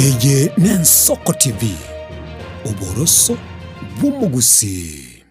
Eye n'Ensoko TV, oboroso bw'omogusii.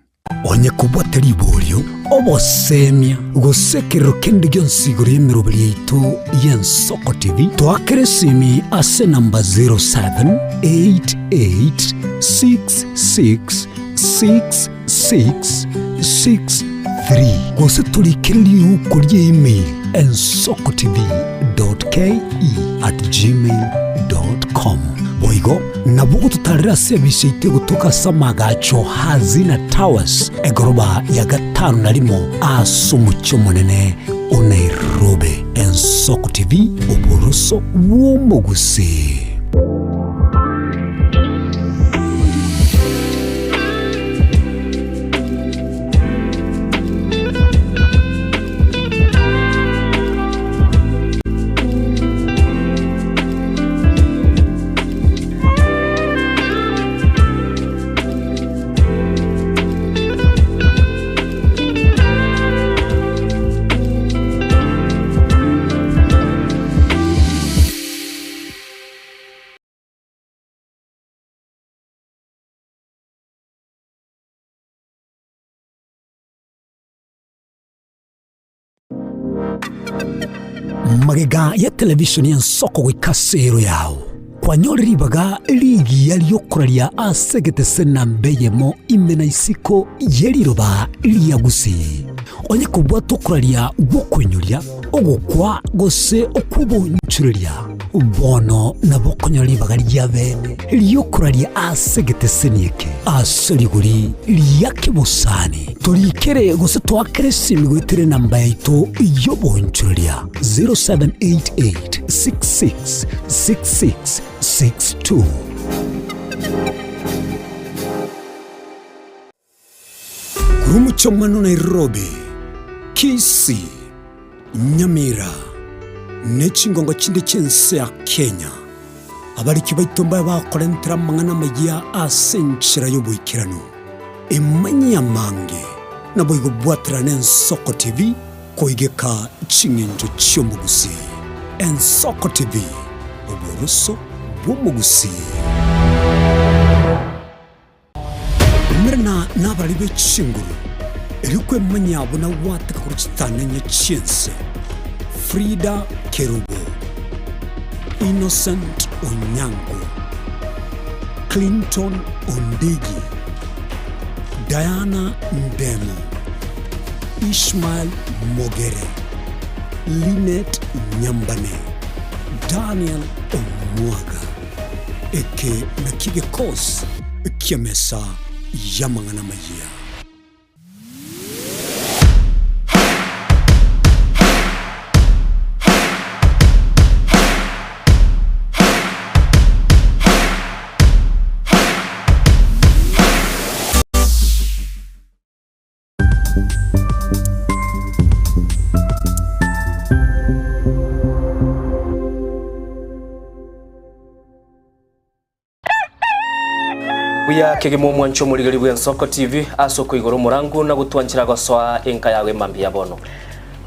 Onye kobwate riborio, obosemia, gose ekerero kende gionsi igoro y'emeroberi yaito y'Ensoko TV, toakere esimi ase enamba 0788666663 gose torikere riuko rie email ensokotv.ke@gmail.com. Boigo nabo ogototarera ase ebisa yaito egotoka ase amagacho Hazina Towers, egoroba ya gatano na rimo ase omochie omonene o Nairobi. Ensoko TV, oboroso bw'omogusii. Magega ya televisheni y'ensoko goika ase ero yao, kwanyorire ribaga rigiya ri'okoraria ase egetese namba eyemo ime na isiko ye riroba ria Gusii. Onye kobwata okoraria gw'okoinyoria, ogokwa gose okw'obonchureria, bono nabo okonyora ribaga ria bene ri'okoraria ase egeteseni eke ase rigori ria kebosani. Torikere gose toakere esimi goetera enamba yaito y'obonchoreria 0788 66 66 62. Korwa omochie omwana o Nairobi, Kisii, Nyamira, ne chingongo chinde chi'ense ya Kenya, abariki baito mbabe bakorentera amang'ana amayia ase enchera y'oboikeranu. Emanyie amange, naboigo bwaterana Ensoko TV koigeka ching'encho chi'omogusii. Ensoko TV, oboroso bw'omogusii. Umerana nabarari be chinguru, erio kwemanyia buna gwateka korwa chitanenye chi'ense. Frida Kerubo, Innocent Onyango, Clinton Ondigi, Diana Ndemo, Ishmael Mogere, Linet Nyambane, Daniel Omwaga. Eke nakio gekosi ki'emesa y'amang'ana amayia. Buya kegima omwancho omorigeri bw'Ensoko TV ase okoigora omorangu na gotwanchera gosoa enka yago emambia ya bono.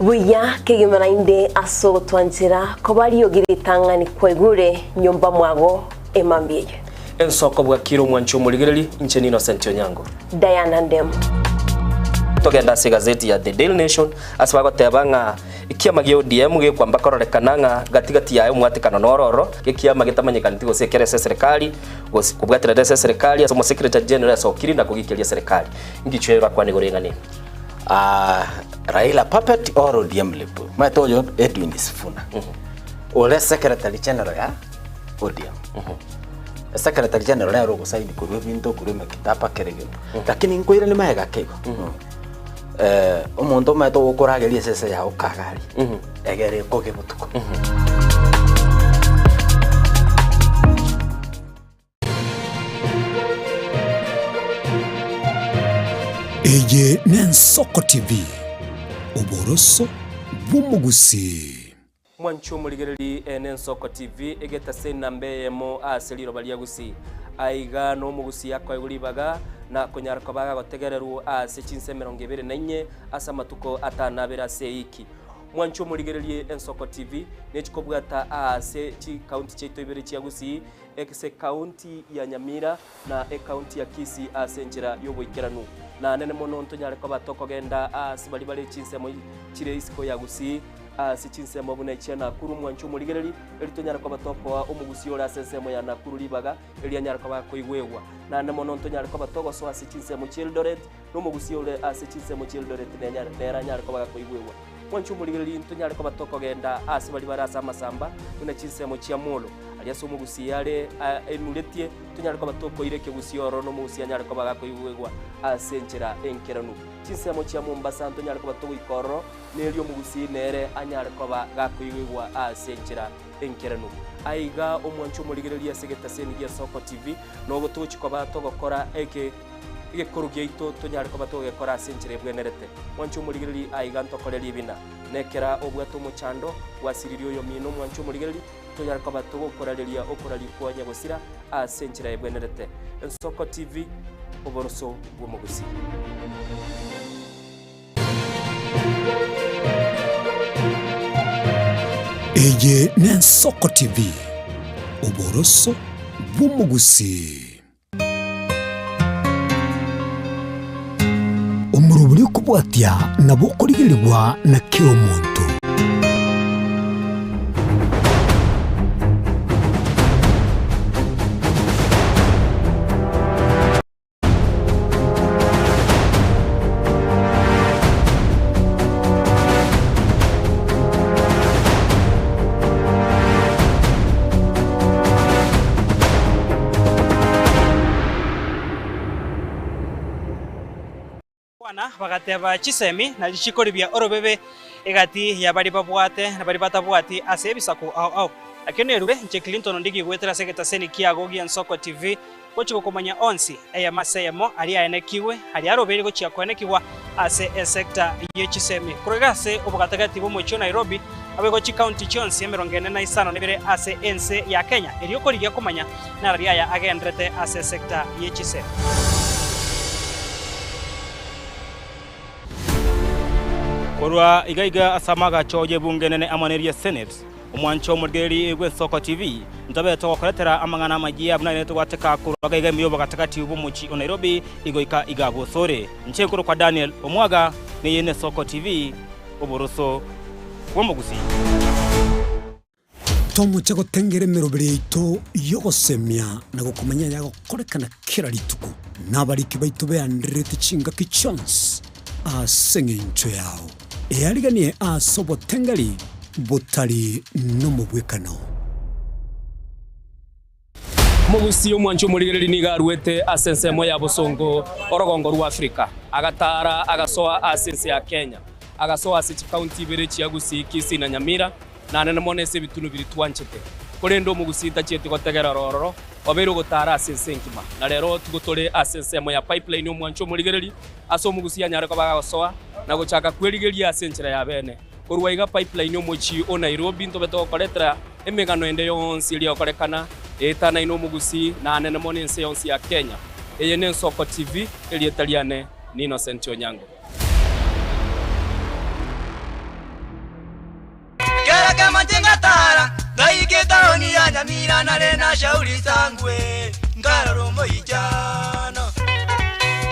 Buya kegima naende ase ogotwanchera koba riogi ritang'ani kwaigure nyomba mwago emambia eye. Ensoko bwakire omwancho omorigereri, inche ni Innocent Onyango. Diana Ndemo. Togende ase egazeti ya The Daily Nation ase bagoteba ng'a ekiama gia ODM gekwamba kororekana ng'a gati gati yaye omwatekano noro ororo, ekiama getamanyekaneti gose ekere ase eserekari gose kobwaterera ase eserekari ase omosecretary general asokiri na kogikeria eserekari. Ngichwe orakwane igoro eng'ana eye. Ah, Raila puppet or ODM lip. Omanyete oyo Edwin Sifuna. Ore secretary general ya ODM. Secretary general nere ogosaini korwa ebinto korwa emekitaba kera egento. Lakini nkoirania magega ake igo. Omonto omanyete ogokorageria esese yago kagari, egere ekoge botuko. Eye n'Ensoko TV, oboroso bw'omogusii. Mwanche omorigereri eye n'Ensoko TV, egetase enamba eyemo ase riroba ria Gusii. Aiga nomogusii akoegwa ribaga na konyara koba agotegererwa ase chinsa emerongo ebere na inye ase amatuko atano abere ase eiki. Mwanche omorigererie Ensoko TV nechikobwata aase chikaunti chiaito ibere chia Gusii, ase ekaunti ya Nyamira na ekaunti ya Kisii ase enchera y'oboikeranu. Na nene mono ntonyare koba tokogenda aase baria bare chinsemo chire isiko ya Gusii, ase chinsemo buna echia Nakuru. Mwanche omorigereri, eri tonyare koba tokoa omogusii ore ase ensemo ya Nakuru ribaga, eri anyare koba akoigwegwa. Naende mono ntonyare koba togosoa ase chinsemo chi'Eldoret, na omogusii ore ase chinsemo chi'Eldoret nere anyare koba gakoigwegwa. Mwanche omorigereria ntonyare koba tokogenda ase baria bare ase amasamba, buna chinsemo chia Molo, aria ase omogusii are enuretie, tonyare koba tokoira ekegusii ororo na omogusii anyare koba gakoigwegwa ase enchera enkeranu. Chinsemo chia Mombasa ntonyare koba togoika ororo, na erio omogusii nere anyare koba gakoigwegwa ase enchera enkeranu. Aiga omwanche omorigereria ase egetaseni gia Soko TV, nogo togochia koba togokora eke Egekoro giaito tonyare koba togekora ase enchera ebwenerete. Mwanche omorigereria aiga ntokore ribina. Nekera obwate omochando, gwasiririe oyomino mwanche omorigereria, tonyare koba togokorareria okoraria kwa nyagosira ase enchera ebwenerete. Ensoko TV, oboroso bw'omogusii. Eye n'Ensoko TV, oboroso bw'omogusii. Omorobori okobwatia nabo okorigerigwa na kera omonto. Kwana bagateba chisemi na richiko ribia orobebe egati ya baria babwate na baria batabwati ase ebisaku ao ao. Nakio nerure inche Clinton Ondigi goetera ase egetaseni kiago gi'Ensoko TV gochia gokomanya onsi eyemo ase eyemo aria aenekigwe aria arobeire gochia koenekigwa ase esecta ye chisemi korwa iga ase obogatagati bw'omochie o Nairobi naboigo chikaunti chionsi emerongo ene na isano na ibere ase ense ya Kenya erio korigia komanya narari aya agenderete ase esecta ye chisemi. Korwa iga iga ase amagacho y'ebunge enene amo neria Senate, Omwancho omorigereria bw'Ensoko TV, ntobe togokoretera amang'ana amayia buna ere togwateka korwa iga iga ime y'obogatagati bw'omochie o Nairobi igoika iga bosore. Inche nkorokwa Daniel Omwaga, neye n'Esoko TV, oboroso bw'omogusii. Tomoche gotengera emeroberi yaito y'ogosemia na gokomanya ayagokorekana kera rituko, na abariki baito beandererete chingaki chionsi ase engencho yao. Eariganie ase obotengeri botari nomobwekano. Omogusii omwanchi omorigereria nigo aruete ase ensemo ya bosongo orogongo rwa Afrika, agataara agasoa ase ense ya Kenya, agasoa ase chikaunti ibere chia Gusii, Kisii na Nyamira, na nene mono ase ebitunu biria twanchete. Korende omogusii tachieti gotegerera ororo, obeire ogotaara ase ense engima. Na rero tigo tore ase ensemo ya Pipeline omwanchi omorigereria, ase omogusii anyare koba agosoa na gochaka kwerigeria ase enchera ya bene. Korwa iga Pipeline omochie o Nairobi ntobe togokoretera emegano ende yonsi eria egokorekana eetanaine omogusii na anene mono ense yonsi ya Kenya. Eye n'Ensoko TV, erieta riane ni Innocent Onyango. Kera kemanche ngatara, ngaika etaoni ya Nyamira nare na Shauri Sangwe, nkarora omoichano.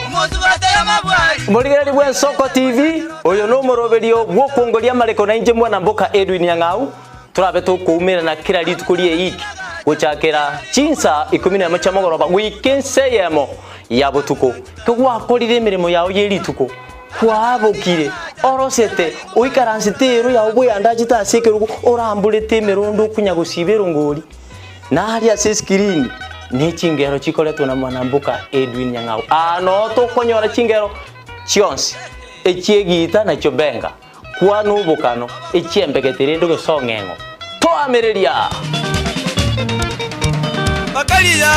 Omosubati amabwari. Omorigereria bw'Ensoko TV, oyo nomoroberio bw'okwongoria amareko na inche mwana mboka Edwin Nyang'au, torabe tokoumerana kera rituko ri'eiki gochakera chinsa ikomi nemo chia mogoroba goika ensa eyemo ya botuko. Kegwakorire emeremo yao ye rituko, Kwabokire, orosete, oikaransete eero yao bweyandachete ase ekerogo, oramborete emerondo okonya gosiba erongori. Na aria ase esikirini ne chingero chikoretwa na mwanamboka Edwin Nyang'au. Aa noo tokonyora chingero chionsi, echi'egiita na chiobenga, kwana obokano, echi'embegete rende gose ong'eng'o. Toamereria! Bakaria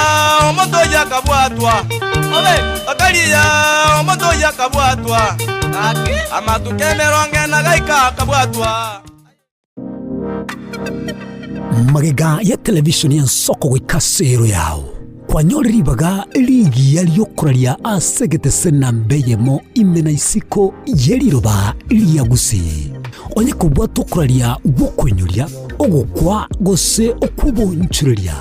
omonto oyio akabwatwa, bakaria omonto oyio akabwatwa, amatuko emerongo ena gaika akabwatwa. Magega ya television y'ensoko goika ase ero yao, kwanyore ribaga rigiya ri'okoraria ase egetese namba eyemo ime na isiko ye riroba ria Gusii. Onye kobwate okoraria gw'okoinyoria, ogokwa gose okw'oboonchoreria,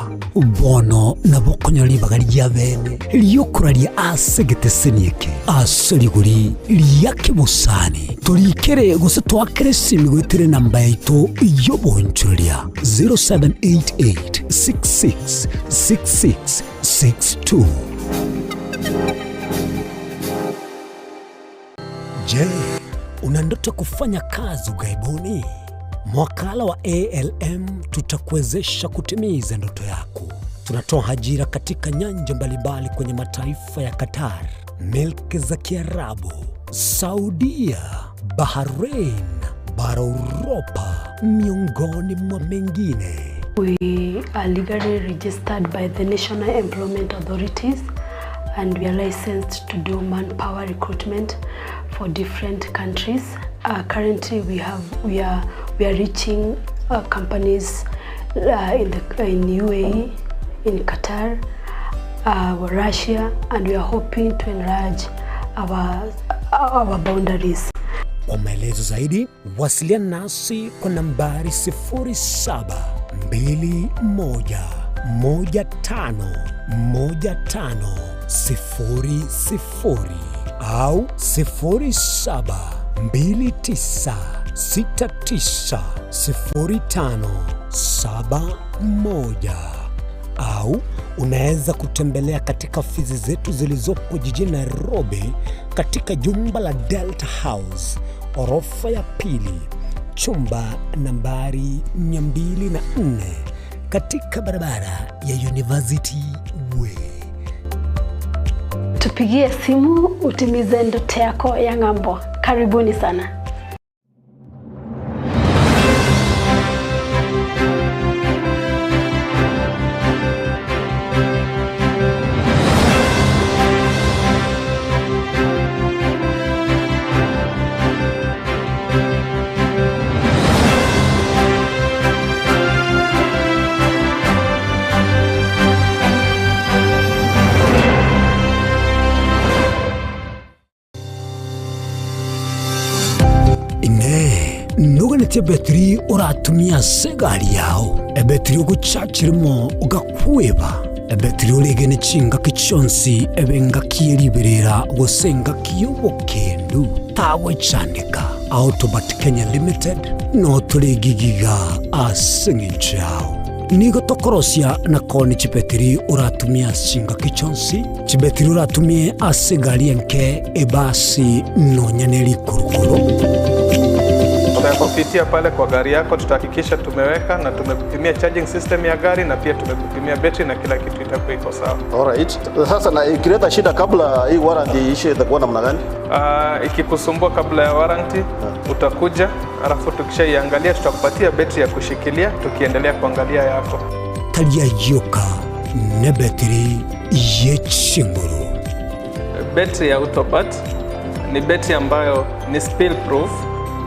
bono nabo okonyora ribaga ria bene ri'okoraria ase egeteseni eke ase rigori ria kebosani. Torikere gose toakere esimi goetera enamba yaito y'oboonchoreria 0788 66 66 62. Je, una ndoto ya kufanya kazi ughaibuni? Mwakala wa ALM tutakuwezesha kutimiza ndoto yako. Tunatoa ajira katika nyanja mbalimbali kwenye mataifa ya Qatar, milki za Kiarabu, Saudia, Bahrain, bara Uropa, miongoni mwa mengine. We are legally registered by the National Employment Authorities and we are licensed to do manpower recruitment for different countries. Uh, currently we have we are we are reaching uh, companies uh, in the in UAE, in Qatar, uh, Russia and we are hoping to enlarge our our boundaries. Kwa maelezo zaidi wasiliana nasi kwa nambari 0721151500 au 0729690571 au unaweza kutembelea katika ofisi zetu zilizopo jijini Nairobi katika jumba la Delta House orofa ya pili chumba nambari 204 katika barabara ya University Way. Tupigie simu utimize ndoto yako ya ng'ambo. Karibuni sana. Inee! Noganetie ebetiri oratumie ase egari yao, ebetiri ogochachirimo ogakweba, ebetiri oregene chingaki chionsi ebe engaki ye riberera gose engaki y'obokendu? Tagwechandeka. Autobat Kenya Limited noo tore gigiga ase eng'encho yao. Nigo tokorosia na koonia chibetiri oratumie ase chingaki chionsi, chibetiri oratumie ase egari enke, ebasi, nonya ne rikurukuru. Tutakupitia pale kwa gari yako, tutahakikisha tumeweka na tumekupimia charging system ya gari na pia tumekupimia betri na kila kitu itakuwa iko sawa. Alright. Sasa na ikileta shida kabla hii warranty iishe itakuwa namna gani? Uh, ikikusumbua kabla ya warranty utakuja, alafu tukishaiangalia tutakupatia betri ya kushikilia tukiendelea kuangalia yako. Tari ayio nebetiri ye chinguru. Betri ya Autobat ni betri ambayo ni spill proof,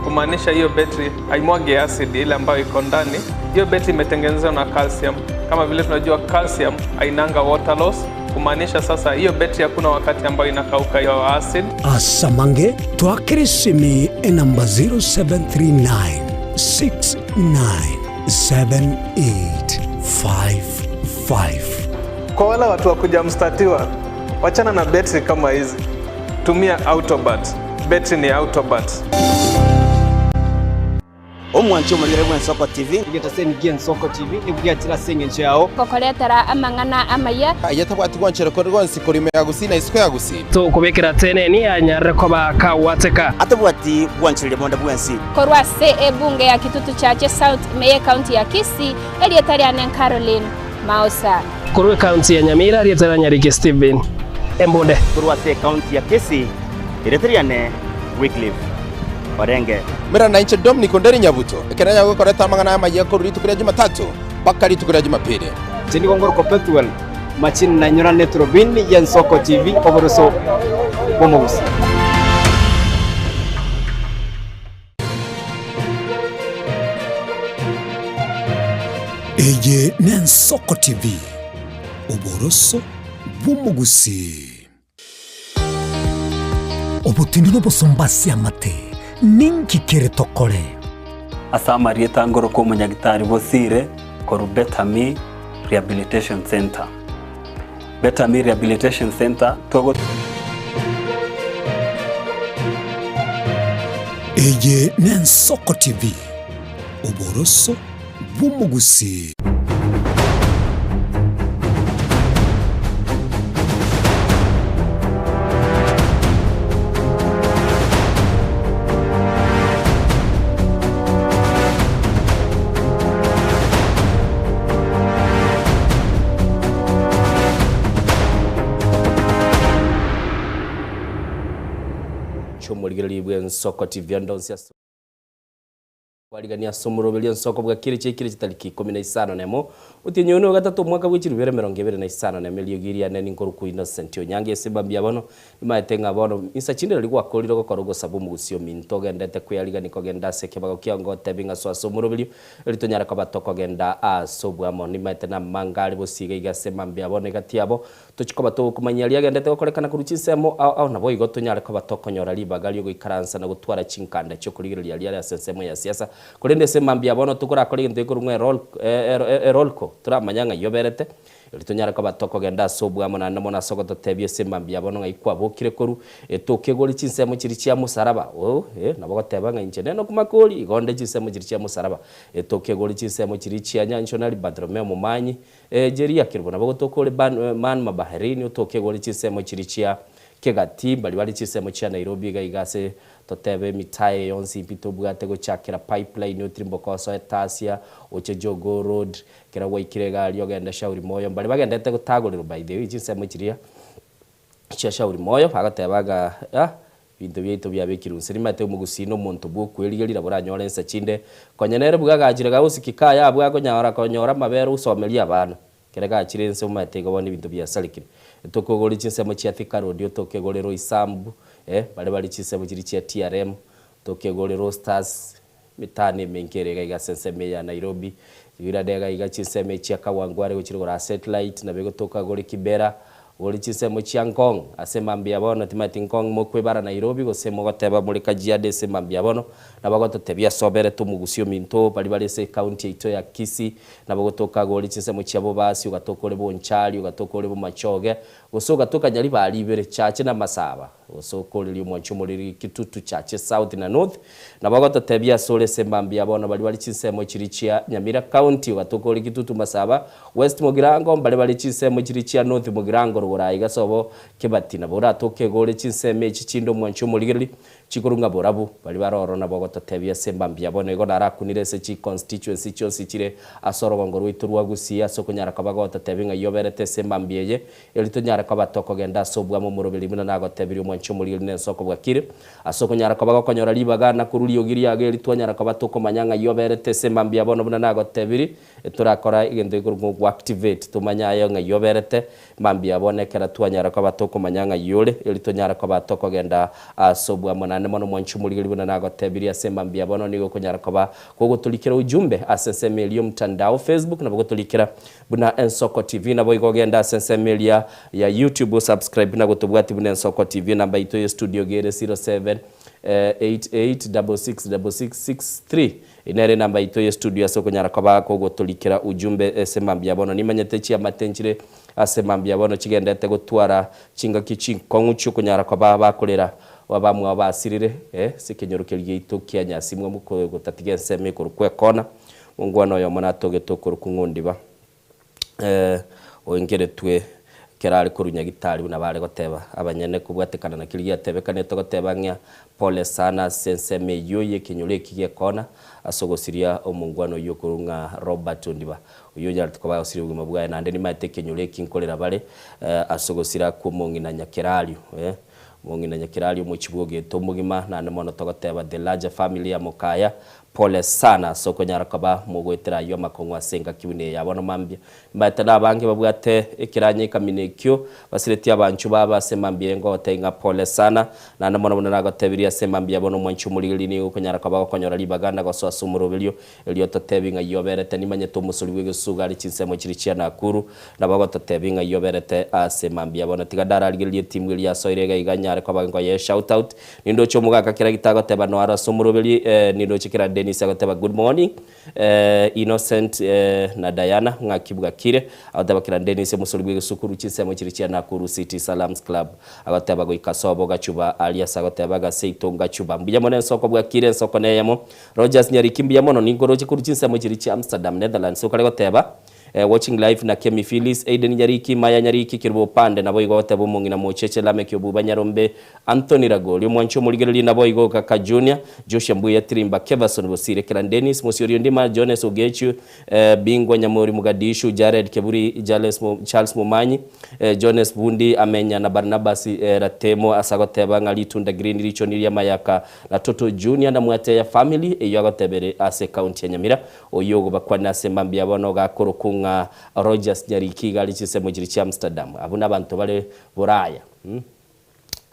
kumaanisha hiyo betri haimwagi acid ile ambayo iko ndani. Hiyo betri imetengenezwa na calcium. Kama vile tunajua calcium hainanga water loss, kumaanisha sasa hiyo betri hakuna wakati ambayo inakauka hiyo acid. Asamange twakere esimi enamba 0739 697855. Kwa wale watu wa kuja mstatiwa, wachana na betri kama hizi, tumia Autobat. Betri ni Autobat. Omwanche omorigere bw'Ensoko TV. Egetaseni gi'Ensoko TV nigo giachire ase engencho yao. Gokoretera amang'ana amaya. Aye tabwati gwanchera kore gonsi korwa ime ya Gusii na isiko ya Gusii. Tokobekera teneni anyarire koba kagwateka. Atabwati gwanchereria bonde bwensi. Korwa ase ebunge ya Kitutu Chache South ime y'ecounty ya Kisii, erieta riane Caroline Maosa. Korwa ecounty ya Nyamira, erieta ria Nyariki Stephen Embunde. Korwa ase ecounty ya Kisii, erieta riane Wycliffe Orenge. Mera nainche Dominic Onderi Nyabuto, ekero nyagokoreta amang'ana amayia korwa rituko ria Jumatatu mpaka rituko ria Jumapili. Inche nigo ngorokwa Pethuel Machini na nyorane eturubini y'Ensoko TV oboroso bw'omogusi. Eye n'Ensoko TV, oboroso bw'omogusii. Obotindi nobosomba ase amate, ninki kere tokore? Ase amarieta ngoroka omonyagitari Bosire korwa Better Me Rehabilitation Centre. Better Me Rehabilitation Centre togo. Eye n'Ensoko TV, oboroso bw'omogusii. Chi'omorigereria bw'ensoko TV ande onsi ase Kwarigania ase omoroberio ensoko bwa kere chiaikire chitariki ikomi na isano nemo, otienyi one ogatato omwaka bwe chilifu ibere emerongo ebere na isano nemo eriogi riane ninkorokwa Innocent Onyango ase mambia bono nimaete ng'a bono insa chinde nari gwakorire gokora ogosaba omogusi ominto ogendete kwearigania kogenda ase ekebago kiao ngotebi ng'a soa ase omoroberio eri tonyare koba tokogenda ase oboamo nimaete namanga are bosio iga iga ase mambia bono egati yabo Tochie koba togokomanyia aria agenderete gokorekana korwa chinsemo ao ao, naboigo tonyare koba tokonyora ribaga ri'ogoikaransa na gotwara chinkanda chi'okorigereria aria are ase ensemo ya siasa. Korende ase mambia bono tokorakore egento gekorwa ng'a erolko, toramanya ng'ai oberete, erio tonyare koba tokogenda ase oboamo naende mono ase ogototebia ase mambia bono ng'ai kwabokire korwa, etokegore chinsemo chiria chia mosaraba. Oh, eh, nabo ogoteba ng'a inche nene okumakori, igo onde chinsemo chiria chia mosaraba. Etokegore chinsemo chiria chia nyanchonari Bartolomeo omomanyi, Ee, Jeria Kerubo, nabo gotoka ore Man Mabaharini, otoke iga ore chinsemo chiria chia Kegati, mbaria bare chinsemo chia Nairobi iga iga ase totebe emitaa eye yonsi mpi tobwate gochakera Pipeline otirimboke osoe Tasia, oche Jogoo Road, ekero gwaikire iga aria ogende Shauri Moyo, mbaria bagendete gotagorerwa by the way chinsemo chiria chia Shauri Moyo, bagoteba ng'a ah Ebinto biaito biabekirwe inse. Nimanyete omogusii nomonto bw'okwerigeria nabo oranyore insa chinde. Konya nere buga agachire gagosiki kaye abwo akonyara konyora amabere osomerie abana. Ekero gachire inse omanyete igo bono ebinto biasarekire. Tokogore chinsemo chia Thika Road otokegore Roysambu, eh, baria bare chinsemo chiria chia TRM, tokegore Roasters, emetano emenge ere iga iga ase ensemo eye ya Nairobi. Riirane iga iga chinsemo echi chia Kawangware gochia rogoro aa Satellite nabo egotoka gore Kibera, gore chinsemo chia Ngong ase mambia bono timanyeti Ngong mokwebara Nairobi gose mogoteba more Kajiado ase mambia bono nabo agototebia ase oberete omogusi ominto baria bare ase ecounty yaito ya Kisii nabo ogotoka gore chinsemo chia Bobasi ogatoka ore Bonchari ogatoka ore Bomachoge gose ogatoka Nyaribari ibere Chache na Masaba. Gose okoreria omwanchi omoriri Kitutu Chache South na North, nabo agototebia asore ase mambia bono baria bare chinsemo chiria chia Nyamira County, ogatoka ore Kitutu Masaba, West Mugirango, mbare bare chinsemo chiria chia North Mugirango rogoro aiga sobo Kibati, nabo oratoke iga ore chinsemo echi chinde omwanchi omorigereri chikorwa ng'a borabu, baria bare ororo nabo ogototebia ase mambia bono igo narakunire ase chi constituency chionsi chire ase orogongo rwaito rwa Gusii ase okonyara koba gototebia ng'ai oberete ase mambia eye Erio tonyare koba tokogenda ase obwamo omoroberi buna nagotebirie omwanchi omorigereria nensoko bwakire, ase okonyara koba gokonyora ribaga na korwa riogi riago eri twanyara koba tokomanya ng'ai oberete ase mambia bono buna nagotebirie, torakora egento gekorokwa ng'a goactivate tomanye aye ng'ai oberete mambia bono ekero twanyara koba tokomanya ng'ai ore, erio tonyare koba tokogenda ase obwamo naende mono omwanchi omorigereria buna nagotebirie ase mambia bono nigo okonyara koba kogotorikera ujumbe ase ensemo eria y'omtandao Facebook nabo gotorikera Buna Ensoko TV naboigo ogende ase ensemo eria ya YouTube osubscribe na gotobwati buna Ensoko TV. Enamba yaito ye studio iga ere 0788666663. Eye nere enamba yaito ye studio ase okonyara koba kogotorikera ujumbe ase mambia bono. Nimanyete chiamate nchire ase mambia bono chigendete gotwara chingaki chinkong'u chiokonyara koba bakorera abamwabo basirire ase ekenyoro keria giaito kia Nyasimwa gotatiga ensemo ekorokwa ekona. Omongwana oyomo natogete okorokwa ng'ondiba, oengeretwe ekero are korwa Nyagitari buna bare goteba abanyene kobwatekana na keria giatebekanete goteba ng'a pole sana ase ensemo eyio y'ekenyoro eki gi'ekona ase ogosiria omongwana oyio okorwa ng'a Robert Ondiba oyio onyarete koba agosiria obogima bwaye naende nimaete ekenyoro eki nkorera bare ase ogosira kw'omong'ina Nyakerario. Omong'ina Nyakerario omochie bw'ogeto omogima naende mono togoteba the larger family ya Mokaya Pole sana ase okonyara koba mogoetera ayio amakong'u ase engaki buna eye ya bono mambia. Nimbaete nabange babwate ekeranya ekamina ekio, basiretie abanchwa babo ase mambia eye ngogotebia ng'a pole sana. Naende mono buna nagotebirie ase mambia ya bono omwanchi omorigereria nigo okonyara koba gokonyora ribaga na gosoa ase omoroberio erio ototebi ng'ai oberete. Nimanyete omosori bw'egesuga are chinsemo chiria chia Nakuru, nabo ogototebia ng'ai oberete ase mambia bono. Tiga ndararigererie etimu eria yasoire iga iga nyare koba nkoyee shout out. Nindoche omogaka kera gitagoteba noaro ase omoroberi, eh, nindoche kera Denis. Dennis agoteba good morning eh, Innocent eh, na Diana ng'aki bwakire agoteba Kirandi Dennis omosori bw'egesukuru chinsemo chiri chia Nakuru City Salams Club agoteba goika sobo gachuba aria ase agoteba gaseito ngachuba mbuya mono ensoko bwakire ensoko neyemo Rogers Nyariki mbuya mono ninkoroche korwa chinsemo chiri chia Amsterdam Netherlands okare goteba Watching live na Kemi Phyllis, Aiden Nyariki, Maya Nyariki, Kerubo Opande naboigo agoteba omong'ina Mocheche Lameck Obuba Nyarombe, Anthony Ragoli, omwanchi omorigereria naboigo Kaka Junior, Joshua Mbuya Tirimba, Keverson Bosire, Keran Dennis, Mosiori Ondima, Jones Ogechu, Bingwa Nyamori Mogadishu, Jared Keburi, Jales Charles Momanyi, Jones Bundi Amenya na Barnabas Ratemo ase agoteba ng'a Ritunda Green Richoni Riamayaka na Toto Junior na Mwateya Family eyio agotebere ase County ya Nyamira. Oyio ogobakwana ase mambia bono gakorokwa ng'a Rogers Nyariki iga are chinsemo chiria chia Amsterdam. Abwo nabanto bare Boraya,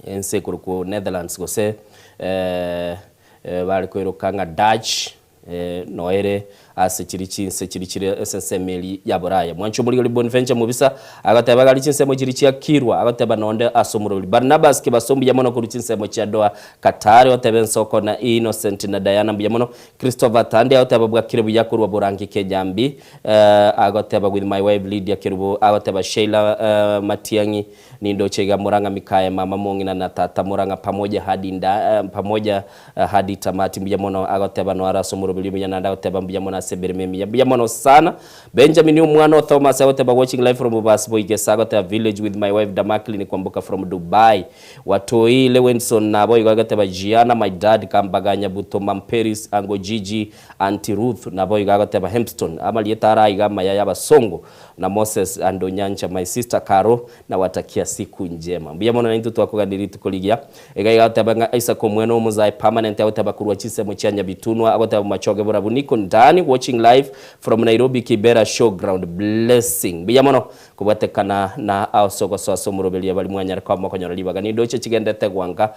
ense ekorokwa Netherlands gose bare koiroka ng'a Dutch, noere ase chiria chinse chiria chire ase ensemo eria ya Boraya. Mwanche omorigori Bonventure Mobisa agoteba iga are chinsemo chiria chia Kilwa, agoteba nonde ase omorori Barnabas Kibaso mbuya mono korwa chinsemo chia Doha Qatar, oteba ensoko na Innocent na Diana mbuya mono Christopher Tandi agoteba bwakire buya korwa Borangi Kejambi agoteba with my wife Lydia Kerubo agoteba Sheila Matiang'i nindoche iga Murang'a Mikaye mama mong'ina na tata Murang'a pamoja hadi nda pamoja hadi tamati mbuya mono agoteba noaro ase omoroberi omuya naende agoteba mbuya mono ase emeremo emiya mbuya mono sana Benjamin omwana o Thomas agoteba watching live from Bobasi Boigesa agoteba village with my wife Damaklin Kwamboka from Dubai Watoi Lewenson naboigo agateba Gianna my dad Kambaga Nyabuto Mum Peris Ango Gigi Auntie Ruth naboigo agoteba Hempston amarieta are aiga amaya y'abasongo na Moses and Onyancha my sister Caro nawatakia siku njema. Mbuya mono naintwe twakogania rituko rigiya. Iga iga agoteba ng'a Isaac Omweno omozae permanent agoteba korwa chinsemo chia Nyabitunwa agoteba Bomachoge borabu niko ndani watching live from Nairobi Kibera showground blessing. Mbuya mono Kobwatekana na ase ogosoa ase omoroberio abari mwanyare koba mokonyora ribaga. Nindoche chigendete gwanka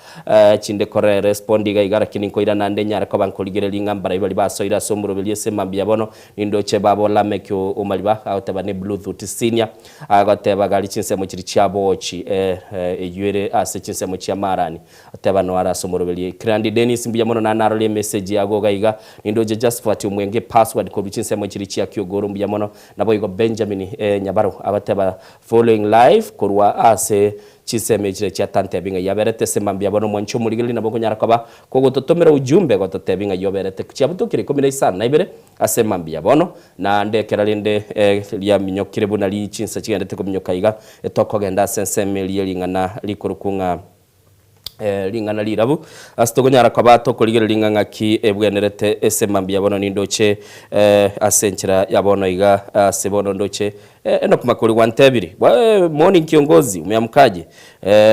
chinde kore respond iga iga lakini nkoirana ande nyare koba nkorigereria ng'a mbarai baria basoire ase omoroberio ase mambia bono. Nindoche baba Lameck Omariba agoteba ne Bluetooth Senior agoteba gari chinsemo chiria chia Bochi eyio ere ase chinsemo chia Marani Teba noare ase omoroberio. Kirandi Dennis mbuya mono naende narore emessage yago iga iga. Nindoche Jasphat Omwenge password korwa chinsemo chiria chia Kiogoro mbuya mono. Naboigo Benjamin Nyabaro agateba following live korwa ase chinsemo echiria chia Tantebi ng'ai aberete ase mambia bono mwanche omorigereria nabo okonyara koba kogototomera ujumbe gototebi ng'ai oberete chiabutokire ikomi na isano na ibere ase mambia bono naende ekero rende riaminyokire buna chinsa chigendete kominyoka iga tokogenda ase ensemo eria ring'ana rikorokwo ng'a Ring'ana rirabu, ase tokonyara koba tokorigereria ng'a ng'aki ebwenerete ase mambia bono nindoche ase enchera ya bono iga ase bono ndoche Enock Makori gwantebiri morning kiongozi umeamkaje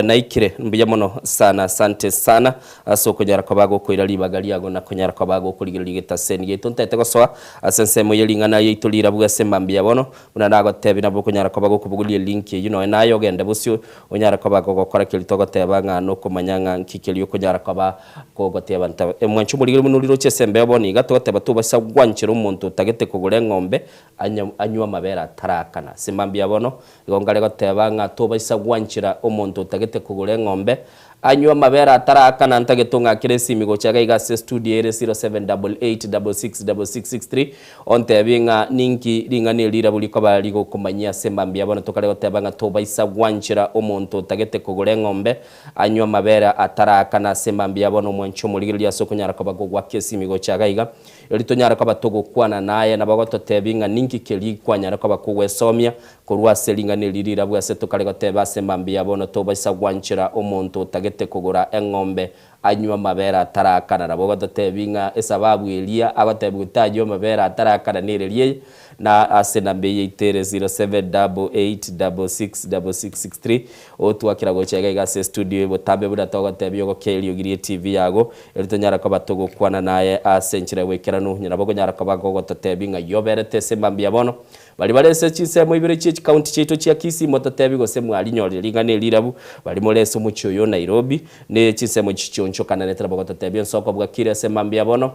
naikire mbuya mono sana asante sana ase okonyara koba gokoira ribaga riago na konyara koba gokorigereria getaseni giaito ntaete gosoa ase ensemo ye ring'ana yaito rirabu ase mambia bono Buna nagotebia nabo okonyara koba gokobogoria elink eyio nonya naye ogende bosio onyare koba gogokora keria togoteba ng'a nokomanya ng'a nki keria okonyara koba kogoteba nta Mwanche omorigeri buna oriroche ase embeo bono iga togoteba tobasa gwanchera omonto otagete kogora eng'ombe anya anywe amabere atarakana ase mambia bono igo nkare goteba ng'a tobaisa gwanchera omonto otagete kogora eng'ombe Anywe amabere ataraakana ntagete ong'akere esimi gocha iga iga ase estudio ere 0788666663 ontebie ng'a ninki ring'ana eri rirabu rikoba rigokomanyia ase mambia bono tokare goteba ng'a tobaisa gwanchera omonto otagete kogora eng'ombe anywe amabere ataraakana ase mambia bono omwanche omorigereria ase okonyara koba gogoaka esimi gocha iga iga eri tonyare koba togokwana naye nabo ogototebia ng'a ninki keria kwanyara koba kogwesomia Korwa ase ring'ana eri rirabwo ase tokare goteba ase mambia bono tobaisa gwanchera omonto otagete kogora eng'ombe anywe amabere atarakana. Nabo ogototebi ng'a esababu eria agotebiwa tanywa amabere atarakana nereria eye, na ase enamba eye yaito ere 0788666663 otwakera gocha iga iga ase estudio eye botambe buna togotebia ogokia eriogi rie TV yago eri tonyara koba togokwana naye ase enchera ya boikeranu. Onye nabo okonyara koba gogototebi ng'a yoberete ase mambia bono Baria bare ase chinsemo ibere chie chikaunti chiaito chia Kisii mototebi gose mwarinyorire ring'ana eri rirabu, baria more ase omochie oyo o Nairobi ne chinsemo echi chionchokananete nabo gototebia ensoko bwakire ase mambia bono.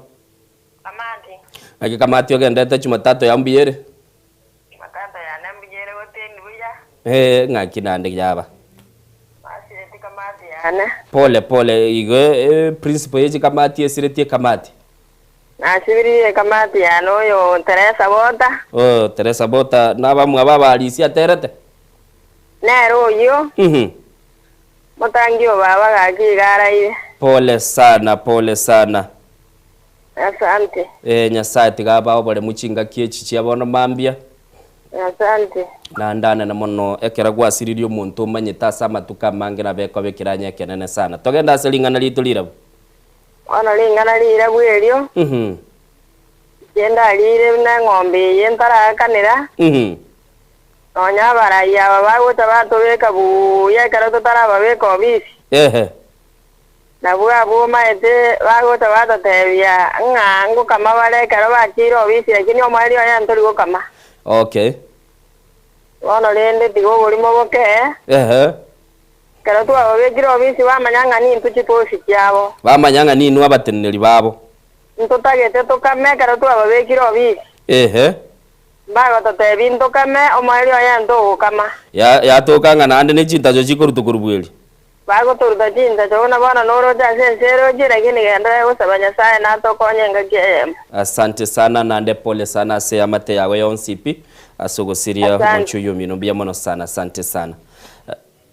Kamati. Naki Kamati ogendete Jumatatu yao mbuya ere? Jumatatu yane mbuya ere goteni buya. Ee, ng'aki naende yaba? Masireti kamati yane. Pole pole igo e principle ye chikamati esiretie ekamati. Nasibiririe ekamati yane oyo Teresa Bota. Oh, Teresa Bota nabamwabo abarisia aterete? Nere oyio. Motangi o baba gaki iga araire. Pole sana, pole sana. Asante. Eh, Nyasaye tiga abae oboremu chingaki echi chia bono mambia. Asante. Naende anene mono ekero gwasiririe omonto omanyete ase amatuko amange nabo ekoba ekeranya ekenene sana. Togende ase ring'ana riaito rirabu. Bono ring'ana rirabu erio, inche ndarire buna eng'ombe eye ntaraakanera, nonya abarai aba bagocha batobeka buya ekero totarababeka obisi. Nabwo abwo omaete bagocha batotebia ng'a ngokama bare ekero bachiire obisi, lakini omoerio oye ntori gokama. Bono rende tiga oborimo boke. Ekero twababekire obisi bamanya ng'a nintwe chiposi chiabo. Bamanya ng'a ninwe abateneneri babo. Ntotagete tokame ekero twababekire obisi. Mbagototebia ntokame, omoerio oye ntogokama. Yatoka ng'a naende ne chintacho chikorutwa korwa bweri. Bagotoruta chintacho buna bono noroche ase ense erochie, lakini genderera gosaba Nyasae natokonye engaki eyemo. Asante sana naende pole sana ase eamate yago yonsi pi ase ogosiria Asante. omochie oyio omino mbuya mono sana asante sana.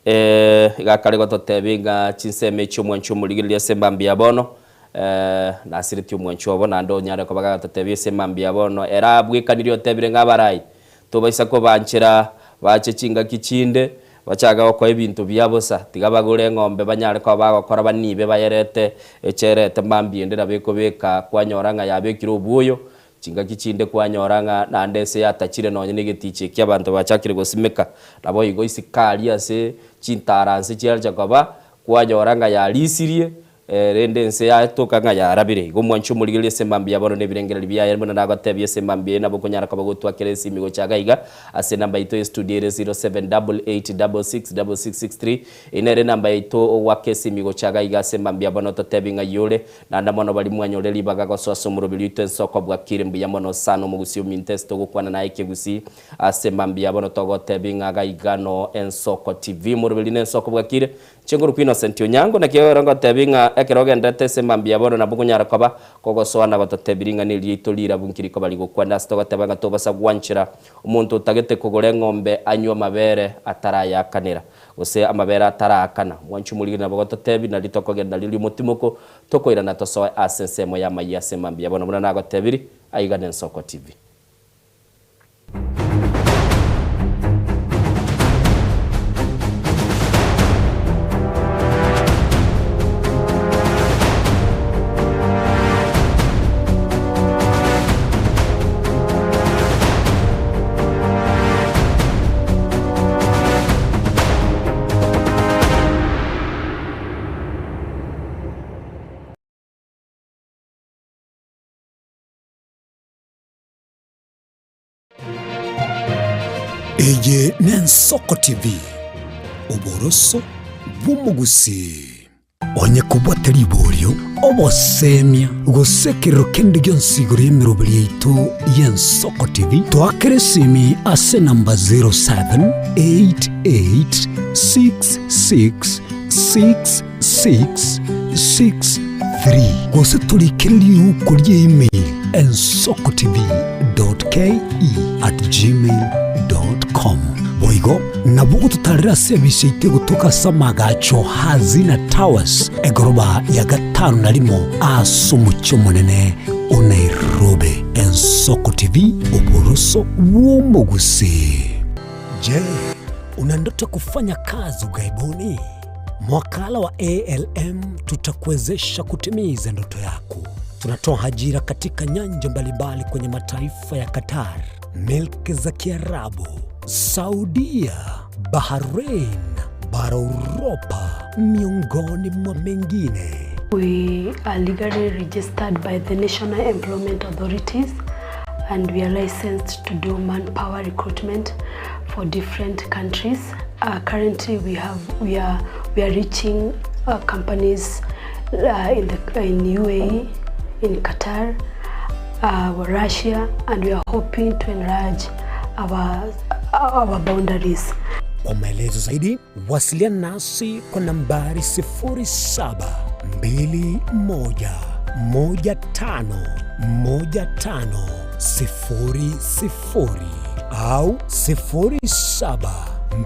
Eh, iga kare gototebia ng'a chinsemo echi omwanchi omorigereria ase mambia ya bono, eh, nasiretie omwanchi obo naende onyare koba gagototebia ase mambia ya bono, ere abwekanirie otebire ng'a abarai tobaisa kobanchera bache chingaki chinde, bachake gokoa ebinto bia bosa, tiga bagore eng'ombe banyare koba bagokora banibe bayerete echerete mambia ende nabo ekobeka kwanyora ng'a yabekire obwoyo, Chingaki chinde kwanyora ng'a naende ense yatachire nonya negeticha ekio abanto bachakire gosimeka. Naboigo isiko aria ase chintaranse chiacha koba, kwanyora ng'a yarisirie, rende ense yatoka ng'a yarabire. Igo omwanche omorigererie ase mambia bono nebirengererio biaye buna nagotebia ase mambia eye nabo okonyara koba gotwakera esimi gocha iga iga ase enamba yaito ye studio ere 0788666663. Eye nere enamba yaito ogoaka esimi gocha iga iga ase mambia bono totebi ng'ai ore. Naende mono baria mwanyore ribaga gosoa ase omoroberi oito ensoko bwakire mbuya mono sana omogusii ominto ase togokwana naye ekegusii ase mambia bono togotebi ng'a gaiga no ensoko TV omoroberi ne ensoko bwakire inche nkorokwa Innocent Onyango naki ero ngotebi ng'a ekero ogenderete ase mambia bono nabo okonyara koba kogosoa na gototebi ring'ana eri riaito rirabu nki rikoba rigokwana ase togoteba ng'a tobasa gwanchera omonto otagete kogora eng'ombe anywe amabere atarayakanera. Gose amabere ataraakana. Mwanche omorigeri nabo gototebi, nari tokogenda nario riomotimoko, tokoirana tosoe ase ensemo y'amayia ase mambia. Bono buna nagotebiri, aiga n'Ensoko TV. Eye n'Ensoko TV, oboroso bw'omogusii. Onye kobwate riborio, obosemia, gose ekerero kende gionsi igoro y'emeroberi yaito y'Ensoko TV, toakere esimi ase enamba 0788666663 gose torikere riuko rie email ensokotv.ke@gmail.com. Boigo Nabo ogototarera ase ebise yaito egotoka ase amagacho Hazina Towers, egoroba ya gatano na rimo ase omochie omonene o Nairobi. Ensoko TV, oboroso bw'omogusii. Je, una ndoto ya kufanya kazi ughaibuni? Mwakala wa ALM tutakuwezesha kutimiza ndoto yako. Tunatoa ajira katika nyanja mbalimbali kwenye mataifa ya Qatar, milki za Kiarabu, Saudia, Bahrain, bara Uropa, miongoni mwa mengine. We are legally registered by the National Employment Authorities and we are licensed to do manpower recruitment for different countries. Uh, currently we have we are we are reaching uh, companies uh, in the in UAE, in Qatar, uh, Russia and we are hoping to enlarge our, our boundaries. Kwa maelezo zaidi wasiliana nasi kwa nambari 0721 15 15 00 au 07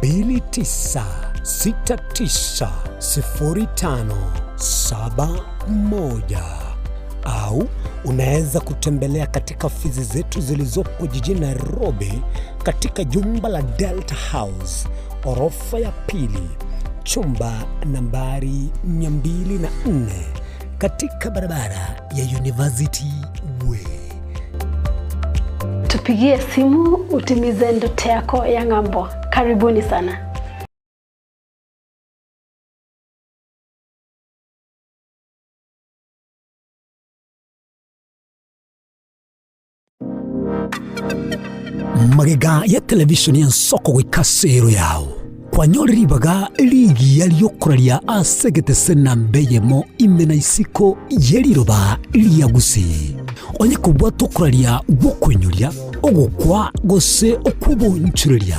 29 69 05 71 au unaweza kutembelea katika ofisi zetu zilizopo jijini Nairobi katika jumba la Delta House orofa ya pili chumba nambari 204 katika barabara ya University Way. Tupigie simu utimize ndoto yako ya ng'ambo. Karibuni sana. Magega ya televishoni y'ensoko goika ase ero yao kwanyore ribaga rigiya riokoraria ase egetese namba eyemo ime na isiko ye riroba ria Gusii. Onye kobwata okoraria gw'okoinyoria, ogokwa, gose okw'obonchoreria,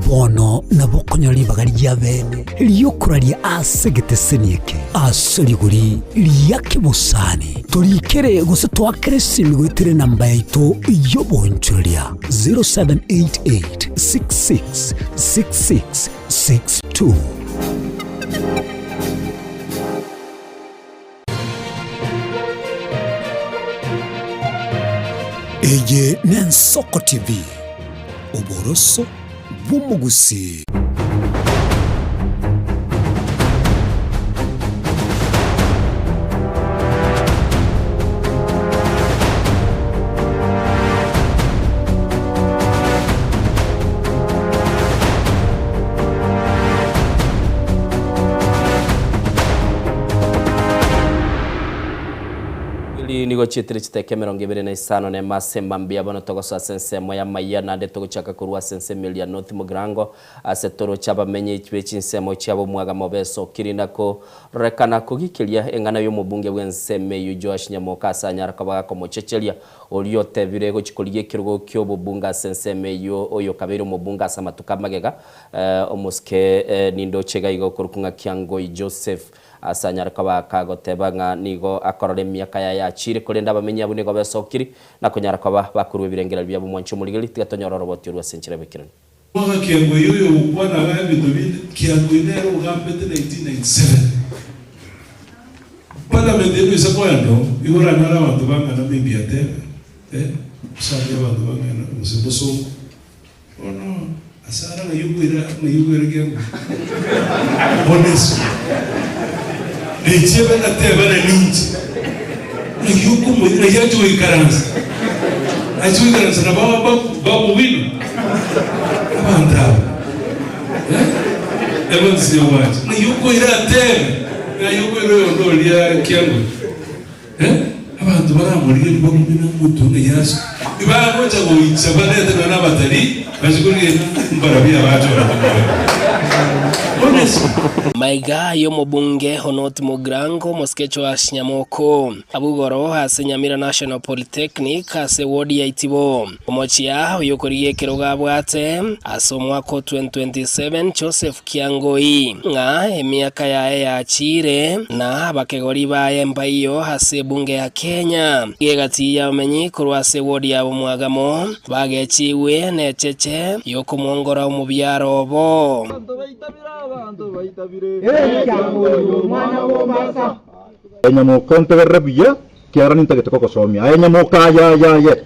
bono nabo okonyora ribaga ria bene ri'okoraria ase egeteseni eke ase rigori ria kebosani. Torikere gose toakere esimi goetera enamba yaito y'obonchoreria 0788 66 66 62. Eye n'Ensoko TV, oboroso bw'omogusii. Eri nigo chietire chiteka 25 nemo ase mambia bono togosoa ase ensemo y'amaiya naende togochaka korwa ase ensemo eria North Mugirango ase toroche abamenyi be chinsemo chiabo omwagamo besokiri na kororekana kogikeria eng'ana y'omobunge bw'ensemo eyio Joash Nyamoka ase anyara koba gakomochecheria oria otebire gochia korigia ekerogo ki'obobunge ase ensemo eyio oyo okabeire omobunge ase amatuko amagega Omosike nindoche iga iga okorokwa ng'a Kiangoi Joseph ase anyare koba kagoteba ng'a nigo akorora emiaka yaye yachiire, korende abamenyi abwo nigo besokiri na konyara koba bakorua ebirengererio biabo mwanche omorigeri, tiga tonyore oroboti orwo ase enchera y'oboikeranu. Bono Kiangoi oyo ogokwana iga ebinto binde, Kiangoi nere ogambete 1997. Parliament eye noise koenda oo, igo oranyore abanto bang'ana maybe atebe, eh, osange abanto bang'ana gose bosongo. Bono ase ara ng'ai okoira ng'ai okoira kiang'u? Honestly. Nechiebe natebana ninche. Ng'ai okomoira ng'ai ache goikaransa? Ache goikaransa na baba Babu Owino? Abanto aba eh? Evans Nyagwacha ng'ai okoira atebe ng'ai okoira oyonde oria kiang'u? Eh, abanto baramorigerie bagume nomotwe ng'a Yeso tibagocha goicha barete nonya nabatalii bache korigereria mbarabwo abachorete moyo. Honestly. Maiga y'omobunge Honot Mugrango Mosike Joash Nyamoko abwo igoro ase Nyamira National Polytechnic ase ward ya Itibo. Omochia oyokorigia ekerogo abwate ase omwaka o 2027 Joseph Kiangoi ng'a emiaka yaye yachiire na abakegori baye mbaiyo ase ebunge ya Kenya. Egati y'abamenyi korwa ase ewodi ya Bomwagamo bagechigwe necheche y'okomwongora omobiaro obo. Aye nyamoka ontegerere buya, ekiagera nintagete kogosomia. Aye nyamoka, aye, aye, aye!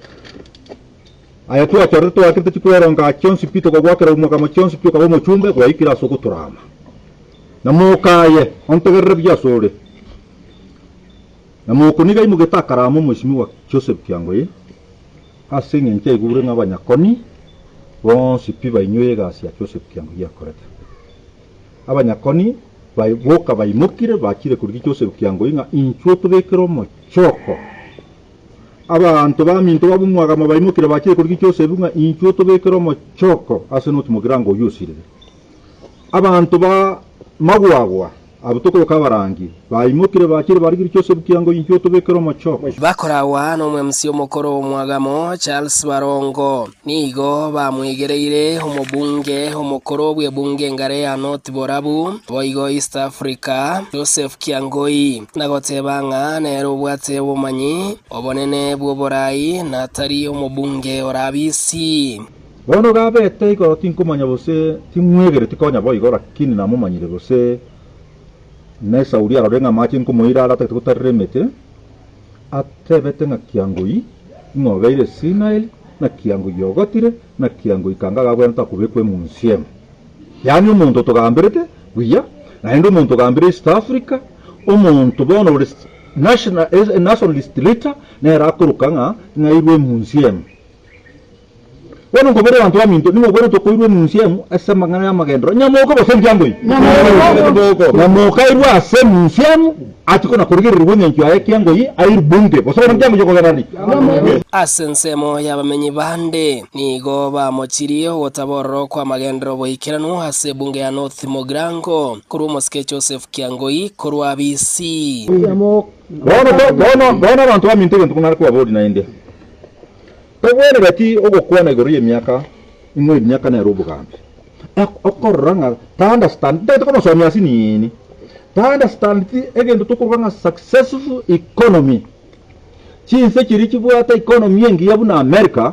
Aye twachorete twaakirete chikweronga chionsi pi tokagwakera omwakamo chionsi pi okaba omochumbe gwaikire ase ogotorama. Nyamoka aye, ontegerere buya asore. Nyamoko nigo aimogete akarama omwesimigwa Joseph Kiangoi ase engencho aigure ng'a abanyakoni bonsi pi bainyoire egasi ya Joseph Kiangoi akorete. Abanyakoni boka baimokire bachire korigia Joseph Kiangoi ng'a inchuo tobekere omochoko. Abanto baminto babomwagama baimokire bachire korigia Joseph ng'a inchuo tobekere omochoko ase noti mogirango oyio osirire. Abanto ba magwagwa. Abwo tokoroka abarangi, baimokire bachire barigirie Joseph kiango inchuo otobekere omochoko. Bakoragwa n'omwemsi omokoro omwagamo Charles Barongo. Nigo bamwegereire omobunge omokoro bw'ebunge engare ya North Borabu, boigo East Africa, Joseph Kiangoi, na goteba ng'a nere obwate obomanyi obonene bw'oborai na tari omobunge orabisi. Bono gabete igoro tinkomanya gose ting'wegereti konya boigo, lakini namomanyire gose nesauri arore ng'a amache nkomoira are atagete gotarera emete, atebete ng'a kiangoi ng'a obeire senile, na kiangoi ogotire, na kiangoi kanga gabwenerete akobekwa emunsi emo. Yaani omonto otogamberete buya, naende omonto ogambire East Africa, omonto bono ore national, nationalist leader, nere akoroka ng'a ng'airwe emunsi emo. Bono nkoboria abanto baminto, ning'o ogwenerete koirwa emunsi emo ase amang'ana y'amagenderero? Nyamoka gose enkiango eyio? Nyamoka airwe ase emunsi emo, achie kona-korigererigwa engencho yaye ekiango eyio, airwe bunge, gose bono enkiango eyio okogenda nari? Ase ensemo y'abamenyi bande nigo bamochirie ogotabororo kw'amagenderero boikeranu ase ebunge ya North Mugirango korwa omosike Joseph Kiangoi korwa Kisii. Bono, bono, bono abanto baminto egento nare kobaboria naende. Togwenereti ogokwana igoro y'emiaka, ing'o emiaka nere obogambi. Okorora ng'a ta understand, ntagete komosomia ase nini, ta understand ti egento tokoroka ng'a successful economy. Chinse chiria chibwate economy engiya buna America,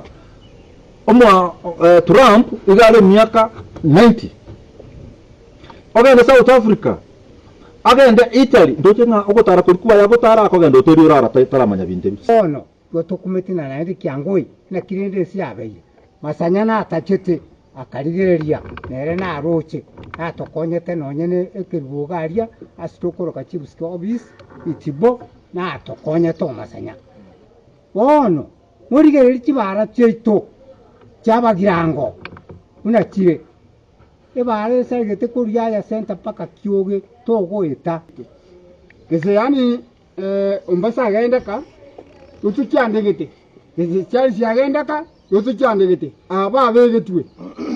omoa Trump iga are emiaka 90. Ogende South Africa, agende Italy, ndoche ng'a ogotara koria kwaye agotara akogenda hoteli orara taramanya binto ebi. Bono igo tokumeti na naende kiangoi, naki rende ense yabeire. Masanya natachete, akarigereria, nere naroche, natokonyete nonye ne ekerubo iga aria ase tokoroka chief's office, Itibo, natokonyete omasanya. Bono morigererie chibara chiaito chi'abagirango buna chire, ebara esarigete korwa Yaya Centre mpaka Kioge togoeta. Gese yaani Ombasa agendeka, gose chiandegete, gese chiaria chiagendeka, gose chiandegete, aba babegetwe,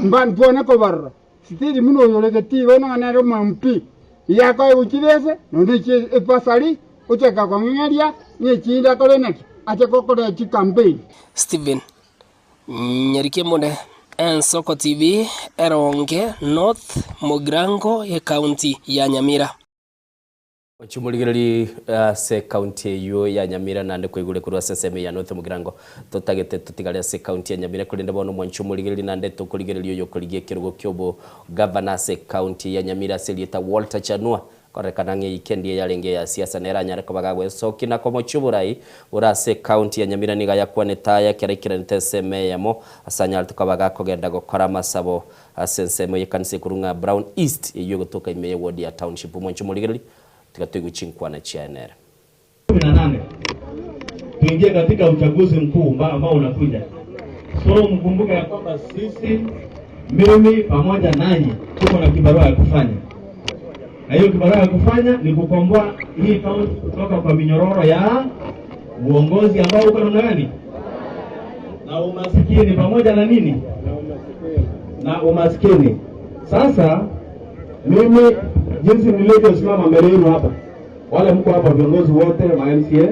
mba ntwane kobarora. Sitiri buna oyore getii bono ng'a nere omo MP, iga akoegwa chibese, nonya echi ebasari, ochaka kong'eng'eria, ng'a echinde akore naki, ache gokora chicampaign. Stephen Nyarikemune, Ensoko TV, Eronge North, Mugirango, Ekaunti ya Nyamira. Chimorigererie ase ekaunti eyio ya Nyamira naende koigure korwa ase ensemo ya North Mugirango. Totagete totigare ase ekaunti ya Nyamira korende bono omwanchi omorigereria naende tokorigereria oyokorigia ekerogo kiobo gavana ase ekaunti ya Nyamira ase erieta Walter Chanua korekana ng'a eyikendi eyarenge eya siasa nere anyare koba gagwesokia na komochia oborai bore ase ekaunti ya Nyamira nigo ayakwanete aya ekero aikeranete ensemo eyemo ase anyarete koba gakogenda gokora amasabo Ase ensemo y'ekanisa ekorwa ng'a Brown East, eyio egotoka ime ye ward ya Township. Omwancho omorigereria, tiga toigwe chinkwana chiaye nere. 18 tuingie katika uchaguzi mkuu ambao unakuja. So mkumbuke ya kwamba sisi, mimi pamoja nanyi tuko na kibarua ya kufanya, na hiyo kibarua ya kufanya ni kukomboa hii kaunti kutoka kwa minyororo ya uongozi ambao uko namna gani na umasikini pamoja na nini na umaskini. Sasa mimi jinsi nilivyosimama mbele yenu hapa, wale mko hapa viongozi wote wa MCA,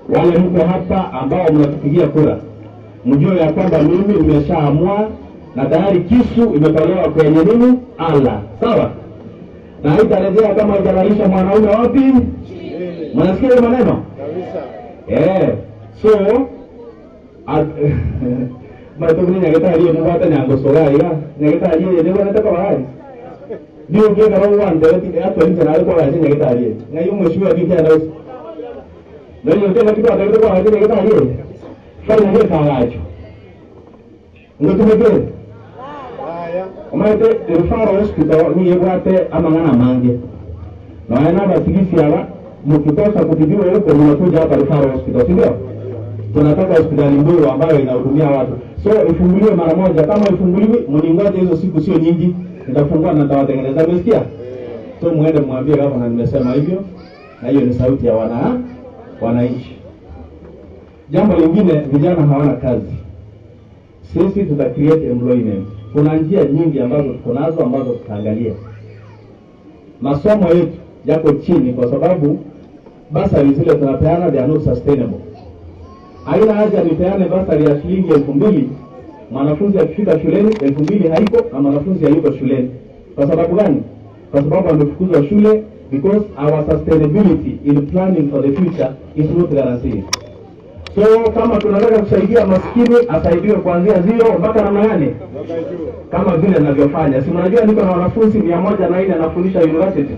wale mko hapa ambao mnatupigia kura, mjue ya kwamba mimi nimeshaamua na tayari kisu imetolewa kwenye nini ala, sawa na haitarejea kama haijalalisha mwanaume wapi? Mnasikia hiyo maneno eh? So matuguni nyagetari mubwate nyangosoga iga nyagetari eye nibonete koba ndiũngĩenda rũgwantebeti atwarite narĩ kwagacia nyagetari eye ng'ai omweshimiwa kikienda gose noinyote naki twatebete kwagacia nyagetari eye fanya gekagacho ngotumekere omanyete referral hospital nigo ebwate amang'ana amange nonya na abasigisi aba mukikosa kutibiwa huko mnakuja hapa referral hospital si ndio tunataka hospitali Mburu ambayo inahudumia watu so ifunguliwe mara moja kama ifunguliwi mningoje hizo siku sio nyingi nitafungua na nitawatengeneza umesikia so muende mwambie gavana nimesema hivyo na hiyo ni sauti ya wana wananchi jambo lingine vijana hawana kazi sisi tuta create employment. Kuna njia nyingi ambazo tuko nazo ambazo tutaangalia. Masomo yetu yako chini kwa sababu basari zile tunapeana they are not sustainable. Haina haja nipeane basari ya shilingi 2000, mwanafunzi akifika shuleni 2000 haiko na mwanafunzi hayuko shuleni. Kwa sababu gani? Kwa sababu amefukuzwa shule because our sustainability in planning for the future is not guaranteed. So kama tunataka kusaidia maskini asaidiwe kuanzia zero mpaka namna gani? Kama vile ninavyofanya. Si mnajua niko na wanafunzi 104 nafundisha university.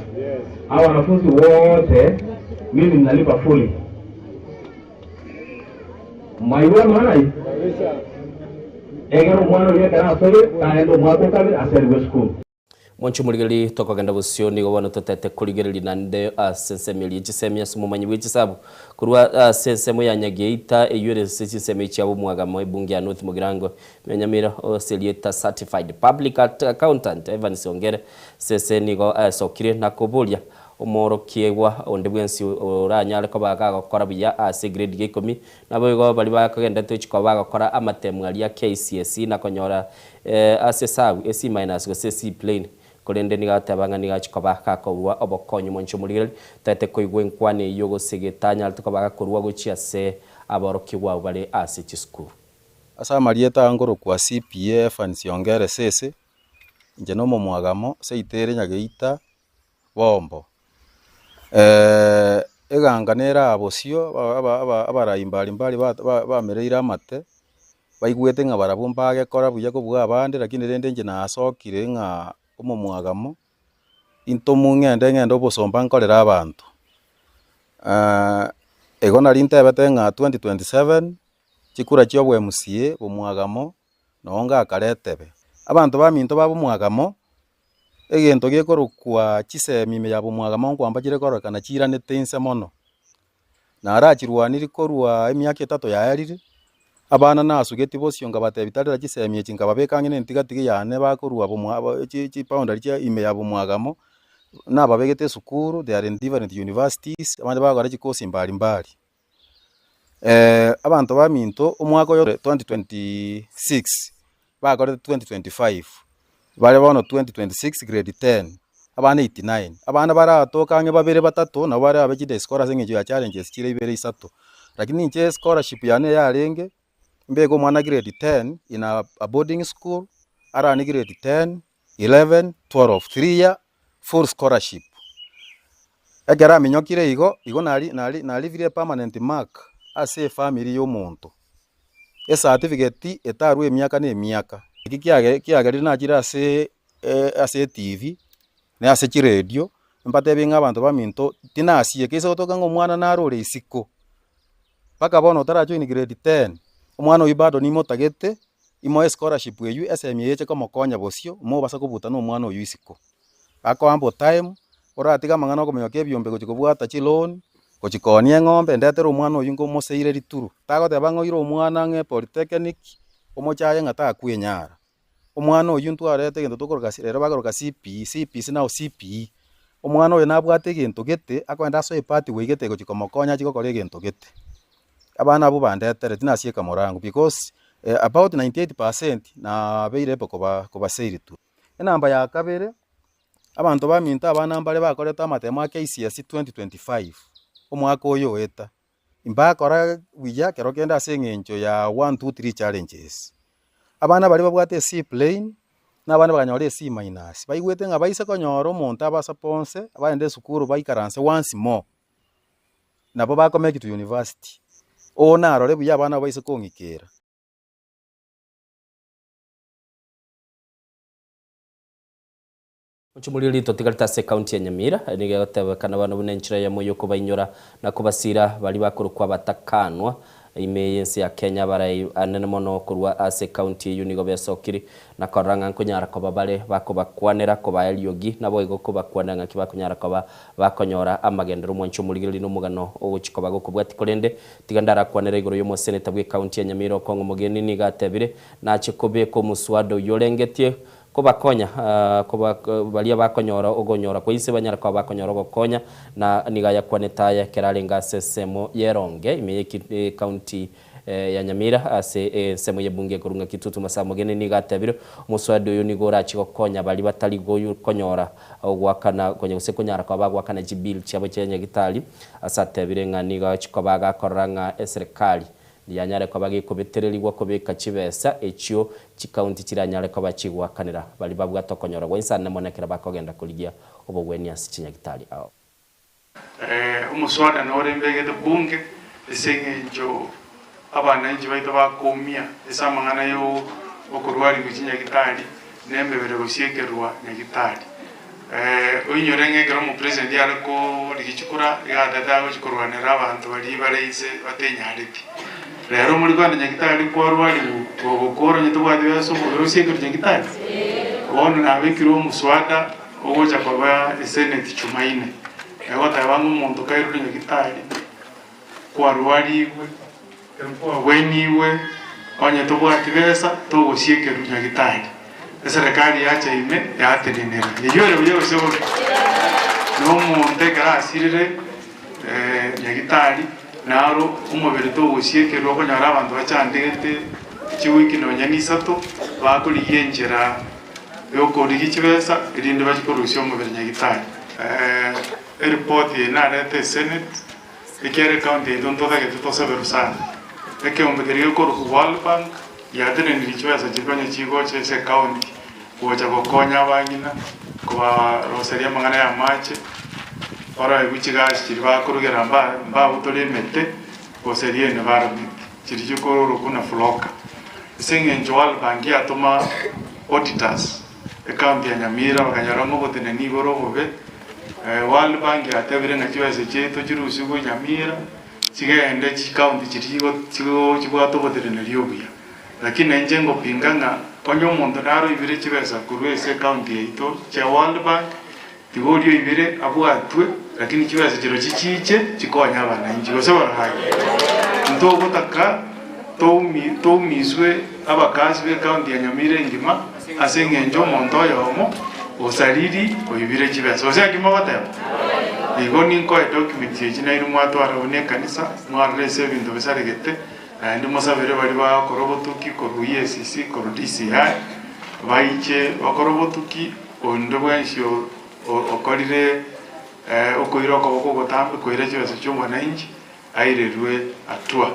Hao wanafunzi wote mimi ninalipa fully. Mwaiwa maana egero omwana oria ekero asore kaenda omwaka okabere aserigwe esukuru. Mwanche omorigereria tokogenda bosio nigo bono totete korigereria naende ase ensemo eria chisemi ase omomanyi bwe chisabu korwa ase ensemo ya Nyageita eywo ere ase chinsemo chia bomwagamo ebunge ya North Mugirango ime Nyamira ase erieta Certified Public Accountant Evans Ongere sese nigo aesokire na koboria Omoorokiegwa onde bwensi oranyare koba gagokora buya ase egrade ya ikomi, naboigo baria bakogenderete gochia koba bagokora amatemu aria KCSE na konyora ase esabu e C minus gose C plain. Korende nigo agoteba ng'a nigo achia koba gakorua obokonyi omonche omorigereria, tagete koigwa enkwana eyio gose getanyarete koba gakorua gochia ase aborokigwa abwo bare ase chisukuru. Ase amarieta aa nkorokwa CPA Evans Ongere Sese, inche nomomwagamo, seito ere Nyageita, Bombo. Eganga nere aa bosio abarai mbari mbari bamereire amate, baigwete ng'a barabwo mbagekora buya kobua abande lakini rende inche nasokire ng'a omomwagamo, intomu ng'ende ng'ende obosomba nkorere abanto. Igo nari ntebete ng'a 2027, chikura chia obo MCA, bomwagamo, noo ngakare etebe. Abanto baminto ba bomwagamo, Egento gekorokwa chisemi ime ya bomwagamo nkwamba chire kororekana chiiranete inse mono. Narachirwanirie korwa emiaka etato yaerire, abana nasugeti bosio nkabatebia tarera chisemi echi nkababeka ang'e nentigatigi yane bakorwa bomwa chi chiboundary chia ime ya bomwagamo, nababegete esukuru, they are in different universities, abande bagokora chikosi mbari mbari. Abanto baminto omwaka oyo 2026 bakorete 2025 bare bono 2026 grade 10 abana 89 abana baratoke ang'e babere batato nabo bare abe chiday scholar ase eng'encho ya challenges chire ibere isato. Lakini inche scholarship yane yarenge mbeke omwana grade 10 in a boarding school arane grade 10, 11, 12, 3 year full scholarship. Ekero aminyokire igo, igo nari nari narivire epermanent mark ase efamiri ya omonto. Ecertificate etarwe emiaka na emiaka. Eki kiage kiagerire nachire ase ase etivi, na ase chiredio, mbatebie ng'a abanto baminto tinasieka ase gotoka ng'a omwana nare ore isiko, mpaka bono otarajoin grade ten, omwana oyio bado nimotagete, Imoe escholarship eywo esemi eye eche komokonya bosio, mobasa kobuta na omwana oywo isiko. Akoambe time, oratige amang'ana okominyoka ebiombe gochia kobwata chiloan, gochia koonia eng'ombe, ndetere omwana oywo nkomoseire rituru. Tagoteba ng'a oire omwana ng'a epolytechnic, omochaye ng'a takwenyara. Omwana oywo ntwarete egento tokoroka rero bakoroka CPE, CPC now CPE. Omwana oyo nabwate egento gete, akogenda asoe epathway gete egochia komokonya achie gokora egento gete. Abana abwo bandetere tinasieka morango because about 98% nabeire able koba kobasairi tu. Enamba ya kabere, abanto baminto abana mbare bakorete amatemo a KCSE 2025, omwaka oyo oeta, mbakora buya kero kende ase eng'encho ya one, two, three challenges. Abana baria babwate E plain, na abande bakanyora E minus, baigwete ng'a baise konyora omonto abasaponsee, bagende esukuru baikaranse once more. nabo bakomeki to university. Oo narore buya abana abo baise kong'ikera. Omochie rito otigarete ase ekaunti ya Nyamira nigo egotebekana bono buna enchera eyemo y'okobainyora na kobasira baria bakorokwa abatakanwa Ime y'ense ya Kenya abarai anene mono korwa ase ekaunti eyio nigo besokiri na korora ng'a nkonyara koba bare bakobakwanera kobaa eriogi naboigo kobakwanera ng'aki bakonyara koba bakonyora amagenderero omwancho omorigereria nomogano ogochia koba gokobwatia korende tiga ndarakwanere igoro y'omoseneta bw'ekaunti ya Nyamira Okong'o Mogeni nigo atebire nache kobeka omoswada oyio orengetie Kobakonya, koba baria bakonyora okonyora kwa inse banyare koba bakonyora ogokonya, na nigo ayakwanete aya ekero arenge ase ensemo y'eronge ime y'ecounty ya Nyamira ase ensemo y'ebunge ekorwa ng'a Kitutu Masaha Mogeni nigo atebire omoswada oyo nigo orache gokonya baria batari konyora ogoakana konya gose konyara koba bagoakana chibill chiabo chia nyagitari ase atebire ng'a nigo agochi koba agakorora ng'a eserekari yanyare koba gekobetererigwa kobeka chibesa echio chikaunti chiranyare koba chigoakanera baria babwate okonyora gwa insane mono ekero bakogenda korigia obogwenia ase chinyagitari ao. Omoswada nore mbegete bunge ase eng'encho abananchi baito bakoumia ase amang'ana y'okorwarigwa chinyagitari na emebere gosiekerwa nyagitari. Oinyore ng'a ekero omopresident are korigia chikura iga atete agochia korwanera abanto baria bare inse batenyareti. Rero mori kogenda nyagitari kwarwarigwa gogokora onye tobwati besa omobere osiekerwe nyagitari? Bono nabekire omoswada Ogocha koba eseneti Chumaine, egoteba ng'a omonto kairwe nyagitari, kwarwarigwe, kwagwenigwe, onye tobwati besa togosiekerwa nyagitari. Eserekari yacha ime yatenenera. Eyio ere buya gose bobe? Na omonto ekero asirire nyagitari, naro omobere togosiekerwa okonyora abanto bachandegete chiwiki nonya na isato, bakorigia enchera. Yokorigia chibesa erinde bachie korusia omobere nyagitari. Eripoti eye narete esenate ekiagera ecounty yaito ntotagete toseberwe sana. Ekeombe keria gekorokwa World Bank giatenenirie chibesa chiria konya chigocha ase ecounty gocha gokonya abang'ina kobaroseria amang'ana ya amache, baroegwe chigasi chiria bakorugera mbabutore emete goseria environment chiria chikorokwa na floka. Ase eng'encho World Bank yatoma auditors ecounty ya Nyamira bakanyora ng'a oboteneni igoro obobe, World Bank yatebire ng'a chibesa chiaito chirusigwe Nyamira chigende chicounty chiria chibwate oboteneneri obuya. Lakini nainche ngopinga ng'a onye omonto naroibire chibesa korwa ase ecounty yaito chia World Bank, tiga oria oibire abwatwe lakini chibesa chirochio chiche chikonye abananchi gose baraye. Ntogotaka toumiswe abakasi b'ecounty ya Nyamira engima ase eng'encho omonto oyomo osariri oibire chibesa. Gose naki mogoteba? Igo ninkoe documents echi nainwe mwatwara buna ekanisa mwarora ase ebinto bisaregete naende mosabere baria bagokora obotuki korwa EACC korwa DCI baiche bakore obotuki Onde bwensi okorire okoira okoboko ogotambe koira chibesa chi'omwananchi airerwe atua.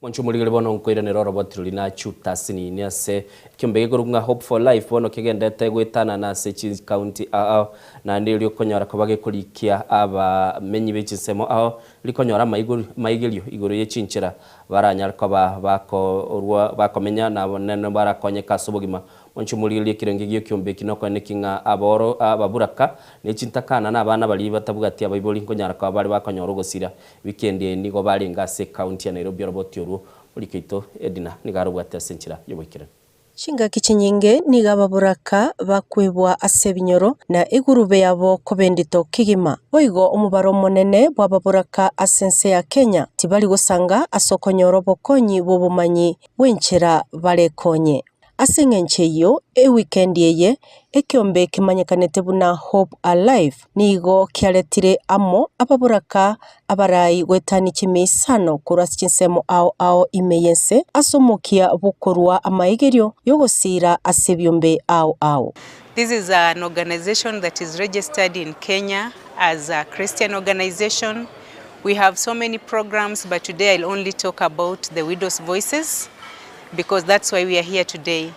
Mwanche omorigeri bono nkoiranera oroboti roria nachuta asinini ase ekiombe gekorokwa ng'a Hope for Life bono kegendete goetanana ase chicounty ao naende erio okonyora koba gekorikia abamenyi be chinsemo ao rikonyora amaigerio igoro ye chinchera baranyare koba bakorwa bakomenya nabo barakonyeke ase obogima Mwanche omorigererie ekerenge gi'ekiombe eki nokoene ki ng'a aboro, ababuraka, ne chintakana, na abana baria batabwati abaibori nkonyara koba bare bakonyora ogosira. Wikendi eye nigo barenge ase ecounty ya Nairobi oroboti orwo morike oito Edna nigo arobwate ase enchera y'oboikeranu. Chingaki chinyinge nigo ababoraka bakwebwa ase ebinyoro, na egurube yabo koba endito kegima. Boigo omobaro omonene bw'ababoraka ase ense ya Kenya tibari gosanga ase okonyora obokonyi bw'obomanyi bw'enchera barekonye. Ase engencho eyio, ewikendi eye, ekeombe kemanyekanete buna Hope Alive nigo kiaretire amo ababoraka abarai goetania chimeisano korwa ase chinsemo ao ao ime y'ense ase omokia bw'okorua amaegerio y'ogosiira ase ebiombe ao ao. This is an organization that is registered in Kenya as a Christian organization. We have so many programs but today I'll only talk about the Widows Voices because that's why we are here today.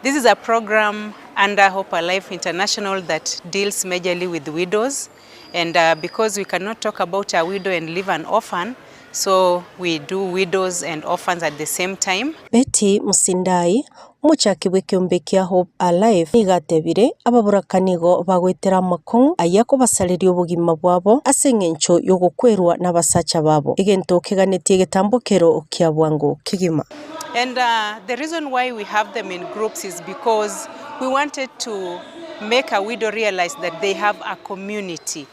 This is a program under Hope Alive International that deals majorly with widows and uh, because we cannot talk about a widow and leave an orphan, so we do widows and orphans at the same time. Betty Musindai, Omochaki bw'ekeombe kia Hope Alive nigo atebire, Ababoraka nigo bagoetera amakong'u ayio akobasareria obogima bwabo ase engencho y'ogokwerwa nabasacha babo, egento keganetie egetambokero kia bwango kegima. And the reason why we have them in groups is because we wanted to make a widow realize that they have a community.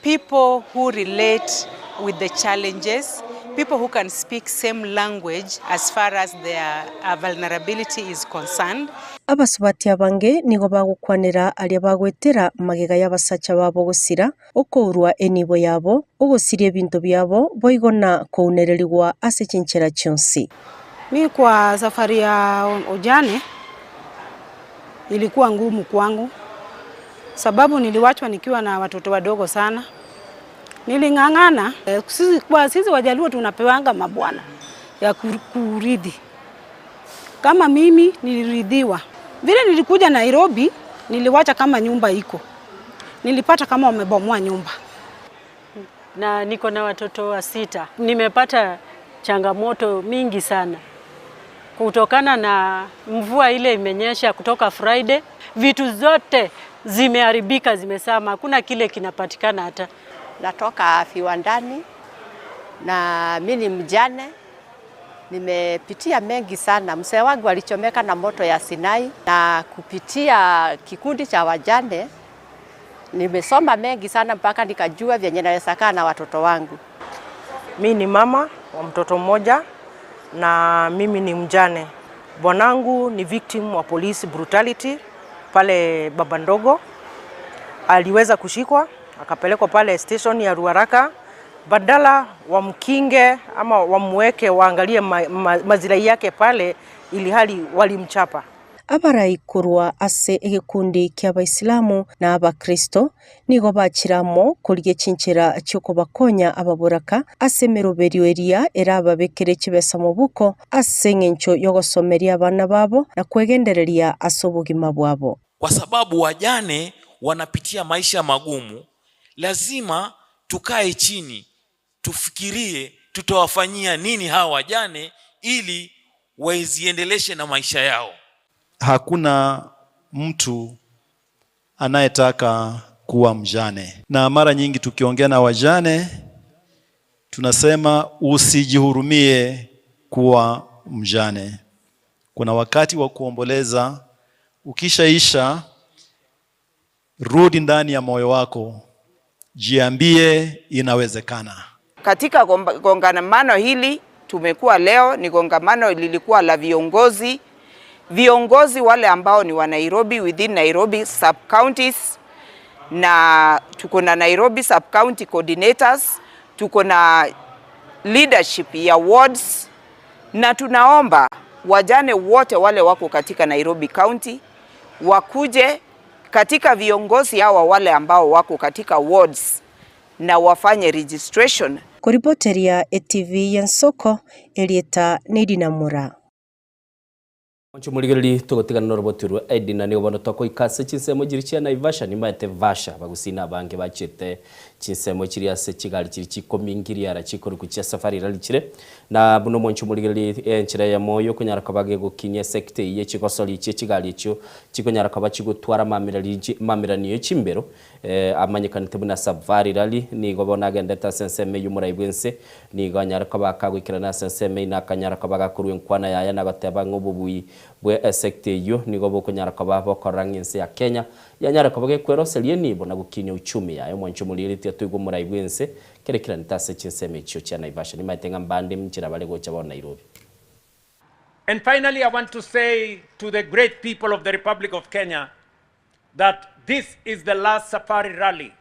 People who relate with the challenges, people who can speak same language as far as their vulnerability is concerned. Abasubati abange nigo bagokwanera aria bagoetera magega y'abasacha babo gosira, okourwa enibo yabo, ogosiria ebinto biabo, boigo na kounererigwa ase chinchera chionsi. Mi kwa safari ya ujane ilikuwa ngumu kwangu sababu niliwachwa nikiwa na watoto wadogo sana. Niling'ang'ana. Sisi, kwa sisi Wajaluo tunapewanga mabwana ya kurithi. Kama mimi nilirithiwa. Vile nilikuja Nairobi, niliwacha kama nyumba iko. Nilipata kama wamebomoa nyumba. Na niko na watoto wa sita. Nimepata changamoto mingi sana kutokana na mvua ile imenyesha kutoka Friday, vitu zote zimeharibika, zimesama, hakuna kile kinapatikana hata. Natoka viwandani na mi ni mjane, nimepitia mengi sana. Mzee wangu alichomeka na moto ya Sinai, na kupitia kikundi cha wajane nimesoma mengi sana mpaka nikajua vyenye naweza kaa na watoto wangu. Mi ni mama wa mtoto mmoja na mimi ni mjane. Bwanangu ni victim wa police brutality pale Baba Ndogo. Aliweza kushikwa akapelekwa pale station ya Ruaraka, badala wamkinge ama wamweke waangalie mazirai yake pale, ili hali walimchapa. Abarai korwa ase egekundi ki'Abaisilamu na Abakristo nigo bachire amo korigia chinchera chi'okobakonya ababoraka ase emeroberio eria erababekere chibesa mobuko ase eng'encho y'ogosomeria abana babo na kwegendereria ase obogima bwabo. Kwa sababu wajane wanapitia maisha magumu, lazima tukae chini tufikirie tutawafanyia nini hawa wajane ili waziendeleshe na maisha yao. Hakuna mtu anayetaka kuwa mjane, na mara nyingi tukiongea na wajane tunasema usijihurumie kuwa mjane. Kuna wakati wa kuomboleza, ukishaisha rudi ndani ya moyo wako, jiambie inawezekana. Katika kongamano hili tumekuwa leo, ni kongamano lilikuwa la viongozi, viongozi wale ambao ni wa Nairobi within Nairobi sub counties, na tuko na Nairobi sub county coordinators, tuko na leadership ya wards, na tunaomba wajane wote wale wako katika Nairobi County wakuje katika viongozi hawa wale ambao wako katika wards na wafanye registration. Koripoteria ETV y'ensoko erieta Nedina Mura. Moncho murigereri tugotigana n'oroboti rwa Edina nigo bono tokoika ase chinsemo chiri chia Naivasha nimaete Vasha bagusina abange bachete chinsemo chiri ase chigari chiri chikomingiriara chikoruku chia safari rally chire na buno moncho murigereri enchera ya moyo kunyara kabage gukinya sekte iye chigosori chie chigari echio chikonyara kaba chigotwara mamiraniyo chimbero amanyekanete buna safari rally nigo bono agendete ase ensemo eywo omorai bwense nigo anyare koba akagwikera ase ensemo eywo na akanyara koba gakorwa enkwana yaya na goteba ng'a obobui bwe esekta eywo nigo bokonyara koba bokorora ng'a ense ya Kenya yanyara koba gekweroseria enibo na gokinia uchumi yaye omwancho omoriereti atoigwe omorai bwense kere kiranete ase chinsemo echio chia Naivasha nimaete ng'a mbande nchera bare gocha bono Nairobi. And finally, I want to say to the great people of the Republic of Kenya that this is the last safari rally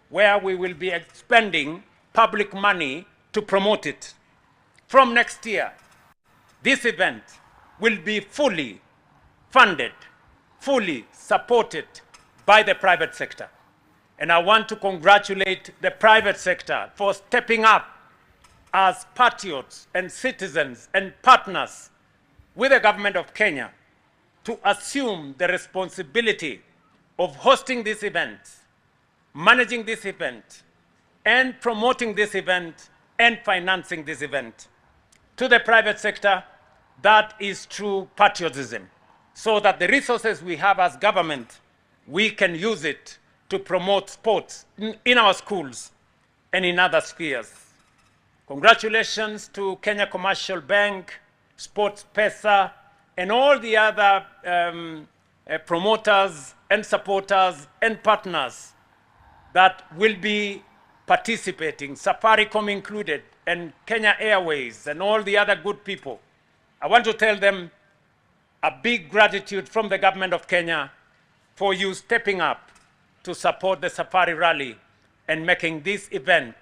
where we will be expending public money to promote it. From next year, this event will be fully funded, fully supported by the private sector. And I want to congratulate the private sector for stepping up as patriots and citizens and partners with the government of Kenya to assume the responsibility of hosting this event, managing this event, and promoting this event, and financing this event. To the private sector, that is true patriotism, so that the resources we have as government, we can use it to promote sports in our schools and in other spheres. Congratulations to Kenya Commercial Bank, Sports Pesa, and all the other promoters and supporters and partners that will be participating, Safaricom included. and Kenya Airways and all the other good people. I want to tell them a big gratitude from the government of Kenya for you stepping up to support the Safari Rally and making this event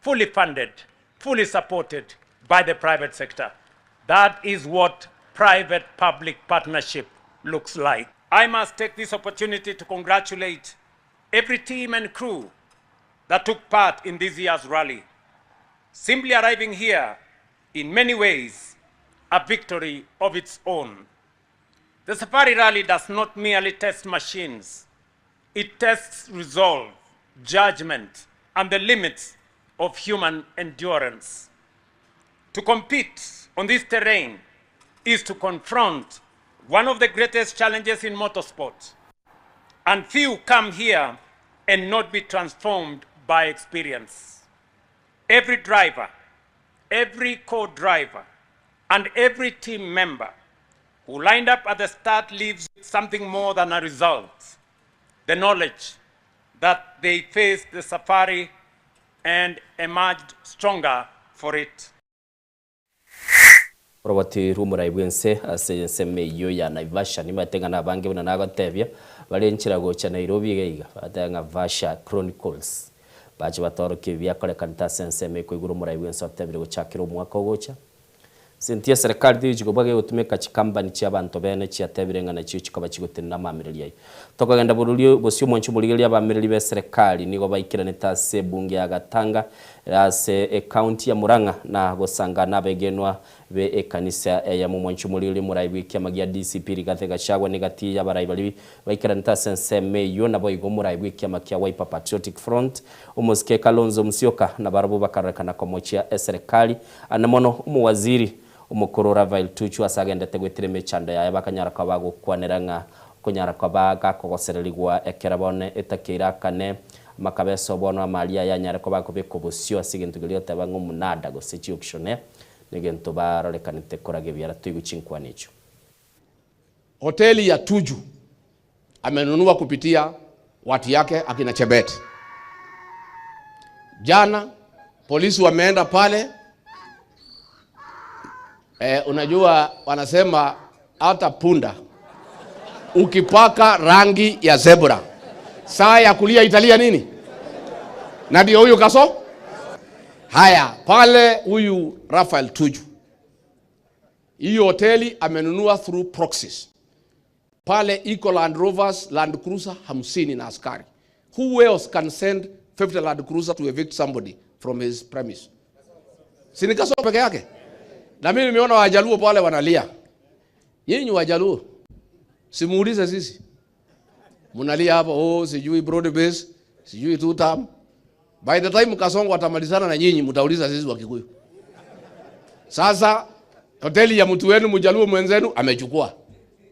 fully funded, fully supported by the private sector. That is what private public partnership looks like. I must take this opportunity to congratulate every team and crew that took part in this year's rally. Simply arriving here, in many ways, a victory of its own. The Safari Rally does not merely test machines, it tests resolve, judgment, and the limits of human endurance. To compete on this terrain is to confront one of the greatest challenges in motorsport, and few come here and not be transformed by experience. Every driver, every co driver, and every team member who lined up at the start leaves with something more than a result the knowledge that they faced the safari and emerged stronger for it. Oroboti rw'omorai bw'ense ase ensemo eyio ya Naivasha nimanyete ng'a nabange buna nagotebia bare nchera gocha Nairobi iga iga bagateba ng'a Vasha Chronicles bache batorokie ebi biakorekanete ase ensemo ekoigura omorai bw'ense otebire gochakera omwaka ogocha. Senti y'eserekari tigochi kobua gegotumeka chikampani chi'abanto bene chiatebire ng'a nachio chikoba chigotenena amaamereri ayio. Tokogenda borori bosio omwancho omorigereria abaamereri b'eserekari nigo baikeranete ase ebunge ya Gatanga ere ase ecounty ya Murang'a na gosanga nabegenwa be ekanisa eyemo. Omwancho omorigereria omorai bw'ekiama gia DCP Rigathi Gachagua negati y'abarai baria baikeranete ase ensemo eyio naboigo omorai bw'ekiama kia Wiper Patriotic Front Omosike Kalonzo Musyoka nabarabwo bakarorekana komochia eserekari Ande mono omowaziri omokoro Raphael Tuju ase agendete goetera emechando yaye bakanyara koba bagokwanera ng'a okonyara koba gakogosererigwa ekero bono etakeire akane amakabeso bono amari aye anyare koba akobekwa bosio ase egento keria goteba ng'a omunada gose chiauction negento barorekanete koraga ebiara toigwe chinkwana echio. Hoteli ya Tuju amenunua kupitia watu yake akina Chebet. Jana polisi wameenda pale. E, unajua wanasema hata punda ukipaka rangi ya zebra saa ya kulia italia nini? Na ndio huyu kaso haya pale, huyu Raphael Tuju hiyo hoteli amenunua through proxies. Pale iko Land Rovers, Land Cruiser hamsini na askari. Who else can send 50 Land Cruiser to evict somebody from his premise? Si ni Kasongo peke yake? Na mimi nimeona Wajaluo pale wanalia. Nyinyi Wajaluo, simuulize sisi. Mnalia hapo, oh, sijui broad base, sijui two term. By the time Kasongo atamalizana na nyinyi, mtauliza sisi Wakikuyu. Sasa hoteli ya mtu wenu mjaluo mwenzenu amechukua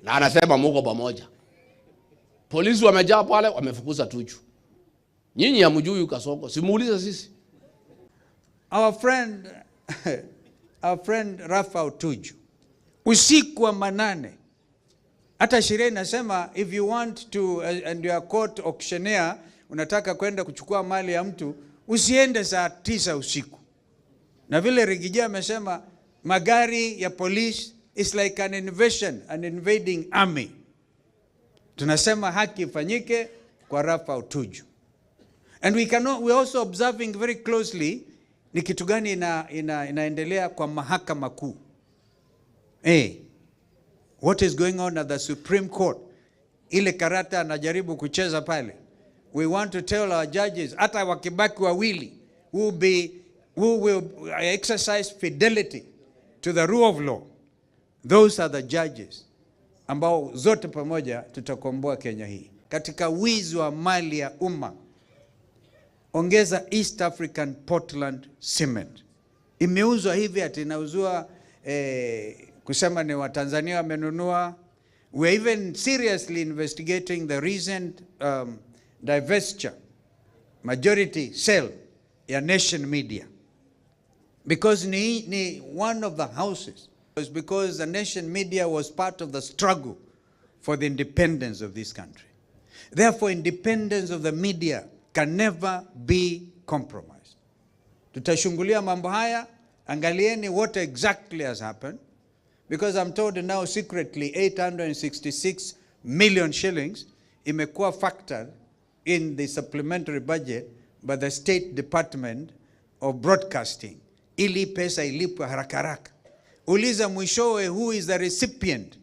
na anasema muko pamoja. Polisi wamejaa pale, wamefukuza Tuju. Nyinyi hamjui Kasongo, simuulize sisi. Our friend, our friend Raphael Tuju, usiku wa manane, hata sheria inasema if you want to and you are court auctioneer, unataka kwenda kuchukua mali ya mtu usiende saa tisa usiku. Na vile Riggy G amesema magari ya police is like an invasion, an invading army. Tunasema haki ifanyike kwa Raphael Tuju. And we cannot, we also observing very closely ni kitu gani ina, ina, inaendelea kwa mahakama kuu. Eh, what is going on at the Supreme Court? Ile karata anajaribu kucheza pale. We want to tell our judges, hata wakibaki wawili who be who will exercise fidelity to the rule of law. Those are the judges ambao zote pamoja tutakomboa Kenya hii. Katika wizi wa mali ya umma, ongeza East African Portland Cement imeuzwa hivi ati inauzwa eh, kusema ni Watanzania wamenunua. We are even seriously investigating the recent divestiture majority sale ya Nation Media because ni one of the houses was because the Nation Media was part of the struggle for the independence of this country. Therefore, independence of the media can never be compromised. Tutashungulia mambo haya, angalieni what exactly has happened because I'm told now secretly 866 million shillings imekuwa factored in the supplementary budget by the State Department of Broadcasting ili pesa ilipwe haraka haraka. Uliza mwishowe who is the recipient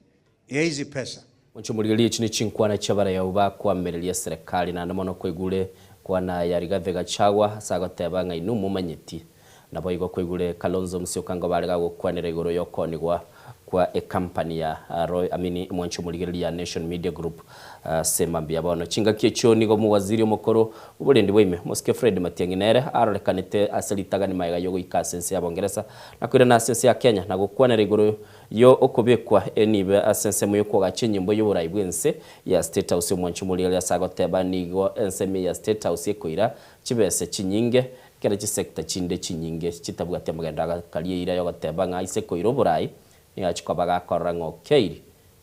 ya hizi pesa. Mwancho echi ne chinkwana chiabarayau bakoamereria eserekari naende mono kwaigure kwana ya Rigathi Gachagua ase agoteba ng'a inwe momanyeti. Naboigo kwaigure Kalonzo Musyoka ngo bare gagokwanera igoro yokoonigwa kwa ecompany ya Roy I mean mwancho morigereria ya Nation Media Group ase mambia bono. Chingaki echio nigo omowaziri omokoro bw'oborendi bwa ime Mosike Fred Matiang'i nere arorekanete ase ritagani magega yogoika ase ense ya Bongeresa na koirana ase ense ya Kenya na gokwanera igoro Yo okobekwa enibo ase ensemo y'okoagacha enyomba y'oborai bw'ense ya State House Omwanchi omorigereria ase agoteba nigo ensemo eye ya State House ekoira chibese chinyinge ekero chisector chinde chinyinge chitabwati amagendo agakaria eira yogoteba ng'a ase ekoira oborai nigo achia koba gakorora ng'a okeiri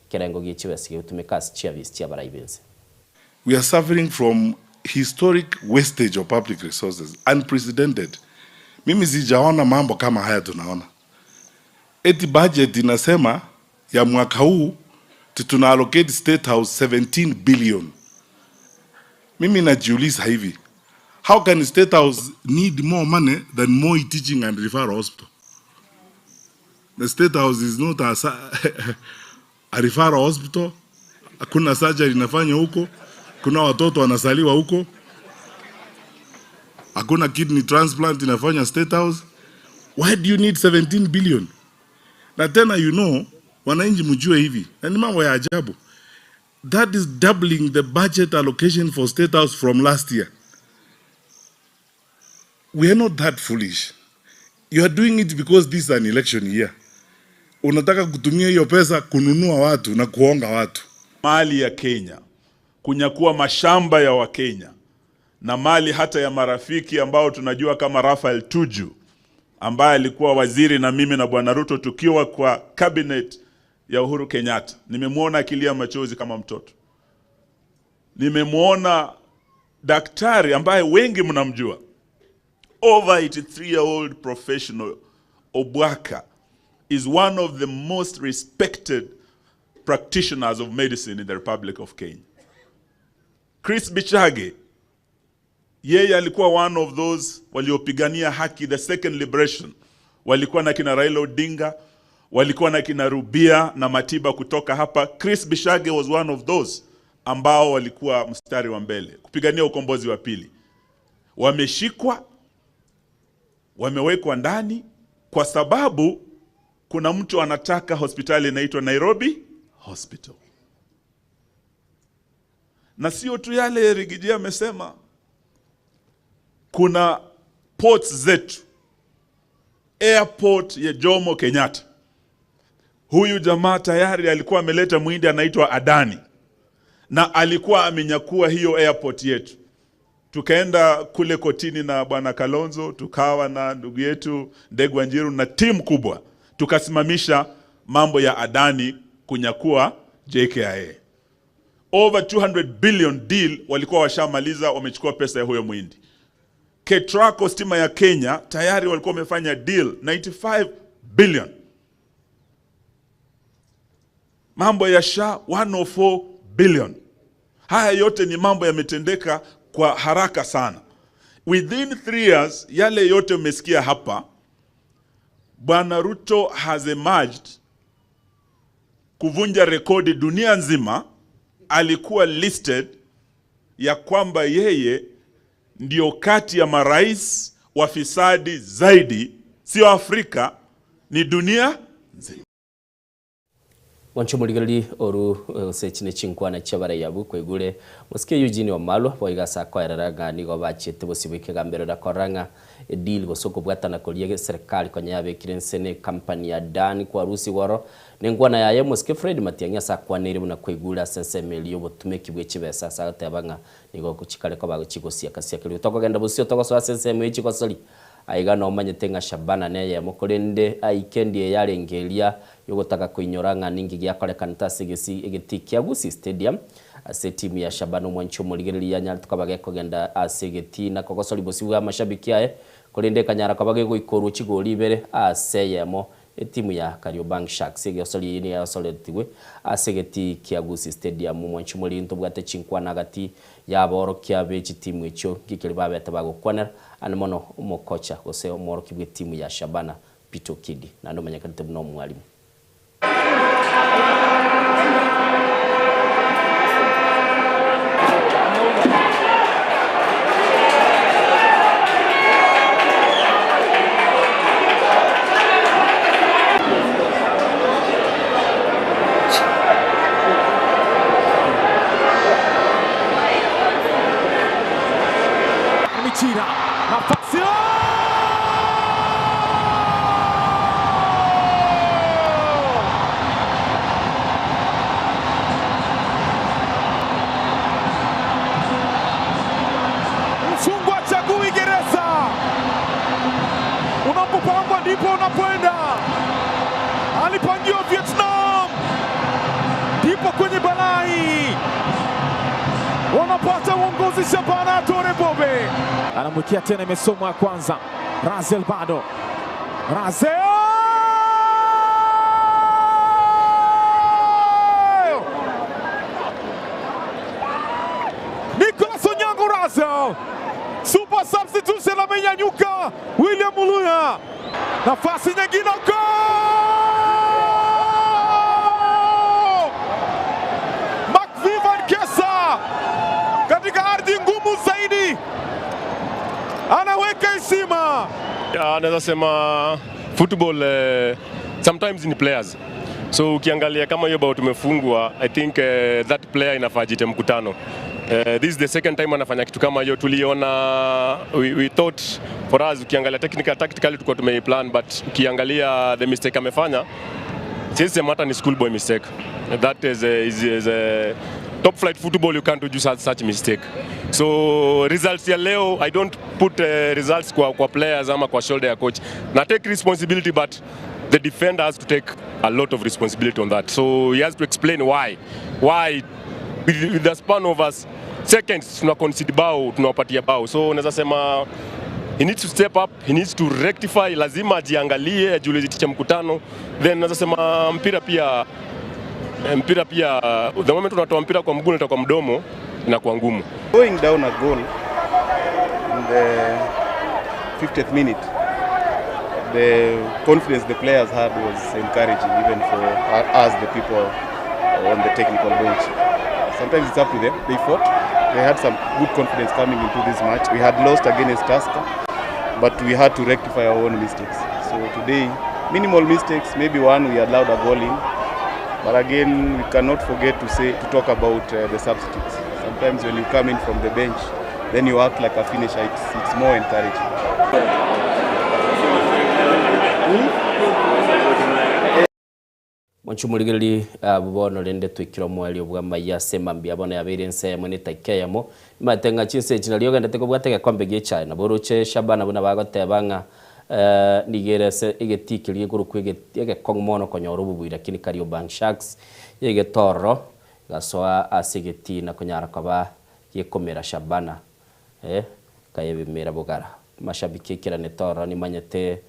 ekerengo gie chibese gegotumeka ase chiabisi chi'abarai b'ense. We are suffering from historic wastage of public resources, unprecedented. Mimi sijaona mambo kama haya tunaona. Eti budget inasema ya mwaka huu ti tuna allocate State House 17 billion. Mimi najiuliza hivi, how can State House need more money than Moi Teaching and Referral Hospital? The State House is not a, a referral hospital. Hakuna surgery inafanywa huko, kuna watoto wanasaliwa huko, hakuna kidney transplant inafanywa State House. Why do you need 17 billion? Na tena you know, wananchi mjue hivi, na ni mambo ya ajabu. That is doubling the budget allocation for State House from last year. We are not that foolish. You are doing it because this is an election year. Unataka kutumia hiyo pesa kununua watu na kuonga watu. Mali ya Kenya, kunyakua mashamba ya Wakenya na mali hata ya marafiki ambao tunajua kama Raphael Tuju ambaye alikuwa waziri na mimi na Bwana Ruto tukiwa kwa cabinet ya Uhuru Kenyatta. Nimemwona akilia machozi kama mtoto. Nimemwona daktari ambaye wengi mnamjua, over 83 year old professional Obwaka is one of the most respected practitioners of medicine in the Republic of Kenya. Chris Bichage yeye alikuwa one of those waliopigania haki, the second liberation. Walikuwa na kina Raila Odinga, walikuwa na kina Rubia na Matiba kutoka hapa. Chris Bishage was one of those ambao walikuwa mstari wa mbele kupigania ukombozi wa pili. Wameshikwa, wamewekwa ndani kwa sababu kuna mtu anataka hospitali inaitwa Nairobi Hospital. Na sio tu yale Rigiji amesema, kuna ports zetu, airport ya Jomo Kenyatta. Huyu jamaa tayari alikuwa ameleta muhindi anaitwa Adani na alikuwa amenyakua hiyo airport yetu. Tukaenda kule kotini na bwana Kalonzo, tukawa na ndugu yetu Ndegwa Njiru na timu kubwa, tukasimamisha mambo ya Adani kunyakua JKIA. Over 200 billion deal walikuwa washamaliza, wamechukua pesa ya huyo muhindi. Ketraco stima ya Kenya tayari walikuwa wamefanya deal 95 billion. Mambo ya SHA 104 billion. Haya yote ni mambo yametendeka kwa haraka sana. Within 3 years, yale yote umesikia hapa, Bwana Ruto has emerged kuvunja rekodi dunia nzima. Alikuwa listed ya kwamba yeye ndio kati ya marais wafisadi zaidi, sio Afrika, ni dunia nzima. Mwanche omorigereria oru gose echi nechinkwana chi'abarai abwo kwaigure mosike Eugene Wamalwa boigo ase akoerera ng'a nigo bachiete bosio bwa ekegambero na korora ng'a edeal gose okobwatana koria eserikari konya yabekire inse ne ecompany ya Adani kwarusigwa oro nenkwana yaye mosike Fred Matiang'i ase akwaneire buna kwaigure ase ensemo eria yobotumeki bwe chibesa ase agoteba ng'a nigo chikare koba chigosiaka siakeria tokogenda bosio togosoa ase ensemo eye chigosori Aiga nomanyete ng'a Shabana neyemo, korende aike ndiye yarenge eria yogotaka koinyora ng'a ninki giakorekanete ase egesi egetii kia Gusii Stadium ase etimu ya Shabana omwanchi omorigereria yanyarete koba gekogenda ase egetii na kogosori bosio bwa amashabiki aye. Korende ekanyara koba gegoikorwa chigori ibere ase eyemo Etimu ya Kariobangi Sharks egeosori eyio nigo yagosoretigwe ase egetii kia Gusii Stadium. Omwanchi omoriri ntobwate chinkwana gati y'aborokia be chitimu echio nki keria babete bagokwanera ande mono omokocha gose omworokia bw'etimu ya Shabana Peter Okidi naende omanyekanete buna omwalimu. Michira nafasi Mfungwa chagui gereza, unapopangwa ndipo unapoenda. Alipangiwa Vietnam, ndipo kwenye balai wanapata uongozi. Shabana Tore Bobe anamwekea tena, imesomwa ya kwanza. Razel bado Razel Nicolas Onyango Razel, super substitution amenyanyuka. William Muluya, nafasi nyingine, goal! Macvivan Kesa katika ardhi ngumu zaidi anaweka heshima. Yeah, naweza sema football eh, sometimes ni players. So ukiangalia kama hiyo bao tumefungwa, I think eh, that player inafaa ajite mkutano. Eh, this is the second time anafanya kitu kama hiyo. Tuliona we thought for us, ukiangalia technical tactically tulikuwa tumeiplan, but ukiangalia the mistake amefanya siwezi sema hata ni schoolboy mistake. That is a, is a top flight football you can't do such mistake. So results ya leo I don't put results kwa players ama kwa shoulder ya coach. Na take responsibility but the defender has to take a lot of responsibility on that. So he has to explain why. Why with the span of us seconds tuna concede bao tunawapatia bao. So unaweza sema he needs to step up, he needs to rectify, lazima ajiangalie, ajiulize ticha mkutano. Then naweza sema mpira pia mpira pia the moment unatoa mpira kwa mguu unatoa kwa mdomo inakuwa ngumu. Going down a goal in the 50th minute, the confidence the players had was encouraging even for us, the people on the technical bench. Sometimes it's up to them. They fought. They had some good confidence coming into this match. We had lost against Tusker, but we had to rectify our own mistakes. So today, minimal mistakes, maybe one we allowed a goal in. But again, we cannot forget to talk about the substitutes. Sometimes when you come in from the bench, then you act like a finisher. It's more encouraging. Mwancho morigereri abwo bono rende toikire omoerio bw'amaiyo ase mambia bono yabeire ense eyemo na etaika eyemo. Nimanyete ng'a chinse echi nario ogendete kobwata egekombe gie echae nabo oroche Shabana buna bagoteba ng'a nigo ere ase egetii keria gekorokwa egekong'u mono konyora obobui lakini Kariobangi Sharks yegetororo egasoa ase egetii na konyara koba gekomera Shabana ekayebimera bogara. Mashabiki aikerane tororo nimanyete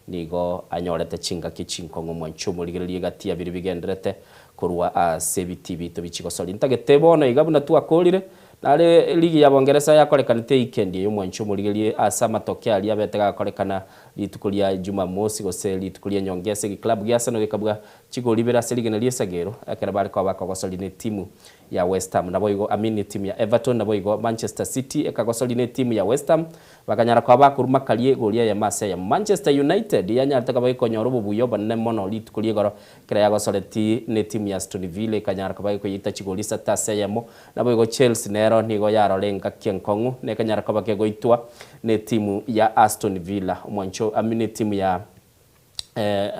nigo anyorete chingaki chinkong'u mwanche omorigererie egati ya biria bigenderete korwa ase ebitii bito bichigosori. Ntagete bono iga buna twakorire nare eligi ya Bongeresa yakorekanete eikendi eye omwanche omorigererie ase amatokeo aria abete gakorekana rituko ria Jumamosi gose rituko ria enyonge ase egeclub gia Arsenal gekabua chigori ibere ase rigena ria esagero ekero bare koba bakogosori na etimu ya West Ham naboigo I mean etimu ya Everton naboigo Manchester City ekagosori na etimu ya West Ham bakanyara koba bakoruma karia egori eyemo ase eyemo. Manchester United yanyarete koba gekonyora obobuya obonene mono rituko ria igoro ekero yagosoreti na etimu ya Aston Villa ekanyara koba gekoyeita chigori isato ase eyemo naboigo Chelsea nero nigo yarora engaki enkong'u na ekanyara koba kegoitwa na etimu ya Aston Villa omwancho I mean etimu ya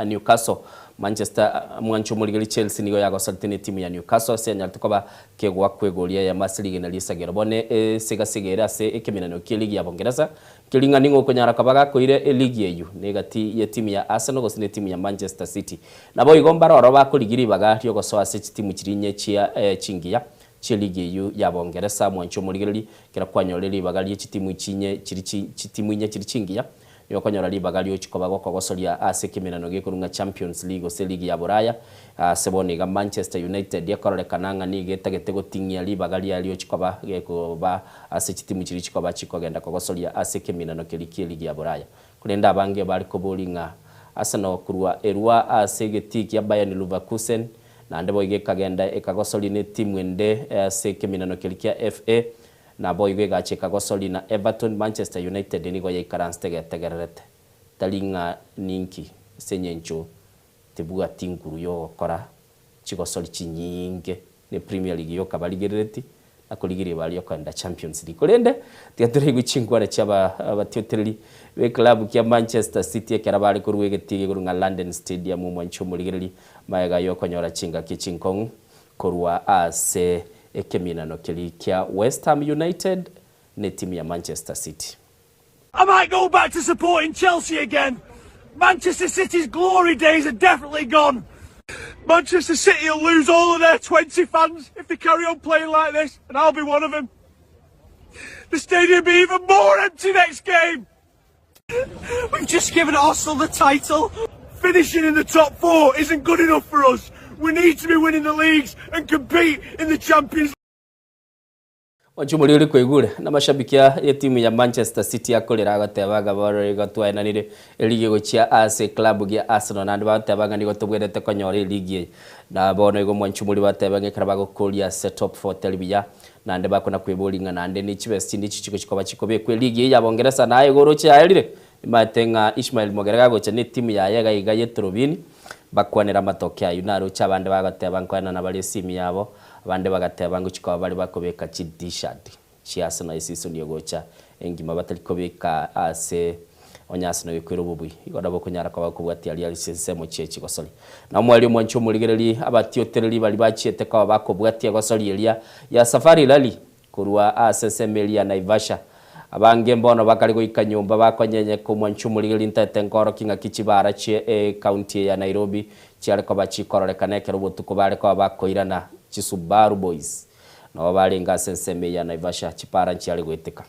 Newcastle. Manchester mwancho omorigeri Chelsea nigo yagosorete netimu ya Newcastle ase yanyarete koba kegoakwa egori eyemo ase rigena ri'esagero. Bono esegasiga ere ase ekemenano ki'eligi ya Bongeresa keria ng'a ning'o okonyara koba gakoira eligi eyio negati y'etimu ya Arsenal gose netimu ya Manchester City. Naboigo mbare oro bakorigia ribaga riogosoa ase chitimu chiria inye chia chingiya chi'eligi eyio ya Bongeresa mwancho omorigereri ekero kwanyorire ribaga rie chitimu echi inye chiri chitimu inye chiri chingiya. Nigo okonyora ribaga riochi koba gokogosoria ase ekemenano gekorwa ng'a Champions League gose eligi ya Boraya. Ase bono iga Manchester United ekororekana ng'a nigo etagete goting'ia ribaga riaye riochi koba gekoba ase chitimu chiria chikoba chikogenda kogosoria ase ekeminano keria ki'eligi ya Boraya. Korende abange bare koboria ng'a Arsenal korwa erwa ase egetii kia Bayern Leverkusen naende boigo ekagenda ekagosoria netimu ende ase ekeminano keria kia FA Naboigo egacha ekagosori na Everton, Manchester United nigo yaikaransete getegererete. Tari ng'a ninki, ase engencho tebwati nguru yogokora chigosori chinyinge ne Premier League yoka barigerereti na korigereria baria okoenda Champions League. Korende tiga toraigwe chinkwana chia abatiotereri be club kia Manchester City ekero bare korwa egetii igoro ng'a London Stadium omwanchi omorigereri magega yokonyora chingaki chinkong'u korwa ase ekeminano keria kia West Ham United netimu ya Manchester City. I might go back to supporting Chelsea again. Manchester City's glory days are definitely gone. Manchester City will lose all of their 20 fans if they carry on playing like this, and I'll be one of them. The stadium will be even more empty next game. We've just given Arsenal the title. Finishing in the top four isn't good enough for us. We need to be winning the leagues and compete in the Champions Mwanche omoria ore kwaigure namashabiki a etimu ya Manchester City akorera agoteba ng'a bono nigo twaenanire eligi gochia ase eclub gia Arsenal naende bagoteba ng'a nigo tobwenerete konyora eligi eye. Na bono igo mwanche omoria bateba ng'a ekero bagokoria ase top four tari buya naende bakona kweboria ng'a naende ne chibesa chinde echi chigochi koba chikobekwa eligi eye ya Bongeresa naye igo oroche yaerire. Nimanyete ng'a Ishmael Mogere gagocha ne etimu yaye iga iga y'eturubini bakwanere amatoke ayio naroche abande bagoteba nkoenana bare esimi yabo Abande bagateba ngochia koba bare bakobeka chi T-shirt chia Arsenal esisoni egocha engima batari kobeka ase onye Arsenal gekoira obobui. Igo nabo okonyara koba okobwatia aria ase chinsemo chie chigosori. Na omweri omwanchi omorigereri abatiotereri baria bachiete koba bakobwatia egosori eria ya Safari Rally Korwa ase ensemo eria ya Naivasha, abange mbono bakare goika nyomba bakonyenyeka omwancho omorigereria ntaete nkorokia ng'aki chibaara chie ecounty eye ya Nairobi chiare koba chikororekana ekero botuko bare koba bakoirana Chisubaru Boys nabo barenge ase ensemo eye ya Naivasha chipaara nchiare goeteka.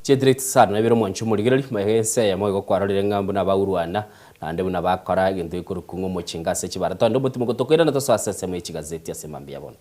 Chietire chisano na ibere omwancho omorigereria, magega ense eyemo igo kwarorire ng'a buna baurwana, naende buna bakora egento gekorokwa ng'a omochinga ase chibara. Togende omotimoko tokoirana tosoe ase ensemo ye chigazeti ase mambia bono.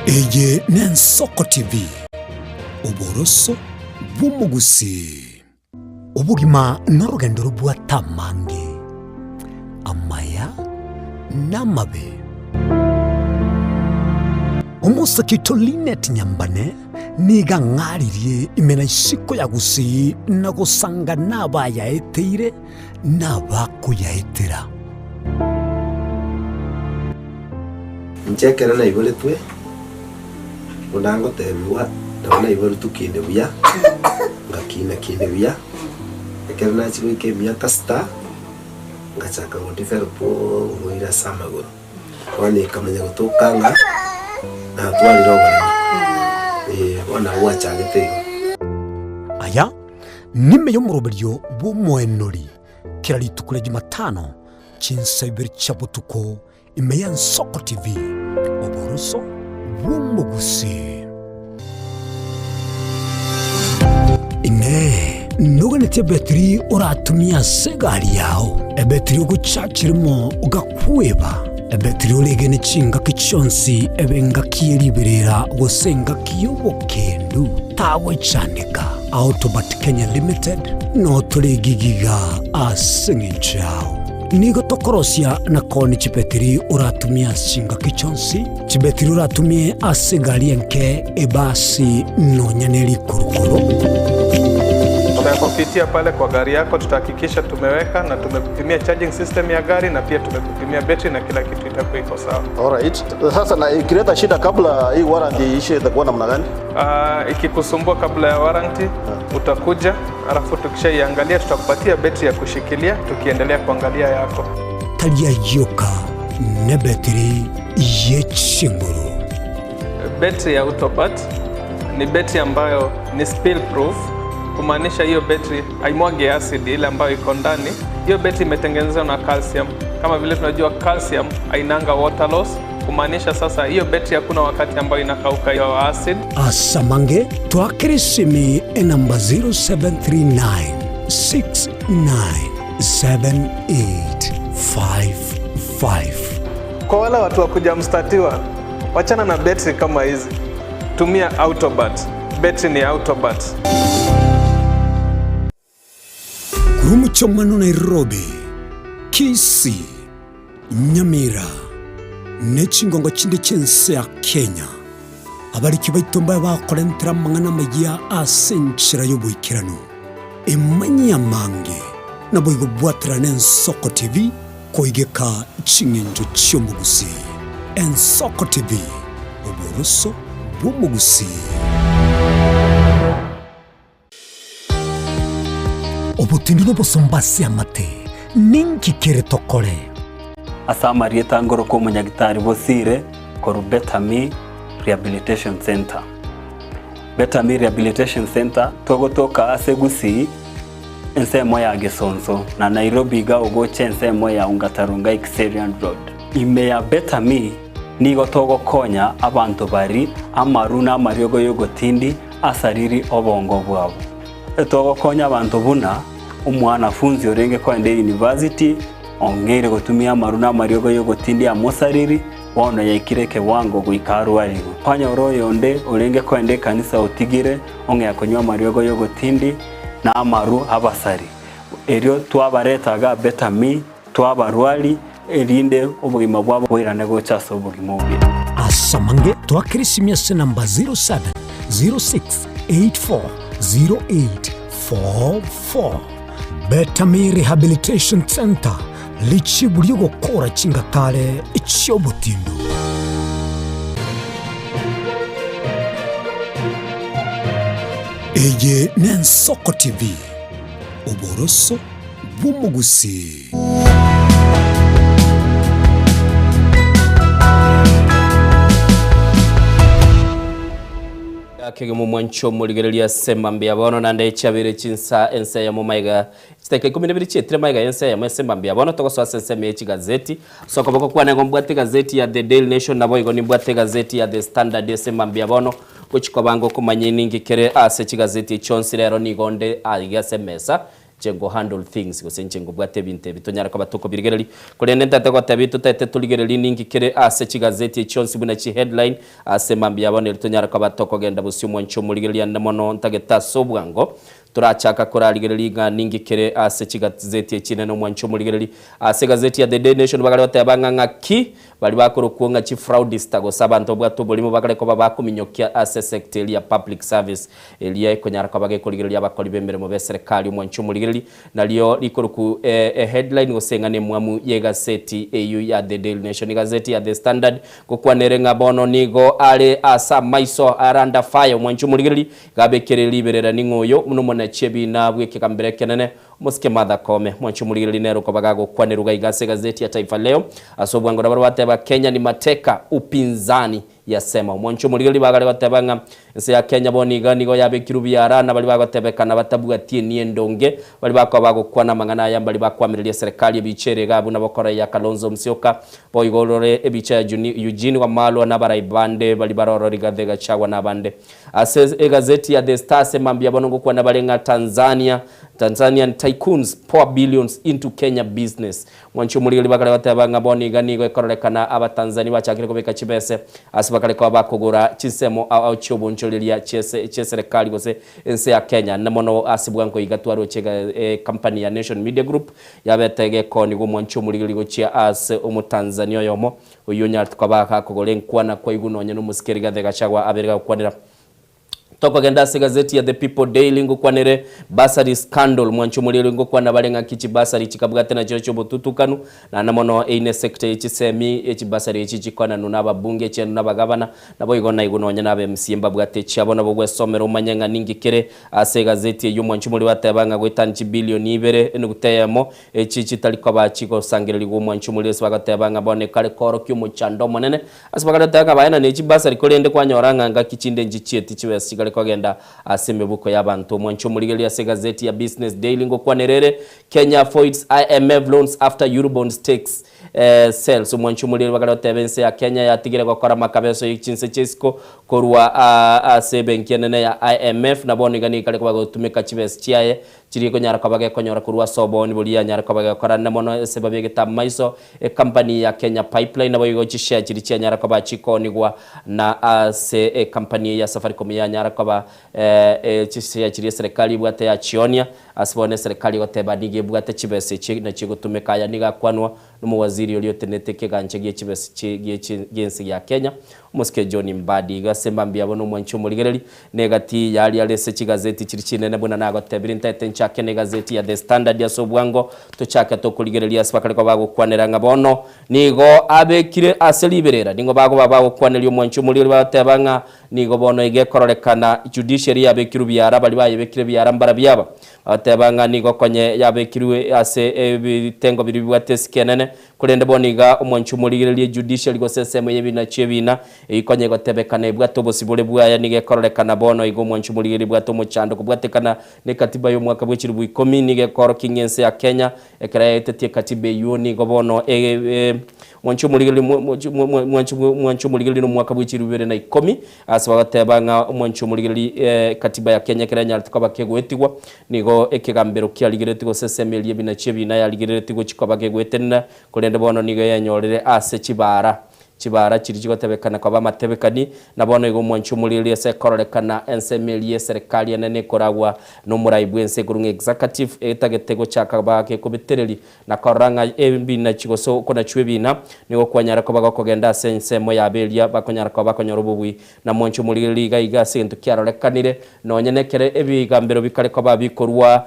Eye n'Ensoko TV, oboroso bw'omogusii. Obogima norogendo robwate amange, amaya na amabe. Omosake oito Linet Nyambane nigo ang'aririe ime na isiko ya Gusii na gosanga nabayaeteire na abakoyaetera. Inche ekero naiboretwe, buna ngotebigwa, nabo naiboretwe kinde buya, ngakina kinde buya, ekero nachia goika emiaka sita, ngachaka go develop oborwaire ase amagoro. Bono ekamanya gotoka ng'a natwarire oboremo, eh, bono nabo gwachagete igo. Aya nime y'omoroberio bw'omoenori kera rituko ria Jumatano chinsa ibere chia botuko ime y'Ensoko TV, oboroso bw'omogusii. Inee! Noganetie ebetiri oratumie ase egari yao? Ebetiri ogochachiremo ogakweba? Ebetiri oregene chingaki chionsi ebe engaki ye riberera gose engaki y'obokendu? Tagochandeka. Autobat Kenya Limited notore egigiga ase eng'encho yao. Nigo tokorosia na koonia chibetiri oratumie ase chingaki chionsi, chibetiri oratumie ase egari enke, ebasi, nonya ne rikurukuru. Tutakupitia pale kwa gari yako, tutahakikisha tumeweka na tumekupimia charging system ya gari na pia tumekupimia betri na kila kitu itakuwa iko sawa. Alright. Sasa na ikileta shida kabla hii warranty iishe itakuwa namna gani? Uh, ikikusumbua kabla ya warranty utakuja, alafu tukishaiangalia tutakupatia betri ya kushikilia tukiendelea kuangalia yako. Tari ayioka nebetiri ye chinguru. Betri ya Autobat ni betri ambayo ni spill proof, kumaanisha hiyo betri haimwagi acid ile ambayo iko ndani. Hiyo betri imetengenezwa na calcium. Kama vile tunajua calcium hainanga water loss, kumaanisha sasa hiyo betri hakuna wakati ambayo inakauka hiyo acid. Asamange twakere esimi enamba 0739 697855. Kwa wale watu wa kuja mstatiwa, wachana na betri kama hizi, tumia Autobat. Betri ni Autobat. Korwa omochie Nairobi, Kisii, Nyamira, ne chingongo chinde chi'ense ya Kenya, abariki baito mbabe bakorentera amang'ana amayia ase enchera y'oboikeranu, emanyia amange, naboigo bwaterana Ensoko TV koigeka ching'encho chi'omogusii. Ensoko TV, oboroso bw'omogusii. Obotindi nobosomba ase amate, ninki kere tokore? Ase amarieta ngoroka omonyagitari Bosire korwa Better Me Rehabilitation Centre. Better Me Rehabilitation Centre togotoka ase Gusii ensemo ya Gesonso na Nairobi iga ogocha ensemo ya Ongata Rongai Kiserian Road. Ime ya Better Me nigo togokonya abanto bari amaru na amariogo yogotindi asariri obongo bwabo. Togokonya abanto buna omwanafunzi orenge kogenda eyunivasiti ong'eire gotumia amaru na amariogo y'ogotindia amosariri, bono yaikire ekewango goika arwarigwe. Kwanyora oyonde orenge kogenda ekanisa otigire ong'ea konywa amariogo y'ogotindi na amaru abasari. Erio twabareta iga Better Me, twabarwari, erinde obogima bwabo boirane gocha ase obogima obuya. Ase amange twakera esimi ase namba 0706840844. Betami Rehabilitation Centre, richibu ri'ogokora chingatare chi'obotindu. Eye n'Ensoko TV, oboroso bw'omogusii. Kegima omwancho omorigereria ase mambia bono naende chiabeire chinsa ense eyemo maiga chidakika ikomi na ibere chietire maiga y'ense eyemo ase mambia bono togosoa ase ensemo ye chigazeti ase okoboko kwane nigo mbwate egazeti ya The Daily Nation naboigo nimbwate egazeti ya The Standard ase mambia bono gochia kobanga okomanya ninki kere ase chigazeti echi chionsi rero nigo onde aiga ase emesa Inche ngo handle things gose inche ngobwate ebinto ebi tonyare koba tokobirigereria. Korende ntagete gotebia totagete torigererie ninki kere ase chigazeti echi chionsi buna chi headline ase mambia bono eri tonyare koba tokogenda bosio mwanche omorigereria ande mono ntagete ase obwango torachaka korarigereria ng'a ninki kere ase chigazeti echi nene omwanche omorigereria. Ase egazeti ya The Daily Nation bagare goteba ng'a ng'aki Baria bakorokwo ng'a chifraudista gose abanto babwate oborimo bakare koba bakominyokia ase esecta eria ya public service eria ekonyara koba gekorigereria abakori b'emeremo b'eserekari omwanchi omorigereria nario rikorokwo eheadline gose eng'ana emwamu y'egaseti eyio ya The Daily Nation. Egazeti ya The Standard gokwana ere ng'a bono nigo are ase amaiso are under fire omwanchi omorigereria iga abekere riberera ning'o oyo buna omonachi ebina bw'ekegambero ekenene. Omosike Martha Koome, mwanche omorigereria nere okoba gagokwanerwa iga ase egazeti ya Taifa Leo ase obwango nabo bateba Kenya ni mateka upinzani yasema. Omwanche omorigereria bagare goteba ng'a ense ya Kenya bono iga nigo yabekirwe biara na baria bagotebekana batabwati enia endonge baria bakoba bagokwana amang'ana aya mbari bakwamireria eserekari ebicha ere iga abwo nabo koraiya Kalonzo Musyoka boigo orore ebicha ya Eugene Wamalwa na abarai bande baria baroro Rigathi Gachagua na abande. Ase egazeti ya The Star ase mambia bono ngokwana bare ng'a Tanzania, Tanzanian tycoons pour billions into Kenya business. Mwanche omorigeri bakare goteba ng'a bono iga nigo ekororekana Abatanzania bachakire kobeka chibese ase bakare koba bakogora chinsemo ao ao chi'obonchoreria chi'eserekari gose ense ya Kenya. Na mono ase bwango iga twaroche ecompany ya Nation Media Group yabete gekonigwa omwanche omorigeri gochia ase Omotanzania oyomo Oyio onyarete koba agakogora enkwana kwaigwa nonya nomosike Rigathi Gachagua abere gagokwanera. Tokogenda ase egazeti ya The People Daily ngokwanere Bursary Scandal mwanche omorero ngokwana bare ng'aki chibursary chikabwate nachio chiobotutukanu naende mono eine sector ye chisemi echibursary echi chikoenanwa na ababunge echienwa na abagavana naboigo naigwe nonya na aba MCA mbabwate echiabo nabo gwesomera omanye ng'a ninki kere ase egazeti eyio mwanche omorero ateba ng'a goetania chibilioni ibere enuguta eyemo Echi chitari koba chigosangererigwa omwancho omorero ase bagateba ng'a bono ekare koorokia omochando omonene. Ase bakareta ng'a baenane chibasari korende kwanyora ng'a ngaki chinde nchichieti chibesa chikare kogenda ase emebuko y'abanto. Omwancho omorigereria ase egazeti ya Business Daily ngokwanera ere, Kenya voids IMF loans after Eurobond stakes sells. Omwancho omorigereria bakare goteba ense ya Kenya yatigire gokora amakabeso ye chinse chia isiko korwa ase ebenki enene ya IMF na bono iga nigo ekare koba gotumeka chibesa chiaye Chiria ekonyara koba gekonyora korwa ase obooni boria yanyare koba gekorana mono ase babegete amaiso ecompany ya Kenya Pipeline naboigo chishare chiria chianyara koba chikoonigwa na ase ecompany eye ya Safaricom yanyara koba chishare chiria eserekari ebwate yachionia ase bono eserekari egoteba nigo ebwate chibesa echi nachio egotumeka aya nigo akwanwa Nomowaziri oria otenenete ekegancha gie chibesa gi'ense ya Kenya, omosike John Mbadi. Igo ase mambia abo nomwanchi omorigereri, na egati yaria are ase chigazeti chiria chinene buna nagotebirie ntaete nchake negazeti ya The Standard ase obwango, tochake tokorigereria ase bakare koba bagokwanera ng'a bono nigo abekire ase riberera. Nigo bagoba bagokwaneria omwanchi omorigereri bagoteba ng'a nigo bono iga ekororekana judiciary yabekirwe biara baria bayebekire biara mbarabio aba. Agateba ng'a nigo konye yabekirwe ase ebitengo biria bibwate esiko enene, korende bono iga omwanchi omorigererie judiciary gose ensemo y'ebina chi'ebina, eyio konya egotebekana ebwate obosibore bwaye nigo ekororekana bono iga omwanchi omorigererie ebwate omochando kobwatekana n'ekatiba y'omwaka bwe chilifu ikomi nigo ekorokia ng'a ense ya Kenya ekero yaetetie ekatiba eyio nigo bono Mwanche omorigereria mwanche omorigereria nomwaka bwe chilifu ibere na ikomi Ase bagoteba ng'a omwanchi omorigereri katiba ya Kenya ekero yanyarete koba kegoetigwa, nigo ekegambero kiarigereretie gose esemo eria ebina chi'ebina yarigereretie gochia koba kegoetenena, korende bono nigo yenyorire ase chibaara chibaara chiria chigotebekana koba amatebekani, na bono igo omwanchi omorigereri ase ekororekana ensemo eria y'eserekari enene ekoragwa nomorai bw'ense ekorwa ng'a executive etagete gochaka koba gekobetereri Na korora ng'a ebina gose okonachwa ebina nigo kwanyara koba gokogenda ase ensemo yabo eria bakonyara koba bakonyora obobui. Na mwanche omorigererie iga iga ase egento kiarorekanire, nonya nekero ebigambero bikare koba bikorua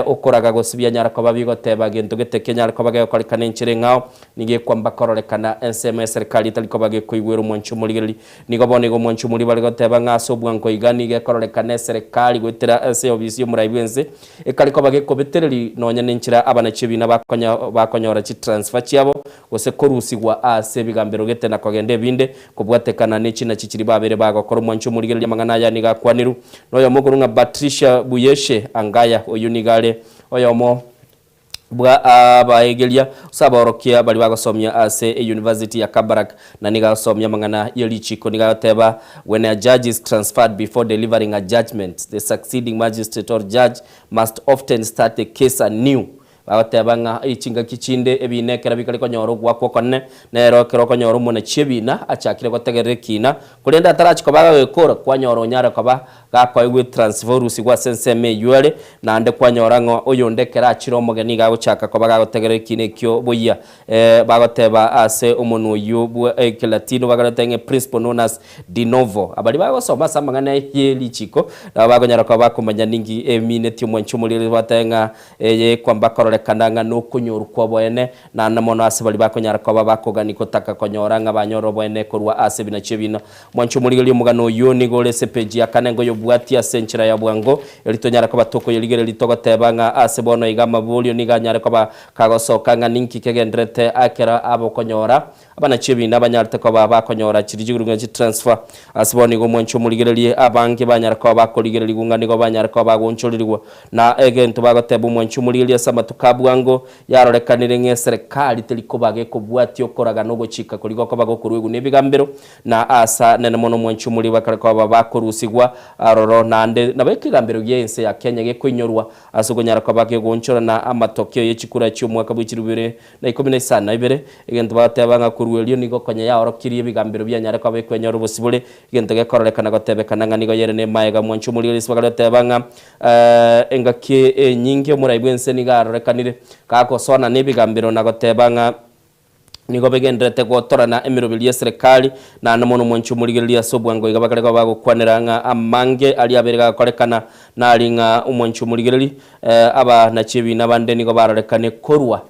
okoraga gose bianyara koba bigoteba gento gete kenyare koba gegokorekana enchera eng'ao, nigo ekwamba kororekana ensemo y'eserekari etari koba gekoigwera omwanche omorigererie. Nigo bono igo omwanche omorigererie bare goteba ng'a ase obwango iga nigo ekororekana eserekari goetera ase eofisi y'omorai bw'ense Ekare koba gekobetereri nonya nenchera abanachi ebina bakonyora chitransfer chiabo, gose korusigwa ase ebigambero gete na kogenda ebinde, kobwatekana ne chinachi chiria babere bagokora. Omwanchi omorigereria amang'ana aya nigo akwaniru noyomo okorwa ng'a Patricia Buyeshe Angaya, oyio nigo are oyomo bwa abaegeria gose abaorokia baria bagosomia ase eyunivasiti ya Kabarak, na nigo agosomia amang'ana ye richiko. Nigo agoteba, When a judge is transferred before delivering a judgment, the succeeding magistrate or judge must often start the case anew. Bagoteba ng'a chingaki chinde ebina ekero bikare konyora ogoakwa okonene, nero ekero okonyora omonachi ebina achakire gotegerera ekina, korende atarachi koba agagekora, kwanyora onyare koba Gakoegwa etransfer orusigwe ase ensemo eyio ere, naende kwanyora ng'a oyonde ekero achire omogeni iga agochaka koba gagotegerera ekiina ekio boyia. Bagoteba ase omonwa oyio bwe ekelatino bagarete ng'a principle known as de novo. Abaria bagosoma ase amang'ana ye richiko nabo bakonyara koba bakomanya ninki eminetie omwanchi omoriri batebe ng'a eye kwamba kororekana. gekororekana ng'a nokonyoru kw'oboene, naende mono ase baria bakonyara koba bakogania gotaka konyora ng'a banyore oboene korwa ase ebinachi ebina. Mwanche omorigereria omogano oyio nigo ore ase epeji ya kane ngoyobwatie ase enchera ya bwango, erio tonyare koba tokoyorigereria togoteba ng'a ase bono iga amaborio nigo anyare koba kagosoka ng'a ninki kegendererete ekero abokonyora Abanachi ebina banyarete koba bakonyora chiria chiguruguna chitransfer. Ase bono nigo omwanchi omorigererie abange banyare koba bakorigererigwa ng'a nigo banyare koba bagoonchorerigwa na egento bagoteba omwanchi omorigererie ase amatuko a bwango yarorekanire ng'a eserekari teri koba gekobwatia okoraga na ogochika koria gokoba gokoruegwa nebigambero na asa nene mono omwanchi omorigererie bakare koba bakorusigwa aroro naende nabo ekegambero gia ense ya Kenya gekoinyorwa ase okonyara koba kegoonchorana amatokeo ye chikura chi'omwaka bwe chilifu ibere na ikomi na isano na ibere, egento bagoteba ng'a korwa erio nigo konya yaorokirie ebigambero bianyare koba ekwenyora obosibore, egento gekororekana gotebekana ng'a nigo yere nemaega. Mwanche omorigereria ase bakare goteba ng'a engaki enyinge omorai bw'ense nigo arorekanire gagosoana nebigambero na goteba ng'a nigo begendererete gotorana emeroberi y'eserekari, naende mono mwanche omorigereria ase obwango iga bakare koba bagokwanera ng'a amange aria abere gakorekana nari ng'a omwanche omorigereria aba nachi ebina bande nigo barorekane korwa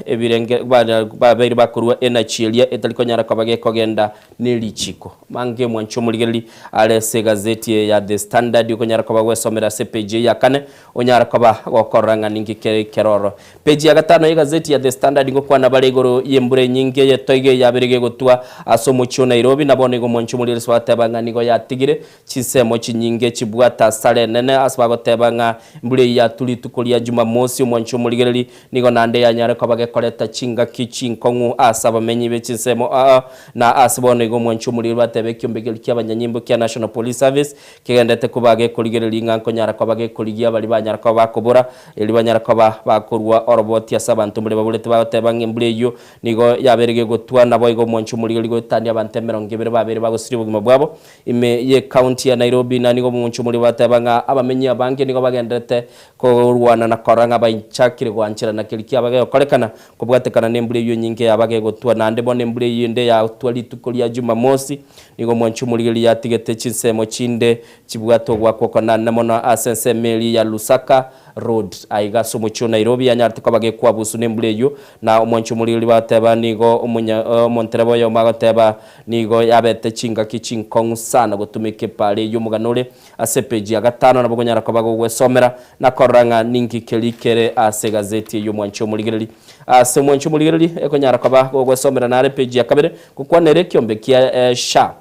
Ebirenge babeire bakorua enachi eria etari konyara koba gekogenda nerichiko. Mange mwanche omorigereri are ase egazeti eye ya The Standard okonyara koba gwesomera ase epeji eye ya kane onyare koba gokorora ng'a ninki kere keroro. Peji ya gatano y'egazeti ya The Standard ngokwana bare igoro y'embura enyinge y'etoigo eyabeire gegotwa ase omochie o Nairobi na bono igo mwanche omorigereri ase bagoteba ng'a nigo yatigire Chinsemo chinyinge chibwate asara enene ase bagoteba ng'a embura eyio yatwa rituko ria Jumamosi, omwancho omorigereri nigo naende yanyare koba gekoreta chingaki chinkong'u ase abamenyi be chinsemo aa na ase bono igo omwancho omorigereri bateba ekiombe keria ki'abanyanyimbo kia National Police Service kegendete koba gekorigereria ng'a nkonyara koba gekorigia baria banyara koba bakobora erio banyare koba bakorua oroboti ase abanto mbare baborete bagoteba ng'a embura eyio nigo yabeire gegotwa naboigo omwancho omorigereri goetania abanto emerongo ebere babeire bagosiria obogima bwabo Ime y'ecounty ya Nairobi na nigo omomonche omoria bateba ng'a abamenyi abange nigo bagenderete korwana na korora ng'a bainchakire goancherana keria kiaba gegokorekana kobwatekana nembura eyio enyinge yaba gegotwa naende bono embura eyio ende yatwa rituko ria Jumamosi nigo omwanchi omorigereria yatigete chinsemo chinde chibwate ogoakwa okonene mono ase ensemo eria ya Lusaka Road aiga ase omochie o Nairobi yanyarete koba gekwabusu nembura eyio na omwanchi omorigereria bateba nigo omonya omontereba oyomo agoteba Nigo yabete chingaki chinkong'u sana gotumeka epaara eyio omogano ore ase epeji ya gatano nabo okonyara koba gogwesomera na korora ng'a ninki keria kere ase egazeti eyio omwanchi omorigereri. Ase omwanchi omorigereri ekonyara koba gogwesomera nare epeji ya kabere gokwanera ekiombe kia SHA.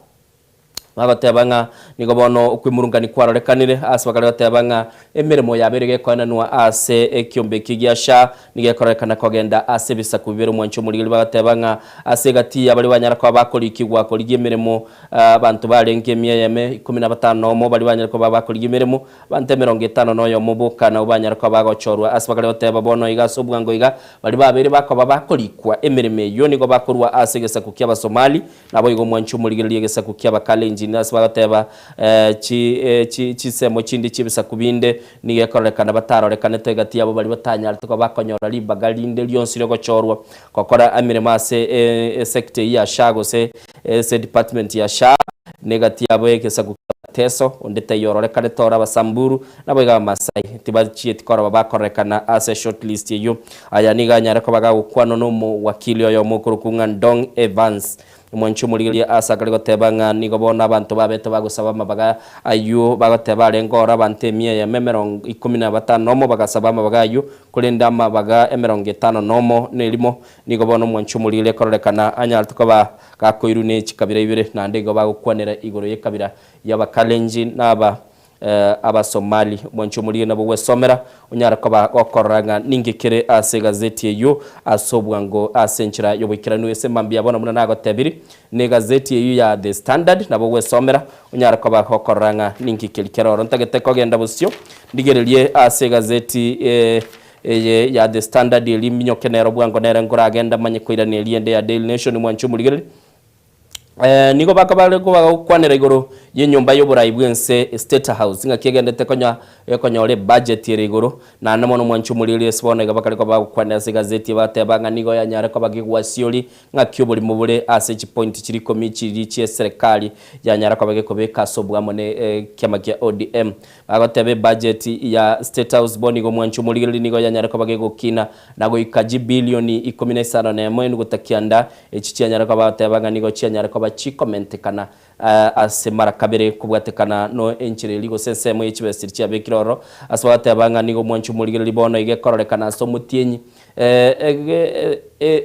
Bagoteba ng'a nigo bono okwemurungania kwarorekanire ase bakare goteba ng'a emeremo yabeire gekoenanwa ase ekiombe eki gia SHA Nigo ekororekana kogenda ase ebisaku bibere omwancho omorigeri bagateba ng'a ase egati ya baria banyara koba bakorikigwa korigia emeremo abanto barenge emia eyemo ikomi na batano nomo baria banyare koba bakorigia emeremo abanto emerongo etano na oyomo boka nabwo banyare koba bagochorwa ase bakare goteba bono iga ase obwango iga baria babeire bakoba bakorikwa emeremo eyio nigo bakorwa ase egesaku ki'Abasomali Naboigo omwanche omorigererie egesaku ki'Abakalenjin, ase bagoteba, chi, chinsemo chinde chi'ebisaku binde nigo ekororekana batarorekanete egati yabo baria batanyarete koba bakonyora ribaga rinde rionsi ri'ogochorwa gokora emeremo ase esecta eyio ya SHA gose ase edepartment ya SHA, na egati yabo egesaku ki'Abateso, onde taiyo ororekanete ore Abasamburu, Naboigo Abamasai tibachieti koroba bakororekana ase shortlist eyio. Aya nigo anyare koba gagokwanwa nomowakili oyomo okorokwa ng'a Ndong Evans. Omwanchi omorigereria ase akare goteba ng'a nigo bono abanto babete bagosaba amabaga ayio bagoteba arenge oro abanto emia eyemo emerongo ikomi na batano nomo bagasaba amabaga ayio korende amabaga emerongo etano nomo nerimo nigo bono omwanchi omorigereria ekororekana anyarete koba gakoirwa ne chikabira ibere naende igo bagokwanera igoro yekabira y'Abakalenjin na aba Abasomali. Omwanchi omorigia nabo gwesomera, onyare koba gokorora ng'a ninki kere ase egazeti eyio ase obwango ase enchera y'oboikeranu. Ase mambia bono buna nagotebiri, negazeti eyio ya The Standard nabo gwesomera, onyare koba gokorora ng'a ninki keri kere oro. Ntagete kogenda bosio, ndigererie ase egazeti eye ya The Standard eria minyoke nero bwango nere nkoragenda manye koirania eria ende ya Daily Nation mwanchi omorigereria. Nigo bakabare kobagokwanera igoro Y'enyomba y'oborai bw'ense, State House, ng'aki egendete konya ekonyora ebudget ere igoro, naende mono omwanchi omoriri ase bono iga bakare koba bagokwanera ase egazeti bateba ng'a nigo yanyare koba gegwasiori ng'aki oborimo bore ase chipointi chiri ikomi chiria chi'eserekari yanyara koba gekobeka ase oboamo ne ekiama kia ODM. Bagoteba ebudget ya State House bono iga omwanchi omorigereri nigo yanyare koba gegokina na goika chibilioni 15 enuguta kianda echi chianyare koba bagoteba ng'a nigo chianyare koba chikomentekana Ase mara kabere kobwatekana no enchera eria gose ensemo ye chibesa chiria chiabekire ororo, ase bagateba ng'a nigo omwancho omorigereria bono iga ekororekana ase omotienyi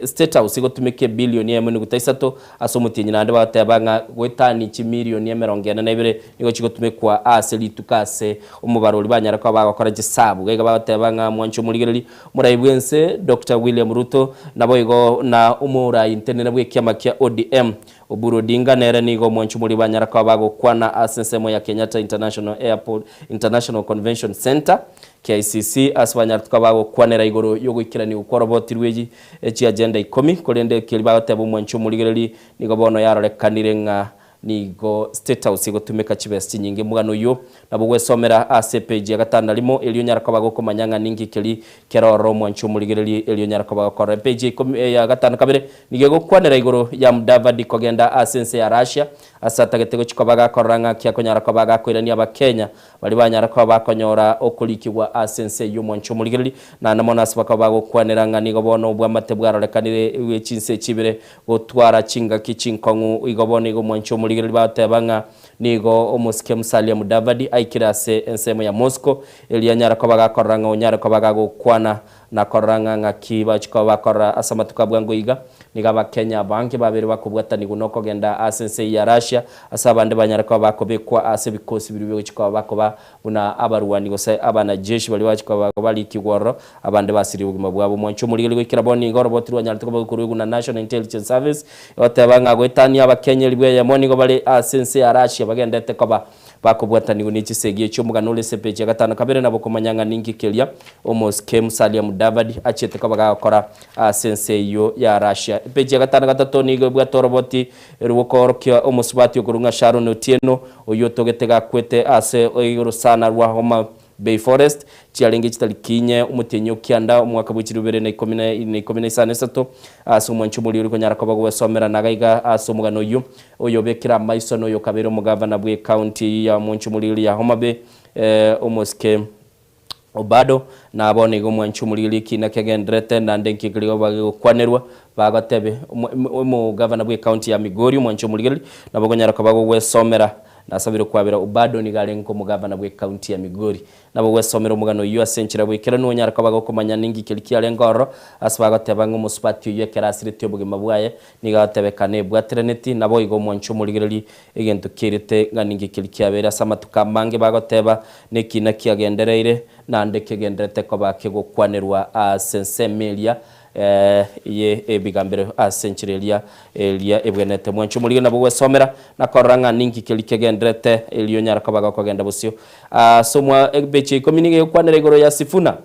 State House egotumeka ebilioni eyemo enuguta isato ase omotienyi naende bagateba ng'a goetania chimilioni 42 nigo chigotumekwa ase rituko ase omobarori banyare koba bagokora chisabu. Iga iga bagateba ng'a omwancho omorigereria Omorai bw'ense Doctor William Ruto naboigo na omorai ntenene bw'ekiama kia ODM Oburu Odinga nere nigo omwanchumori banyara koba bagokwana ase ensemo ya Kenyatta International Airport International Convention Centre, KICC, ase banyarete koba bagokwanera igoro y'ogoikeranigwa kw'oroboti rwe chiagenda ikomi, korende ekeri bagoteba omwanchi omorigereri nigo bono yarorekanire ng'a nigo State House egotumeka chibesa chinyinge. Omogano oyio nabo gwesomera ase epeji ya gatano na rimo erio onyare koba gokomanya ng'a ninki keri kere ororo omwanchi omorigereri erio onyare koba gokorora. Epeji ya ikomi ya gatano na kabere Nigo egokwanera igoro ya Mudavadi kogenda ase ense ya Russia ase atagete gochia koba gakorora ng'aki akonyara koba gakoirania Abakenya baria banyara koba bakonyora okorikigwa ase ense eyio omwancho omorigereri naende mono ase bakaba bagokwanera ng'a nigo bono obwamate bwarorekanire bwe chinse echi ibere gotwara chingaki chinkong'u igo bono igo omwancho omorigereri bagoteba ng'a nigo omosike Musalia Mudavadi aikire ase ensemo ya Moscow erio anyare koba gakorora ng'a onyare koba gagokwana Na korora ng'a ng'aki bachia koba bakorora ase amatuko a bwango iga, nigo Abakenya abange babeire bakobwatanigwa nokogenda ase ense eyio ya Russia, ase abande banyare koba bakobekwa ase ebikosi biria bigochia koba bakoba buna abarwani gose abanajeshi baria bachia koba barikigwa ororo, abande basirie obogima bwabo. Omwancho omorigereria goikera bono iga oroboti rwanyarete koba gokoruegwa na National Intelligence Service, egoteba ng'a goetania Abakenya elifu eyemo nigo bare ase ense ya Russia bagendete koba Bakobwatanigwa ne chisegi echio omogano ore ase epeji ya gatano kabere nabo okomanya ng'a ninki keria omosike Musalia Mudavadi achiete koba gagokora ase ense eyio ya Russia. Epeji ya gatano gatato nigo ebwate oroboti rw'okoorokia omosubati okorwa ng'a Sharon Otieno oyio otogete gakwete ase orosana rwa Homa Bay Forest chiarenge chitariki inye omotienyi o kianda omwaka bwe chilifu ibere na ikomi na ikomi na isano isato ase omwancho omoria ore konyara koba gwesomera naga iga ase omogano oyio Oyobekire amaiso noyokabeire omogavana bw'ecounty eyio ya omwancho omorigereria ya Homa Bay, omosike Obado, na bono iga omwancho omorigereria ekina kegendererete naende nki keria bagokwanerwa bagotebe omogavana bw'ecounty ya Migori omwancho omorigereria nabo okonyara koba gogwesomera nasabire okwabera Obado nigo arenge omogavana bw'ecounty ya Migori. Nabo gwesomera omogano oyio ase enchera bw'ekeranu onyare koba gokomanya ninki keria kiarenge ororo ase bagoteba ng'a omosubati oyio ekero asiretie obogima bwaye Nigo agotebekana ebwatiraneti, naboigo omwanche omorigererie egento kiairete ng'a ninki keria kiabeire ase amatuko amange bagoteba, Nekina kiagendereire, naende kegendererete koba kegokwanerwa ase ensemo eria ye ebigambero ase enchera eria eria ebwenerete. Mwanche omorigererie nabo gwesomera na korora ng'a ninki keria kegendererete, erio onyare koba gokogenda bosio. Ase omwa ebeche ya ikomi nigo egokwanera igoro ya Sifuna.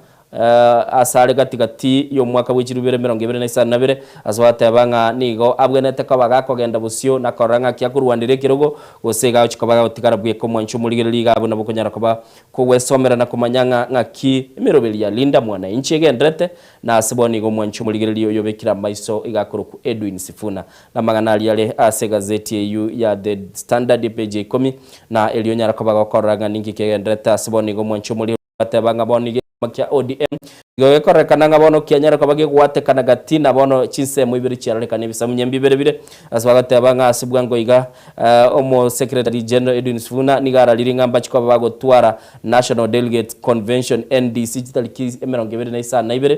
Asare gati-gati y'omwaka bwe chilifu ibere 25 ase bateba ng'a nigo abwenerete koba gakogenda bosio na korora ng'aki akorwanera ekerogo, gose iga agochia koba gagotigara bweka omwancho omorigereria iga abwo nabo okonyara koba kogwesomera na komanya ng'a ng'aki emeroberi ya Linda Mwananchi egenderete, na ase bono iga omwancho omorigereria oyobekire amaiso iga akorokwa Edwin Sifuna. Namang'ana aria are ase egazeti eyio ya The Standard epeji ya ikomi, na erio onyara koba gokorora ng'a ninki kegenderete ase bono iga omwancho omorigereria. Bateba ng'a bono iga ekiama kia ODM igo gekorerekana ng'a bono kianyare koba gegwatekana gati na bono chinsemo ibere chiarorekana ebisamunye mbibere bire ase bagoteba ng'a ase bwango iga omo Secretary General Edwin Sifuna nigo araririe ng'a mbachi koba bagotwara National Delegates Convention NDC chitariki 25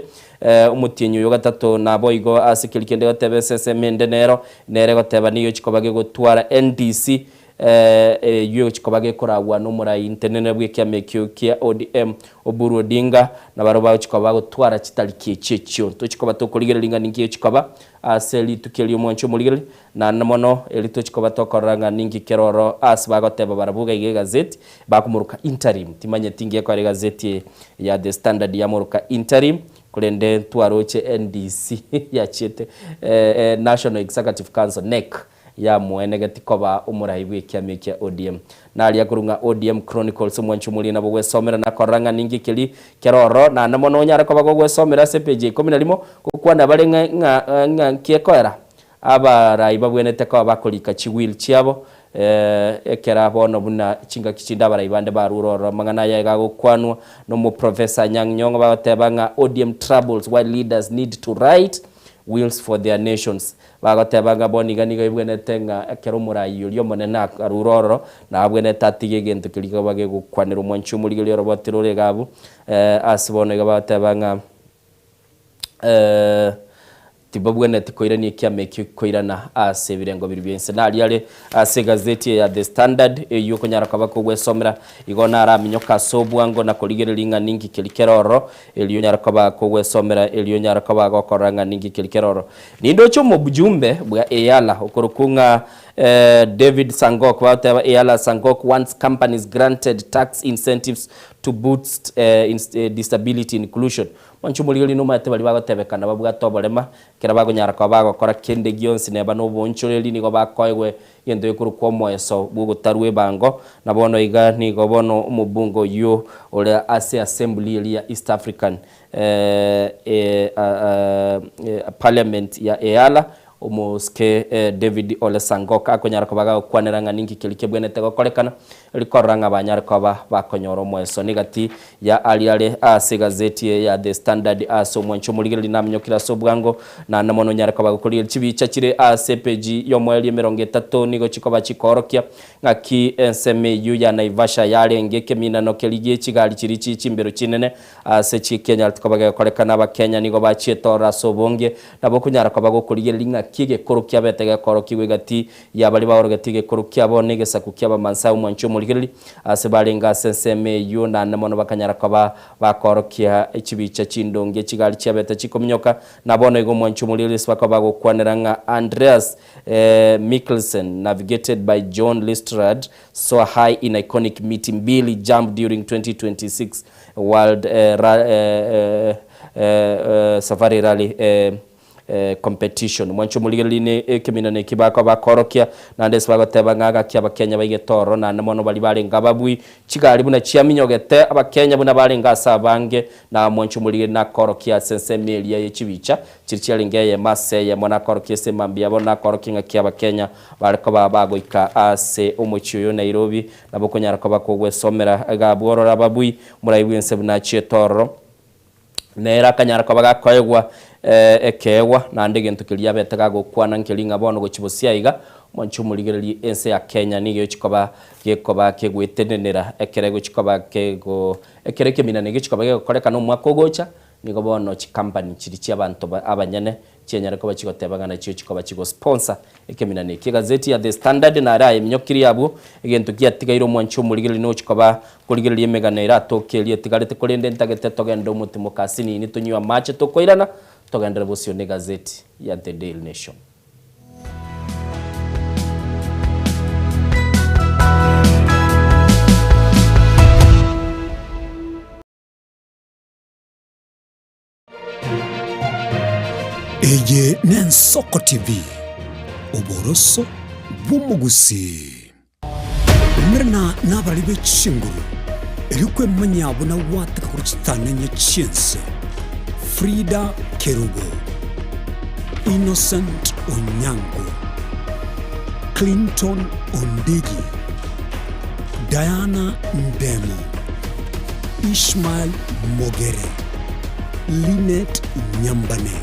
omotienyi oyo gatato naboigo ase keria kende goteba esese ende nero nere egoteba nigo chikoba gegotwara NDC Eyio egochia koba gekoragwa nomorai ntenenere bw'ekiama ekio kia ODM, Oburu Odinga, na barabwo bagochia koba bagotwara chitariki echio echio. Tochia koba tokorigereria ng'a ninki egochia koba ase rituko erio omwancho omorigereria, naende mono eri tochia koba tokorora ng'a ninki kere ororo ase bagoteba barabwo iga iga egazeti, bakomoroka interim. Timanyeti nki ekora egazeti eye ya The Standard yamoroka interim, korende ntwaroche NDC yachiete National Executive Council, NEC. yamoenegeti koba omorai bw'ekiama ekia ODM. Naria korwa ng'a ODM Chronicles omwanchi omoria nabo gwesomera na korora ng'a ninki keria kere ororo, naende mono onyare koba gogwesomera ase epeji ya ikomi na rimo, gokwana bare ng'a ng'a ng'a nki ekoera abarai babwenerete koba bakorika chiwill chiabo ekera bono buna chingaki chinde abarai bande barure ororo. Amang'ana aya iga agokwanwa na omoprofessor Anyang' Nyong'o bagoteba ng'a ODM troubles why leaders need to write wills for their nations. Bagoteba ng'a bono iga nigo ebwenerete ng'a ekero omoraai oria omonene arure ororo, nabwenerete atige egento keria keba gegokwanera omwanchi omorigereria oroboti rore iga abwo, ase bono iga bagoteba ng'a tibabwenereti koirania ekiama ekio koirana ase ebirengo biria bia inse. Naria are ase egazeti eye ya The Standard, eyio okonyara koba kogwesomera, igo naraminyoke ase obwango na korigereria ng'a ninki keria kere ororo, Erio onyare koba kogwesomera, erio onyare koba gokorora ng'a ninki keri kere ororo. Nindoche omobjumbe bwa EALA okorokwa ng'a David Sangok, bagoteba EALA Sangok wants companies granted tax incentives to boost disability inclusion. Mwanche omorigereria nomanyete baria bagotebekana babwate oborema, ekero bakonyara koba bagokora kende gionsi neba noboonchoreri nigo bakoegwa Egento gekorokwa omoeso bw'ogotarua ebango, na bono iga nigo bono omobunge oyio ore ase assembly eria ya East African Parliament ya EALA, omosike David Ole Sangok akonyara koba gagokwanera ng'a ninki keria kebwenerete gokorekana rikorora ng'a banyare koba bakonyora omoeso. Negati ya aria are ase egazeti eye ya The Standard ase omwancho omorigereria naminyokire ase obwango, naende mono onyare koba gokorigereria chibicha chire ase epeji y'omoerio emerongo etato nigo chikoba chikoorokia ng'aki ensemo eyio ya Naivasha yarenge ekeminano keria gie chigari chiria chie chimbero chinene ase chikianyarete koba gegokorekana Abakenya nigo bachiete ororo ase obonge nabo okonyara koba gokorigereria ng'aki egekoro kiabete gekoorokigwa egati ya baria baorogetie egekoro kiabo na egesaku ki'Abamaasai omwancho omorigereria Ase barenge ase ensemo eyio, naende mono bakanyara koba bakoorokia chibicha chindonge chigari chiabete chikominyoka. Na bono igo omwanchi omorigereria ase bakaba bagokwanera ng'a Andreas Mikkelsen, navigated by John Listrad, soar high in iconic miti mbili jump during 2026 World Safari Rally competition. Mwanche omorigereria ne ekeminano eki bakoba bakorokia, naende ase bagoteba ng'a gaki abakenya baigete ororo naende mono baria barenge ababui, chigari buna chiaminyogete, abakenya buna barenge ase abange, na mwanche omorigereria nakorokia ase ensemo eria ye chibicha chiria chiarenge eyemo ase eyemo nakorokia ase emambia yabo nakorokia ng'aki abakenya bare koba bagoika ase omochie oyo Nairobi, nabo okonyara koba kogwesomera iga abwo orore ababui, moraigwe ense buna achiete ororo. Nere akanyara koba gakoegwa ekeegwa, naende egento keria abete gagokwana nkeri ng'a bono gochia bosio aiga, mwanche omorigererie ense ya Kenya nigo egochia koba gekoba kegwetenenera ekero egochia koba kego ekero ekeminana egochia koba gegokorekana omwaka ogocha, nigo bono chikampani chiria chia abanto abanyene chianyare koba chigoteba ng'a nachio chikoba chigosponsor ekeminana eki. Egazeti ya The Standard nare ayeminyokirie abwo, egento giatigaire omwanchi omorigereria nochi koba korigereria emegano eratoke eria etigarete korende ntagete togende omotimoka asinini tonywe amache tokoirana togenderere bosio negazeti ya The Daily Nation. Eye n'Ensoko TV, oboroso bw'omogusii. Umerana nabarari be chinguru, erio kwemanyia buna gwateka korwa chitanenye chi'ense. Frida Kerubo, Innocent Onyango, Clinton Ondigi, Diana Ndemo, Ishmael Mogere, Linet Nyambane,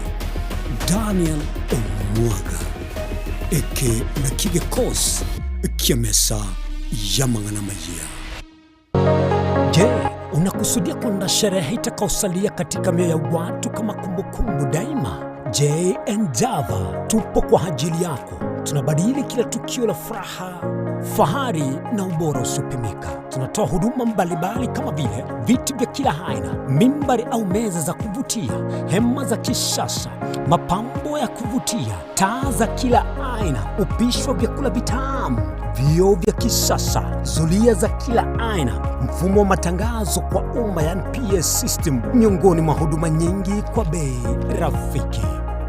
Daniel Omwaga. Eke nakio gekosi ki'emesa y'amang'ana amayia. Je, unakusudia kwenda sherehe itakaosalia katika mioyo ya watu kama kumbukumbu daima? JN Java tupo kwa ajili yako. Tunabadili kila tukio la furaha, fahari na ubora usiopimika. Tunatoa huduma mbalimbali kama vile viti vya kila aina, mimbari au meza za kuvutia, hema za kisasa, mapambo ya kuvutia, taa za kila aina, upishi wa vyakula vitamu, vioo vya kisasa, zulia za kila aina, mfumo wa matangazo kwa umma yani PS system, miongoni mwa huduma nyingi kwa bei rafiki.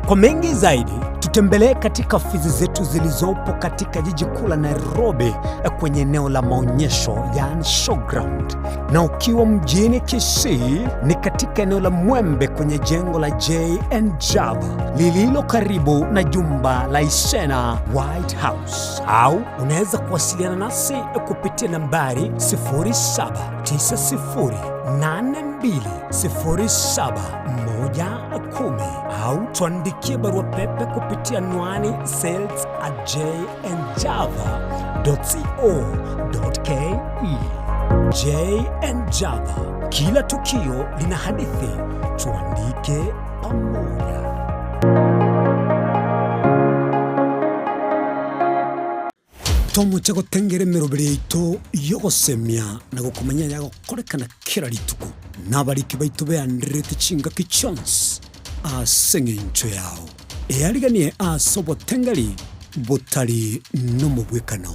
Kwa mengi zaidi Tutembelee katika ofisi zetu zilizopo katika jiji kuu la Nairobi kwenye eneo la maonyesho yaani showground, na ukiwa mjini Kisii ni katika eneo la Mwembe kwenye jengo la J&J Java lililo karibu na jumba la Isena White House, au unaweza kuwasiliana nasi kupitia nambari 0790820710 au tuandikie barua pepe kupitia anwani sales at jnjava.co.ke. JN Java, kila tukio lina hadithi, tuandike pamoja. Tomoche gotengera emeroberi yaito y'ogosemia na gokomanya ayagokorekana kera rituko, na abariki baito beandererete chingaki chionsi ase engencho yao. Eariganie ase obotengeri botari nomobwekano.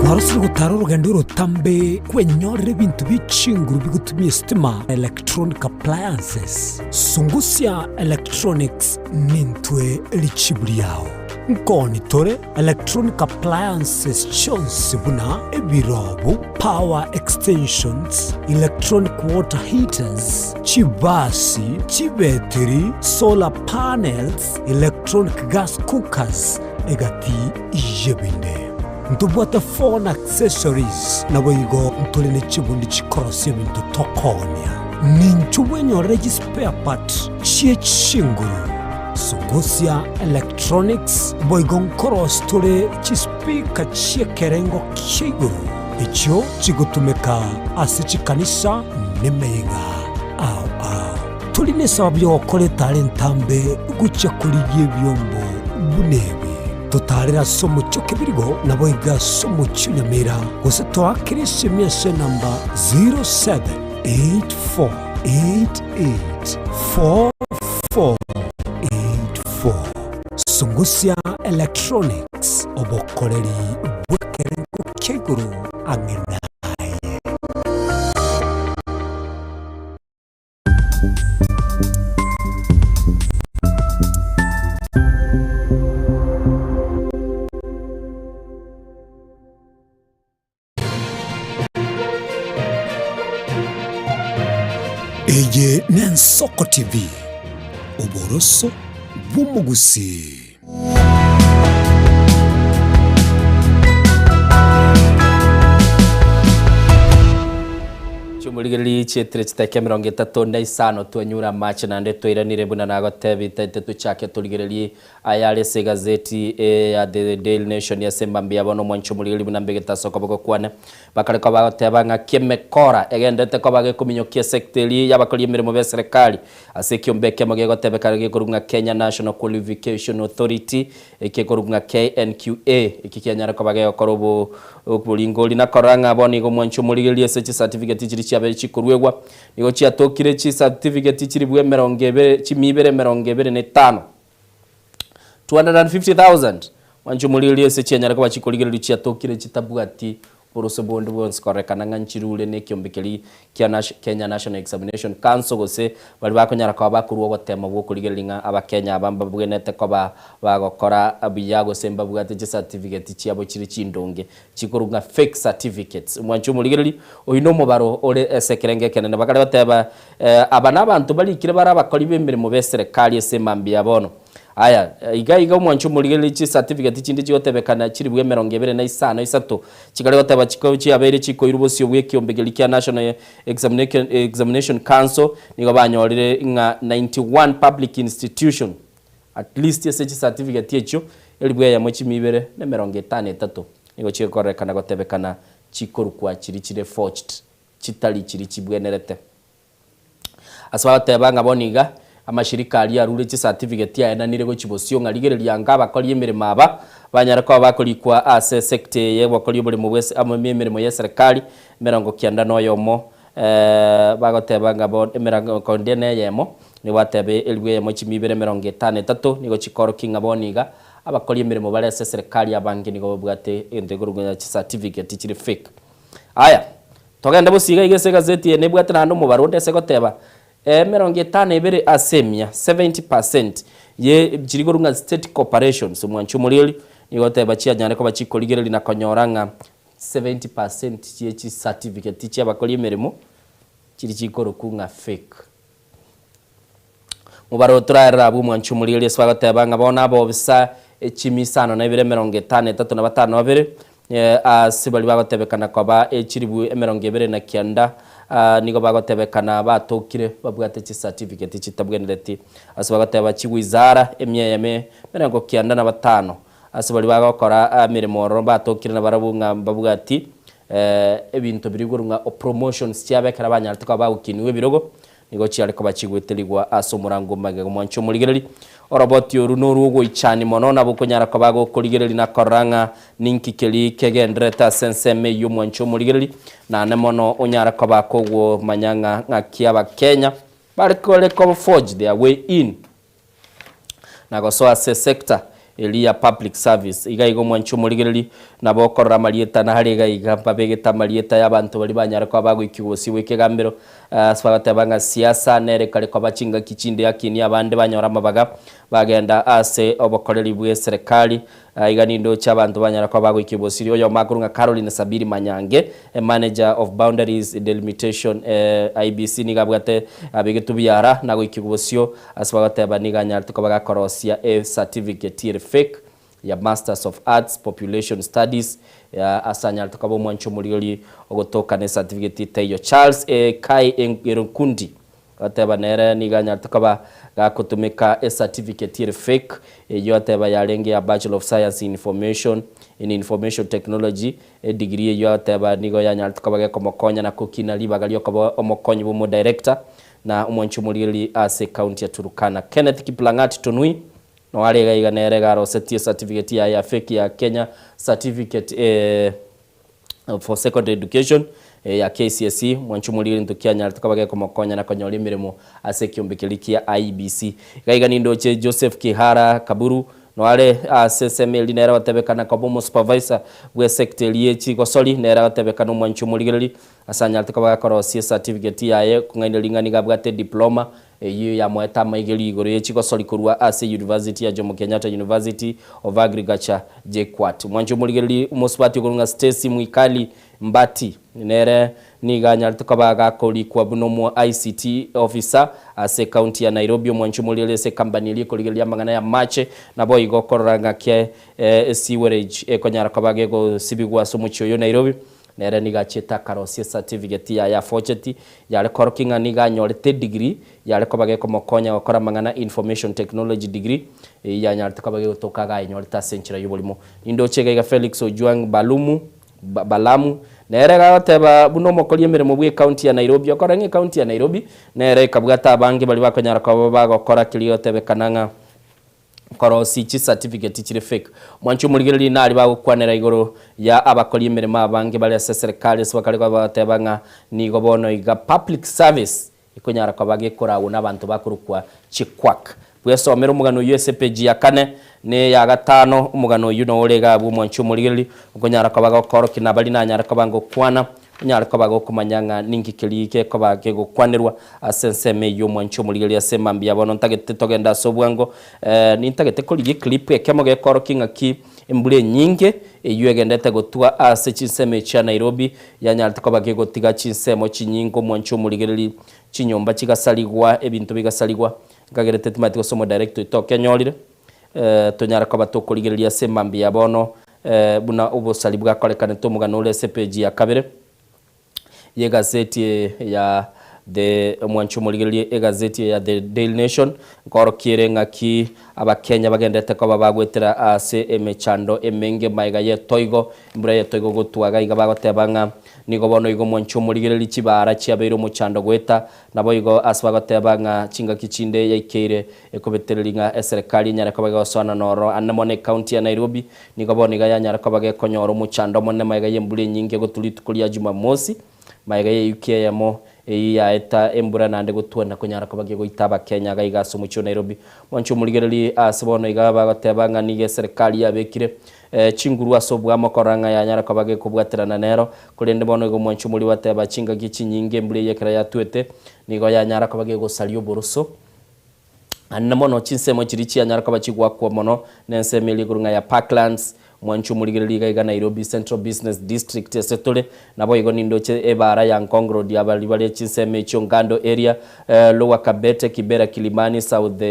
Kwarosire gotara orogendo orotambe kwenyorera ebinto bie chinguru bigotumia esitima, electronic appliances. Sungusia Electronics nintwe richibu riao. Nkoni tore electronic appliances chionsi buna ebirobu, power extensions, electronic water heaters, chibasi, chibetiri, solar panels, electronic gas cookers, egati y'ebinde. Ntobwate phone accessories, naboigo ntore ne chibundi chikorosia ebinto tokoonia. Ninchu bwenyorere chispare part chie chinguru, Sungusia Electronics, boigo nkorosia tore chispeaker chi'ekerengo kia igoro, echio chigotumeka ase chikanisa nemeyega ao ao. Tori nesababu y'ogokora etara entambe gochia korigia ebiombo buna ebi. Totaarere ase omochie o Kebirigo, naboigo ase omochie o Nyamira, gose toakere esemi ase enamba 0784884484. Sungusia Electronics, obokoreri bw'ekerengo kia igoro ang'e naye. Eye n'Ensoko TV, oboroso bw'omogusii. Chiomorigereria chietire chidakika emerongo etato na isano twenyure amache naende twairanire buna nagotebete ete tochake torigererie ayare ase egazeti ya The Daily Nation ase mambia bono omwanchi omorigereria buna mbegete ase okoboko kwane bakare koba bagoteba ng'aki emekora egenderete koba gekominyokia esecta eria y'abakori emeremo b'eserekari Ase ekiombe ekemo gegotebekana gekorwa ng'a Kenya National Qualification Authority, eki ekorwa ng'a KNQA, eki kianyare koba gegokora obo oboringori na korora ng'a bono igo mwanche omorigereria ase chicertificate chiria chiabeire chikoruegwa. Nigo chiatokire chicertificate chilifu emerongo ebere chimia ibere emerongo ebere na etano, 250,000, mwanche omorigereria ase chianyare koba chikorigereria chiatokire chitabwati Borose bonde bwonsi korekana ng'a nchirure nekiombe keria kia Kenya National Examination Council gose baria bakonyara koba bakorua ogotema gwokorigereria ng'a abakenya aba mbabwenerete koba bagokora buya gose mbabwate chicertificate chiabo chire chindonge chikorwa ng'a fake certificates. Omwanchi omorigereria, oyio nomobaro ore ase ekerengo ekenene. Bakare goteba aba nabanto barikire bare abakori bemeremo beserekari ase emambia ya bono. Aya, iga iga omwancho omorigererie chicertificate chinde chigotebekana chilifu emerongo ebere na isano isato, chikare goteba chiko chiabeire chikoirwa bosio bw'ekiombe keria kia National Examination Council, nigo banyorire ng'a 91 public institution at least ase chicertificate echio elifu eyemo chimia ibere na emerongo etano etato nigo chigokorekana gotebekana chikorukwa chiria chire forged, chitari chiria chibwenerete. Ase bagoteba ng'a bono iga amashirika aria arure chicertificate aenanire gochia bosio ng'a rigereria anga abakori emeremo aba banyare koba bakorikwa ase esecta eye y'obokori oboremo bwe amo emeremo y'eserekari emerongo kianda na oyomo. Bagoteba ng'a bono emerango onde neyemo, nigo bateba elifu eyemo chimia ibere emerongo etano etato, nigo chikorokia ng'a bono iga abakori emeremo bare ase eserekari abange nigo babwate egento gekorokwa ng'a chicertificate chire fake. Aya, togende bosio iga iga ase egazeti eye nebwate naende omobaro onde ase egoteba emerongo etano ebere ase emia, 70%, ye chiri korwa ng'a state corporations, omwanchi omoriori, nigo egoteba chianyare koba chikorigereria na konyora ng'a 70% chie chicertificate chi'abakori emeremo chiri chikorokwa ng'a fake. Mobaro toraerere abwo omwanchi omorigereria ase bagoteba ng'a bono abobisa echimi isano na ibere emerongo etano etato na batano babere ase baria bagotebekana koba echiribu emerongo ebere na kianda nigo bagotebekana batokire babwate chicertificate chitabwenereti ase bagoteba chiwizara emia eyemo emerongo kianda na batano Ase baria bagokora emeremo ororo mbatokire nabarabwo ng'a mbabwati ebinto biria igoro ng'a promotions chiabo ekero banyarete koba bagokinigwa ebirogo, nigo chiare koba chigweterigwa ase omorango omagega. Omwanche omorigereria, oroboti oru norwo ogoichani mono nabo okonyara koba gokorigereria na korora ng'a ninki keria kegendererete ase ensemo eyio omwanche omorigereria, naende mono onyare koba kogomanya ng'a ng'aki abakenya bare kore ko forge their way in. na gosoa ase sector eria ya public service. Iga iga omwanchi omorigereri nabo okorora amarieta nare iga iga mbabegete amarieta ya abanto baria banyare koba bagoikigwa bosio bwa ekegambero ase bagoteba ng'a siasa nere kare koba chingaki chinde akinie abande banyore amabaga bagenda ase obokoreri bwe eserekari Aiga nindoche abanto banyara koba bagoikia obosiri. Oyomo akorwa ng'a Caroline Sabiri Manyange, manager of boundaries delimitation IEBC nigo abwate abegetwe biara na goikigwa bosio ase bagoteba nigo anyarete koba gakorosia e certificate ere fake ya Masters of Arts Population Studies ase anyarete koba omwanchi omorigori ogotoka ne certificate etaiyo. Charles Kai Nkundi Agateba nere nigo anyarete koba gakotumeka ecertificate ere fake, eyio ateba yarenge ya Bachelor of Science in Information in Information Technology, edegree eyio agateba nigo yanyarete koba gekomokonya na kokina ribaga riokoba omokonyi bw'omodirector na omwanchi omorigereria ase ecounty ya Turkana. Kenneth Kiplang'at Tonui noare iga iga nere iga arosetie ecertificate yaye ya fake ya Kenya Certificate for Secondary Education ya KCSE, mwanche omorire gento kianyarete koba gekomokonya na konyora emeremo ase ekiombe keria kia IEBC. Iga iga nindoche Joseph Kihara Kaburu noare ase ensemo eria nere agotebekana koba omosupervisor bwe sector eria ye chigosori nere agotebekana omwanchi omorigereri ase anyarete koba gakorosia ecertificate yaye kong'aina ring'ana iga abwate ediploma Eyio yamoete amaigerio igoro ye chigosori korwa ase University ya Jomo Kenyatta University of Agriculture, JKUAT. Omwanchi omorigereria omosubati okorwa ng'a Stacy Mwikali Mbati nere nigo anyarete koba gakorikwa buna omo ICT officer ase ecounty ya Nairobi. Omwanchi omorigereria ase ecompany eria ekorigereria amang'ana ya amache naboigo okorora ng'aki esewerage ekonyara koba gegosibigwa ase omochie oyo Nairobi. Nere nigo achiete akarosia ecertificate yaye afocheti, yare korokia ng'a nigo anyorete edegree yare koba gekomokonya gokora amang'ana information technology degree, eyio yanyarete koba gegotoka iga ayenyorete ase enchera y'oborimo. Nindoche iga iga Felix Ojwang Balumu, Balamu, nere iga agoteba buna omokori emeremo bwe ecounty ya Nairobi, okorora ng'a ecounty ya Nairobi nere ekabwate abange baria bakonyara koba bagokora keria egotebekana ng'a Korosia chicertificate chire fake. Mwanche omorigereria nari bagokwanera igoro ya abakori emeremo abange bare ase eserekari ase bakare koba bagoteba ng'a nigo bono iga public service ekonyara koba gekoragwa na abanto bakorokwa chiquack. Bwesomere omogano oyio ase epage ya kane na eya gatano omogano oyio noo ore iga abwo mwanche omorigereria okonyara koba gokorokia nabari nanyare koba ngokwana Onyare koba gokomanya ng'a ninki keria gekoba kegokwanerwa ase ensemo eyio omwanchi omorigereria ase mambia bono ntagete togende ase obwango nintagete korigia eclip ekemo gekorokia ng'aki embura enyinge eyio egendete gotwa ase chinsemo echi chia Nairobi yanyarete koba kegotiga chinsemo chinyinge omwanchi omorigereria chinyomba chigasarigwa ebinto bigasarigwa nkagerete timanyeti gose omodirector oito okenyorire tonyare koba tokorigereria ase mambia bono Buna obosari bwakorekanete omogano ore ase epeji ya kabere y'egazeti ya The Omwanchi omorigererie egazeti ya The Daily Nation nkorokia ere ng'aki Abakenya bagenderete koba bagwetera ase emechando emenge maega y'etoigo embura y'etoigo gotwa iga iga bagoteba ng'a nigo bono igo omwanchi omorigererie chibaara chiabeire omochando goeta Naboigo ase bagoteba ng'a chingaki chinde yaikeire ekobetereria ng'a eserekari enyare koba gegosoana noro ande mono ecounty ya Nairobi nigo bono iga yanyare koba gekonyora omochando omonene magega y'embura enyinge gotwa rituko ria Jumamosi. Magega y'ewiki eyemo eyio yaeta embura naende gotwa na konyara koba gegoita Abakenya iga iga ase omochie o Nairobi. Mwanche omorigererie ase bono iga bagoteba ng'a nigo eserekari yabekire chinguru ase oboamo korora ng'a yanyara koba gekobwaterana nero. Korende bono igo mwanche omori bateba chingaki chinyinge embura eyio ekero yatwete nigo yanyara koba gegosaria oboroso. Naende mono chinsemo chiria chianyara koba chigwakwa mono nensemo eria igoro ng'a ya Parklands, mwanche omorigereria iga iga Nairobi Central Business District ase tore, naboigo nindoche ebaara ya Ngong Road abari bare chinsemo echio Ngando area, Lower Kabete, Kibera, Kilimani, South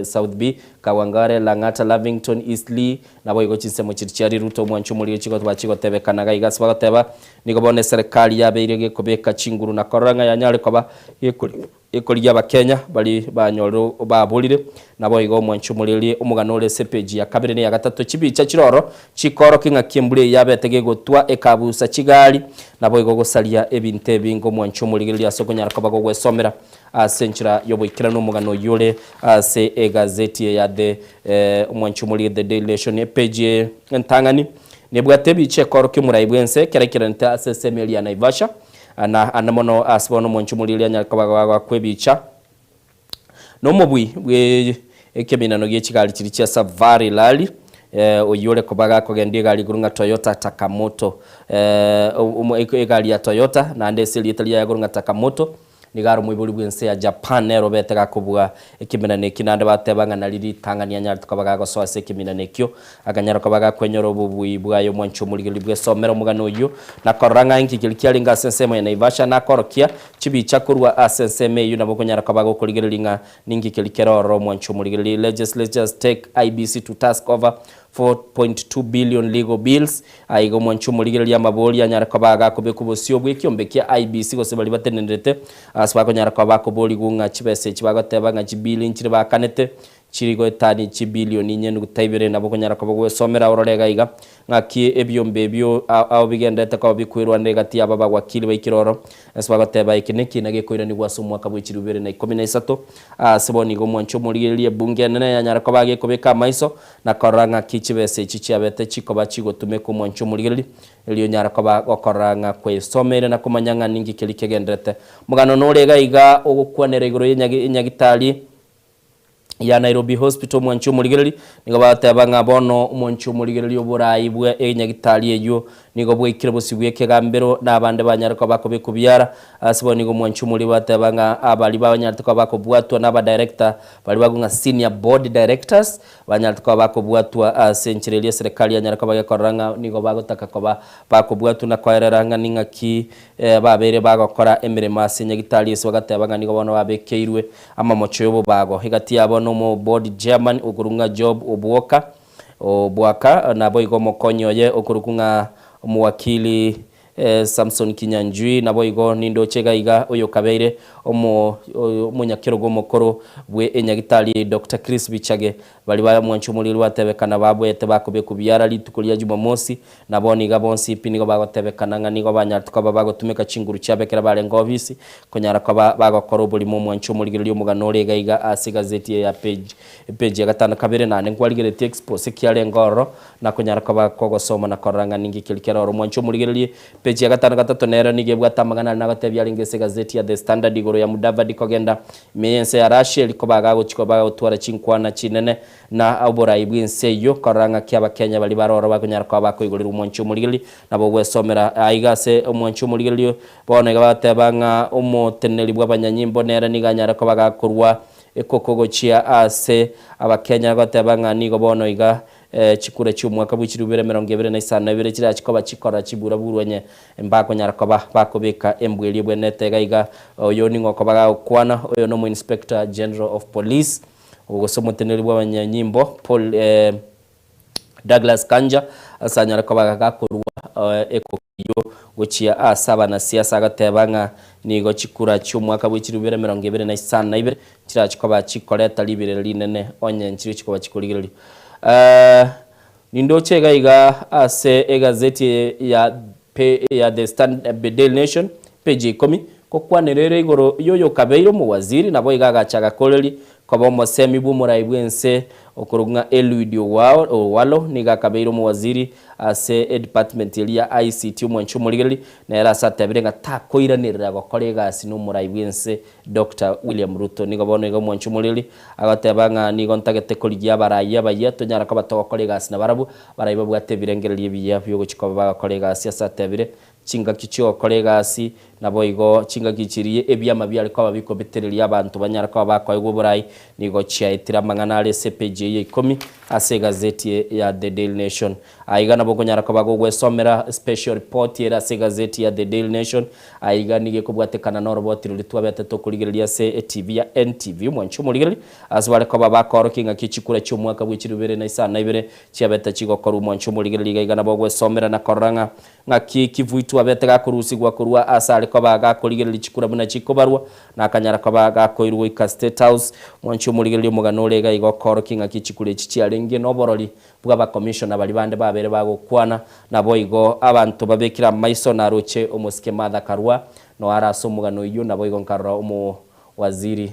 South B, Kawangware, Lang'ata, Lavington, Eastleigh, naboigo chinsemo chiria chia Riruto mwanche omorigereria chigotoba chigotebekana iga iga ase bagoteba nigo bono eserekari yabeire gekobeka chinguru na korora ng'a yanyare koba gekori. Ekorigia Abakenya baria banyorire baborire, naboigo omwanchi omoreri omogano ore ase epeji ya kabere na eya gatato chibicha chire oro chikoorokia ng'aki embura eye yabete gegotwa ekabusa chigari, naboigo gosaria ebinto ebinge omwanchi omorigereria ase okonyara koba gogwesomera ase enchera y'oboikeranu omogano oyio ore ase egazeti eye ya The omwanchi omorige The Daily Nation epeji entang'ani nebwate ebicha ekoorokia omorai bwense ekero aikeranete ase esemi eria ya Naivasha. Na ande mono ase bono omonche omoriri anyare koba goakwa ebicha nomobui bwe ekeminano gie chigari chiria chia Safari Rally, oyio ore koba gakogendia egari igoro ng'a Toyota Takamoto, egari ya Toyota naende ase erieta riaye igoro ng'a Takamoto. Nigo are omoibori bw'ense ya Japan, nere obete gakobua ekeminano ekio, naende bateba ng'a nari ritang'ani anyarete koba gagosoa ase ekeminano ekio, akanyara koba gakwenyora obobui bwaye omwanchi omorigereria bw'esomera omogano oyio, na korora ng'a inki keria kiarenge ase ensemo ya Naivasha, nakorokia chibicha korwa ase ensemo eyio nabo okonyara koba gokorigereria ng'a ninki keria kere ororo omwanchi omorigereria Legislatures take IEBC to task over 4.2 billion legal bills. Aiga omwanchi omorigereria amabori anyare koba agakobekwa bosio bw'ekiombe kia IEBC gose baria batenenerete ase bakonyara koba bakoborigwa ng'a chibesa echi bagoteba ng'a chibili nchire baakanete chiri goetania chibilioni inye nuguta ibere nabo okonyara koba gwesomera orore iga iga ng'aki ebiombe ebio ao bigenderete koba bikwerwanera egati yabo abawakili baikire oro ase bagoteba eke nekina gekoiranigwa ase omwaka bwe chilifu ibere na ikomi na isato ase bono iga omwanchi omorigereria ebunge enene yanyare koba gekobeka amaiso Na korora ng'aki chibesa echi chiabete chikoba chigotumeka omwancho omorigereria, erio onyare koba gokorora ng'a kwesomeire na komanya ng'a ninki keria kegendererete. Omogano nore iga iga ogokwanera igoro y'enyagitari ya Nairobi Hospital omwancho omorigereria, nigo bagoteba ng'a bono omwancho omorigereria oborai bwa enyagitari eyio nigo bwaikire bosio bw'ekegambero na abande banyare koba bakobekwa biara. Ase bono nigo omwancho omoria bateba ng'a abaria banyarete koba bakobwatwa na abadirector baria bagwe ng'a senior board directors Banyarete koba bakobwatwa ase enchera eria eserekari yanyare koba gekorora ng'a nigo bagotaka koba bakobwatwa na koerera ng'a ning'aki babeire bagokora emeremo ase nyagitari ase bagateba ng'a nigo bono babekeirwe amamocho y'obobago. Egati yabo nomo board chairman okorokwa ng'a Job Obwoka Obwaka naboigo omokonyi oye okorokwa ng'a omowakili Samson Kinyanjui, naboigo nindoche iga iga oyokabeire omonyakerogo omokoro bwe enyagitari Doctor Chris Bichage, baria ba mwancha omoriri batebekana babwete bakobekwa biara rituko ria Jumamosi, na bono iga bonsi pi nigo bagotebekana ng'a nigo banyarete koba bagotumeka chinguru chiabo ekero barenge ofisi konyara koba bagokora oborimo omwancha omorigereria omogano ore iga iga ase egazeti eye ya page epage ya gatano kabere naende nkwarigeretie expose kiarenge ororo na konyara koba kogosoma na korora ng'a ninki keria kere oro. Mwanche omorigererie peji ya gatano gatato nero nigo ebwate amang'ana aria nagotebia arenge ase egazeti ya The Standard igoro ya Mudavadi kogenda ime y'ense ya Russia eri koba agagochia koba agotwara chinkwana chinene na oborai bw'ense eyio korora ng'aki abakenya baria bare oro bakonyara koba bakoigorerwa Mwanche omorigererie nabo ogwesomera aiga ase omwanche omorigererie bono iga bagoteba ng'a omoteneneri bw'abanyanyimbo nere nigo anyare koba gakorwa ekoko gochia ase abakenya goteba ng'a nigo bono iga Chikura chi'omwaka bwe chilifu ibere emerongo ebere na isano na ibere chirachi koba chikora chibura-burwa onye mbakonyara koba bakobeka embwa eria ebwenerete iga iga. Oyo ning'o okoba gagokwana? Oyo nomo Inspector General of Police gose omoteneneri bw'abanyanyimbo Paul Douglas Kanja ase anyare koba gakorua ekoki eyio gochia ase abanasiasa agateba ng'a nigo chikura chi'omwaka bwe chilifu ibere emerongo ebere na isano na ibere chirachi koba chikoreta ribirira rinene onye nchirio chikoba chikorigereria. Nindoche iga iga ase egazeti ya ya The Standard Daily Nation page ya ikomi, gokwanera ere igoro y'oyokabeire omowaziri, naboigo agacha agakoreria. Koba omosemi bw'omorai bw'ense okorokwa ng'a Eliud Owalo nigo akabeire omowaziri ase edepartment eria ya ICT omwanchi omorigereri nere ase atebire ng'a takoiranerera gokora egasi nomorai bw'ense Doctor William Ruto. Nigo bono iga omwanchi omorigereri agoteba ng'a nigo ntagete korigia abarai abayia tonyara koba togokora egasi nabarabwo, abarai babwate ebirengererio ebiya biogochia koba bagokora egasi ase atebire Chingaki chi'ogokora egasi, naboigo chingaki chiria ebiama biare koba bikobetereria abanto banyare koba bakoegwa oborai, nigo chiaetire amang'ana are ase epeji eye ya ikomi ase egazeti ya The Daily Nation. Aiga nabo okonyara koba gogwesomera special report ere ase egazeti ya The Daily Nation. Aiga nigo ekobwatekana noroboti roria twabete tokorigereria ase etv ya NTV, omwanchi omorigereria, ase bare koba bakoorokia ing'aki chikura chi'omwaka bwe chilifu ibere na isano na ibere chiabete chigokorwa. Omwanchi omorigereria iga iga nabo ogwesomera na korora ng'a Ng'aki kivuitwe abete gakorusigwa korwa aase are koba gakorigereria chikura buna chikobarwa, na akanyara koba gakoirwa goika State House. Mwanche omorigereria omogano ore iga igo okoorokia ng'aki chikura echi chiarenge noborori bw'abakomishona baria bande babere bagokwana. Naboigo abanto babekire amaiso naroche omosike Martha Karua noare ase omogano oyio, naboigo nkarora omowaziri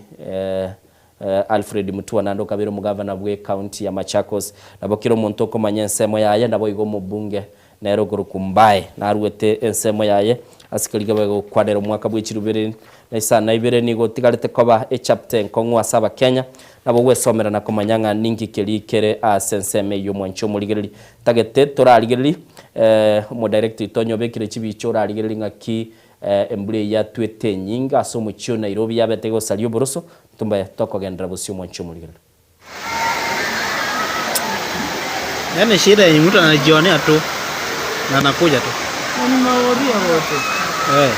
Alfred Mutua naende okabeire omogavana bw'ecounty ya Machakos. Nabo kera omonto okomanya ensemo yaye, naboigo omobunge nere okorokwa Mbae naruete ensemo yaye ase kerigia bagokwanera omwaka bwe chilifu ibere na isano na ibere nigo otigarete koba echapter enkong'u ase abakenya. Nabo ogwesomera na komanya ng'a ninki keria kere ase ensemo eyio omwanchi omorigereri tagete torarigereri omodirector oito onye obekire chibicha orarigereri ng'aki Embura eyio yatwete enyinge ase omochie o Nairobi yabete gosaria oboroso, ntombe tokogenderera bosio omwanchi omorigereri. Yaani shida yenye mtu anajionea tu na anakuja tu. Eh.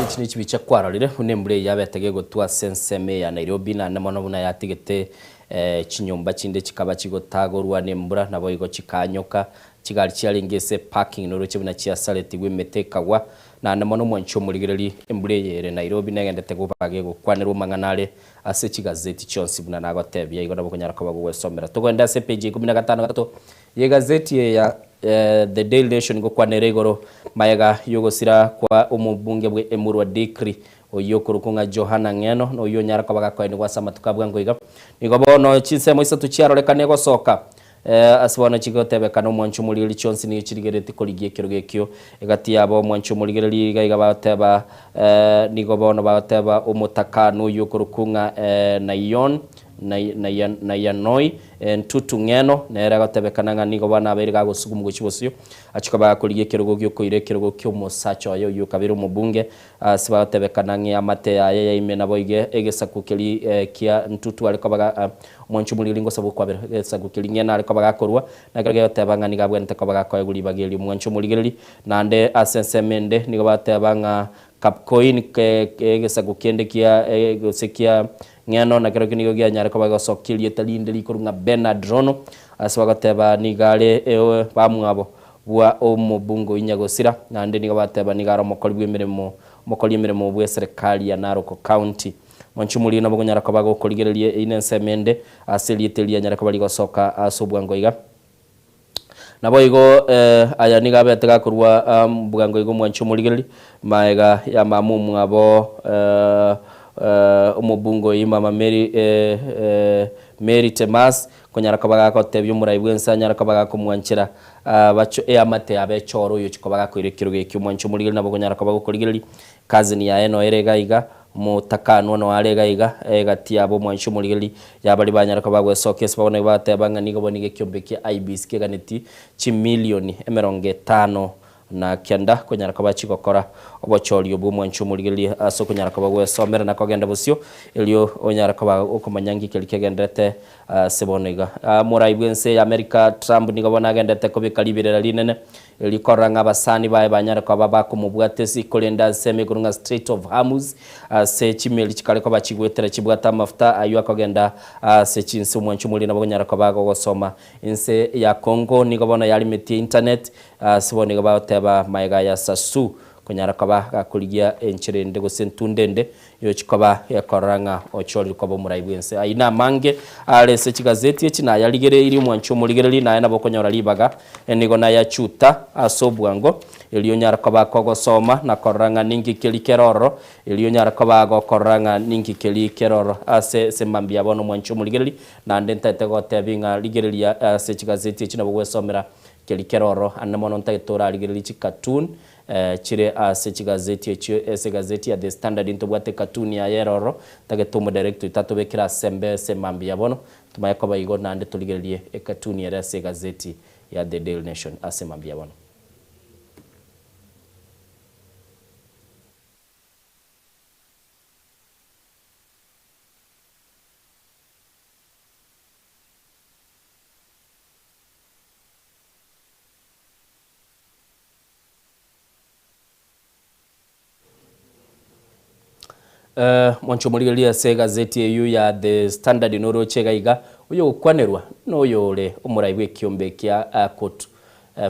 Echi nechibicha kwarorire buna embura eye yabete gegotwa ase ensemo eye ya Nairobi naende mono buna yatigete chinyomba chinde chikaba chigotagorwa nembura naboigo chikanyoka chigari chiarenge ase eparking noroche buna chiasaretigwe emete ekagwa naende mono omwanchi omorigereri embura eye ere Nairobi negendete koba gegokwanerwa amang'ana are ase chigazeti chionsi buna nagotebia igo nabo okonyara koba gogwesomera. Togende ase epeji ya ikomi na gatano gatato y'egazeti eye ya The Daily Nation gokwanera igoro magega y'ogosira kwa omobunge bwe Emurua Dikri oyio okorokwa ng'a Johana Ng'eno na oyio onyara koba gakoenigwa ase amatuko a bwango iga. Nigo bono chinsemo isato chiarorekane gosoka Ase bono chigotebekana omwancho omorigereria chionsi nigo chirigereretie korigia ekerogo ekio. Egati yabo omwancho omorigereria iga iga bagoteba, nigo bono bagoteba omotaka noyio okorokwa ng'a Naion, Naianoi Ntutu Ng'eno nere agotebekana ng'a nigo bono abeire gagosugumwa gochia bosio achia koba gakorigia ekerogo gi'okoira ekerogo ki'omosacha oye oyio okabere omobunge ase bagotebekana ng'a eamate yaye ya ime naboigo egesaku keria kia Ntutu are koba ga omwanchi omoriri ngosaba okwabera egesaku keria Ng'eno are koba gakorwa na ekero gegoteba ng'a nigo abwenerete koba gakoegwa ribaga erio omwanchi omorigereri naende ase ensemo ende nigo bagoteba ng'a Kapkoin egesaku kende kia gose kia Ng'eno na kerokio nigo gianyare koba gegosokia erieta rinde rikorwa ng'a Bernard Rono, ase bagoteba nigo are bamwabo bwa omobunge o Nyagosira, naende nigo bateba nigo are omokori bw'emeremo omokori emeremo bw'eserekari ya Narok County. Mwanche omoriri nabo okonyara koba gokorigereria eyio nensemo ende ase erieta eri rianyare koba rigosoka ase obwango iga. Naboigo aya nigo abete gakorwa bwango iga omwanchi omorigereria, magega ya mama omwabo omobunge oyio mama Mary Mary Temas konyara koba gagotebia omorai bwense anyare koba gakomwanchera bacho eamate yabo echore oyochia koba gakoira ekerogo ekio omwanchi omorigereria nabo okonyara koba gokorigereria Cousin yaye noyo ere iga iga, omotakanwa noyo are iga iga, egati yabo omwanchi omorigereria, yabaria banyare koba bagwesokia ase bono bateba ng'a nigo bono iga ekiombe kia IEBC keganeti chimilioni emerongo etano na kenda konyara koba chigokora obochori obwo omwanchi omorigereria ase okonyara koba gwesomera na kogenda bosio erio onyare koba okomanya nki keria kegenderete ase bono iga. Morai bwense ya America Trump nigo bono agenderete kobeka riberera rinene Erio korora ng'a abasani baye banyare koba bakomobwata ase korende ase emegoro ng'a Strait of Hormuz, ase chimeli chikare koba chigwetera chibwate amafuta ayio akogenda ase chinse omwancho omoria nabo okonyara koba gogosoma. Ense ya Congo nigo bono yarimetie internet ase bono iga bagoteba magega ya Sassou konyara koba gakorigia enchera ende gose entunda ende Yochia koba gekorora ng'a ochorire koba omorai bw'ense. Ayio namange are ase chigazeti echi nayarigereirie omwanchi omorigereria, naye nabo okonyora ribaga nigo nayachuta ase obwango, erio onyare koba kogosoma na korora ng'a ninki keria kere ororo, erio onyare koba gokorora ng'a ninki keria kere ororo ase ase mambia bono omwanchi omorigereria. Naende ntagete gotebia ng'a rigereria ase chigazeti echi nabo gwesomera keria kere ororo, ande mono ntagete orarigererie chicartoon Chire ase chigazeti echio, ase egazeti ya The Standard ntobwate cartoon yaye ere ororo, ntagete omodirector oito atobekere ase embe ase mambia ya bono, tomanye koba igo naende torigererie ecartoon ere ase egazeti ya The Daily Nation ase mambia ya bono. Mwanche omorigereria ase egazeti eyio ya The Standard noroche iga iga, oyogokwanerwa noyore omorai bw'ekiombe kia COTU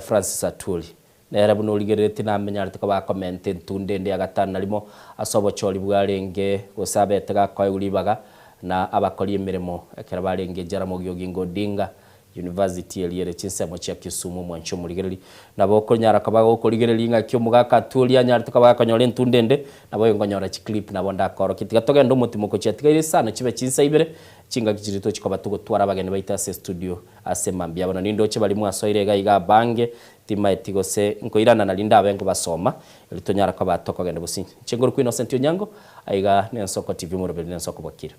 Francis Atwoli. Nere buna origereretie namenyarete koba akomenta entunda ende ya gatano na rimo ase obochori bwarenge gose abete gakoegwa ribaga na abakori emeremo ekero barenge Jaramogi Oginga Odinga University eria ere chinsemo chia Kisumu omwanchi omorigereri. Nabo okonyara koba gokorigereria ng'aki omogaka Atwoli anyarete koba gakonyora entunda ende, nabo oyo nkonyora chiclip nabo ndakorokie. Tiga togende omotimoko chiatigaire isano chibe chinsa ibere, chingaki chiria tochi koba togotwara abageni baito ase estudio ase mambia bono. Nindoche baria mwasoire iga iga abange, timaeti gose nkoirana naria ndabe nkobasoma, erio tonyara koba tokogenda bosio. Inche nkorokwa Innocent Onyango, aiga nensoko TV omoroberi nensoko bwakire.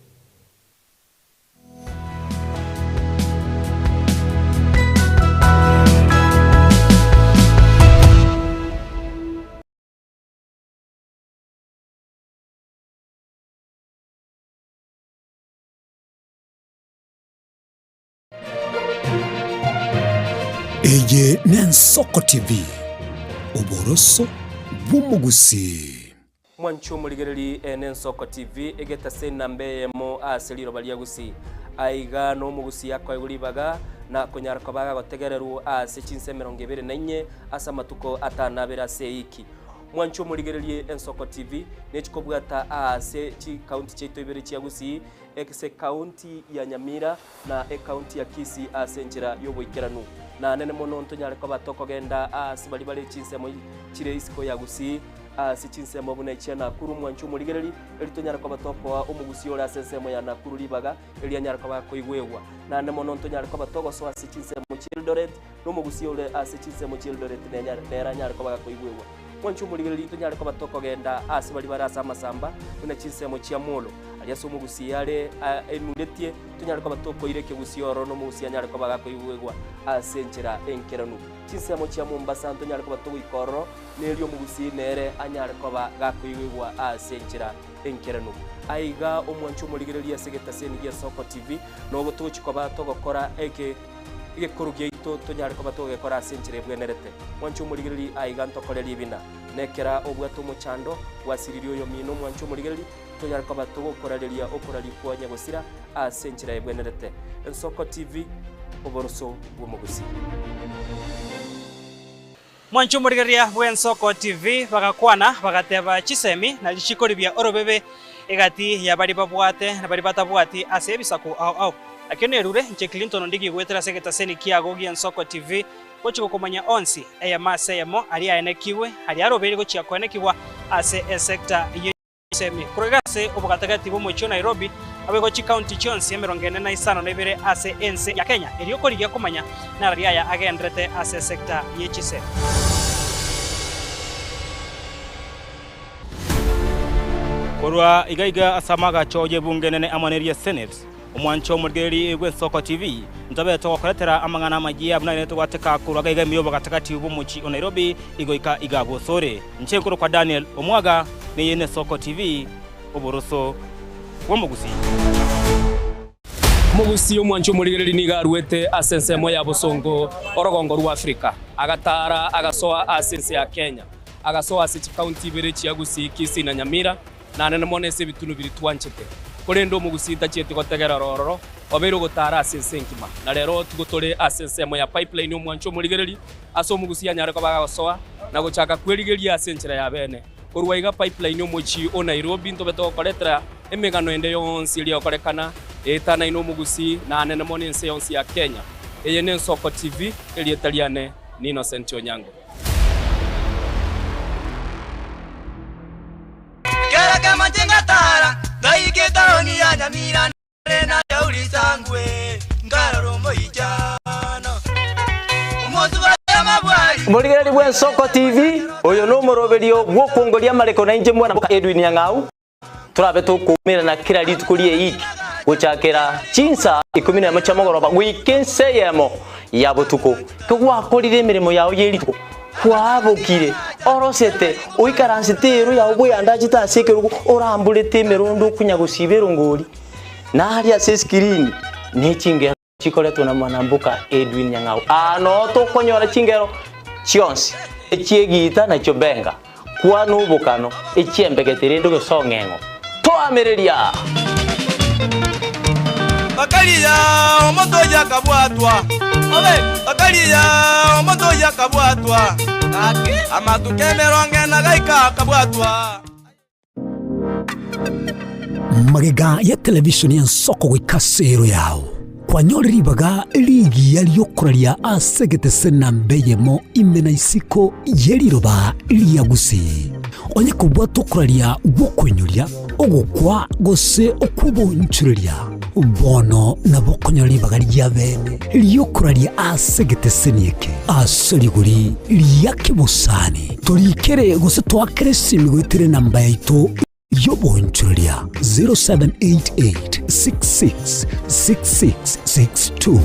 Eye n'Ensoko TV, oboroso bw'omogusii. Mwanche omorigereri n'Ensoko TV, egetase enamba eyemo ase riroba ria Gusii. Aiga nomogusii akoegwa ribaga na konyara koba agagotegererwa ase chinsa 24 ase amatuko atanabere ase eiki. Mwanche omorigererie Ensoko TV nechikobwata aase chikaunti chiaito ibere chia Gusii, ase ekaunti ya Nyamira na ekaunti ya Kisii ase enchera y'oboikeranu. Na nene mono ntonyare koba tokogenda aase baria bare chinsemo chire isiko ya Gusii, ase chinsemo buna echia Nakuru mwanche omorigereri, erio tonyare koba tokoa omogusii ore ase ensemo ya Nakuru ribaga, erio anyare koba akoigwegwa. Naende mono ntonyare koba togosoa ase chinsemo chia Eldoret, na omogusii ore ase chinsemo chia Eldoret nere anyare koba gakoigwegwa. Mwanche omorigereri, ntonyare koba tokogenda aase baria bare ase amasamba, buna chinsemo chia Molo. Aria ase omogusii are enuretie, tonyare koba tokoira ekegusii ororo na omogusii anyare koba gakoigwegwa ase enchera enkeranu. Chinsemo chia Mombasa ntonyare koba togoika ororo, na erio omogusii nere anyare koba gakoigwegwa ase enchera enkeranu. Aiga omwanche omorigereria ase egetaseni gia Soko TV, nogo togochia koba togokora eke egekoro giaito tonyare koba togegekora ase enchera ebwenerete. Mwanche omorigereria aiga ntokore ribina, nekera obwate omochando, gwasiririe oyomino omwanche omorigereria, Tonyare koba togokorareria okoraria kwa nyagosira ase enchera ebwenerete. Ensoko TV, oboroso bw'omogusii. Mwanche omorigereria bw'Ensoko TV bagakwana bagateba chisemi na richiko ribia orobebe egati ya baria babwate na baria batabwati ase ebisaku ao ao. Nakio nerure inche Clinton Ondigi goetera ase egetaseni kiago gi'Ensoko TV gochia gokomanya onsi eyemo ase eyemo aria aenekigwe aria arobeire gochia koenekigwa ase esector ye Chisemi korwa ase obogatagati bw'omochie o Nairobi, naboigo chikaunti chionsi 45 ase ense ya Kenya, erio korigia komanya narari aya agenderete ase esecta ye chisemi. Korwa iga iga ase amagacho y'ebunge enene amo neria Senate, Omwancho omorigereria bw'Ensoko TV, ntobe togokoretera amang'ana amayia buna ere togwateka korwa iga iga ime y'obogatagati bw'omochie o Nairobi igoika iga bosore. Inche nkorokwa Daniel Omwaga, neye n'Esoko TV, oboroso bw'omogusii. Omogusii omwancho omorigereria nigo aruete ase ensemo ya bosongo orogongo rwa Afrika, agataara agasoa ase ense ya Kenya, agasoa ase chikaunti ibere chia Gusii, Kisii na Nyamira, Naende mono ase ebitunu biria twanchete. Korende omogusii tachieti gotegera ororo, obeire ogotaara ase ense engima. Na rero tigo tore ase ensemo ya pipeline omwancho omorigereri, ase omogusii anyare koba agosoa na gochaka kwerigeria ase enchera ya bene. Korwa iga pipeline omochie o Nairobi ntobe togokoretera emegano ende yonsi eria egokorekana eetanaine omogusii naanene mono ense yonsi ya Kenya. Eye n'Ensoko TV, erieta riane ni Innocent Onyango. Kera kemanche ngatara, ngaika etaoni ya Nyamira nare na Daudi Sangwe, nkarora omoichano. Omosubati amabwari. Morigereria bw'Ensoko TV, oyo nomoroberio bw'okwongoria amareko na inche mwana Edwin Nyang'au, torabe tokoumerana kera rituko ri'eiki gochakera chinsa ikomi nemo chia mogoroba goika ense eyemo ya botuko. Kegwakorire emeremo yao ye rituko, Kwabokire, orosete, oikaransete eero yao bweyandachete ase ekerogo, oramborete emerondo okonya gosiba erongori, na aria ase esikirini ne chingero chikoretwe na mwanamboka Edwin Nyang'au. Aa noo tokonyora chingero chionsi, echi'egiita na chiobenga, kwana obokano, echi'embegete rende ogesong'eng'o. Toamereria! Bakaria omonto oyio akabwatwa, bakaria omonto oyio akabwatwa, amatuko emerongo ena gaika akabwatwa. Magega ya televishoni y'ensoko goika ase ero yao, kwanyore ribaga rigiya ri'okoraria ase egetese namba eyemo ime na isiko ye riroba ria Gusii. Onye kobwata okoraria gw'okoinyoria, ogokwa gose okw'oboonchoreria, bono nabo okonyora ribaga ria bene ri'okoraria ase egeteseni eke ase rigori ria kebosani. Torikere gose toakere esimi goetera enamba yaito y'oboonchoreria 0788 66 66 62.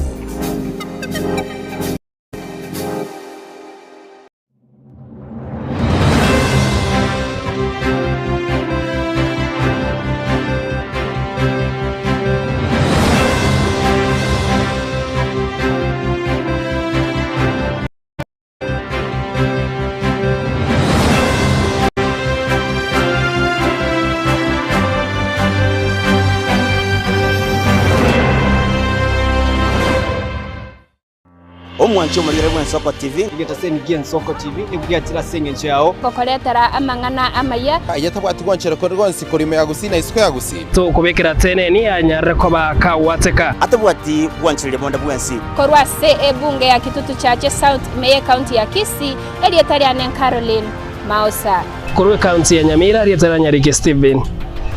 Omwanchi omorigere bw'Ensoko TV. Egetaseni gi'Ensoko TV nigo giachire ase engencho yao. Gokoretera amang'ana amaya. Aye tabwati gwanchera kore gwonsi korwa ime ya Gusii na isiko ya Gusii. Tokobekera teneni anyarire koba kagwateka. Atabwati gwanchereria bonde bwensi. Korwa ase ebunge ya Kitutu Chache South ime y'ecounty ya Kisii, erieta riane Caroline Mausa. Korwa ecounty ya Nyamira, erieta ria Nyariki Stephen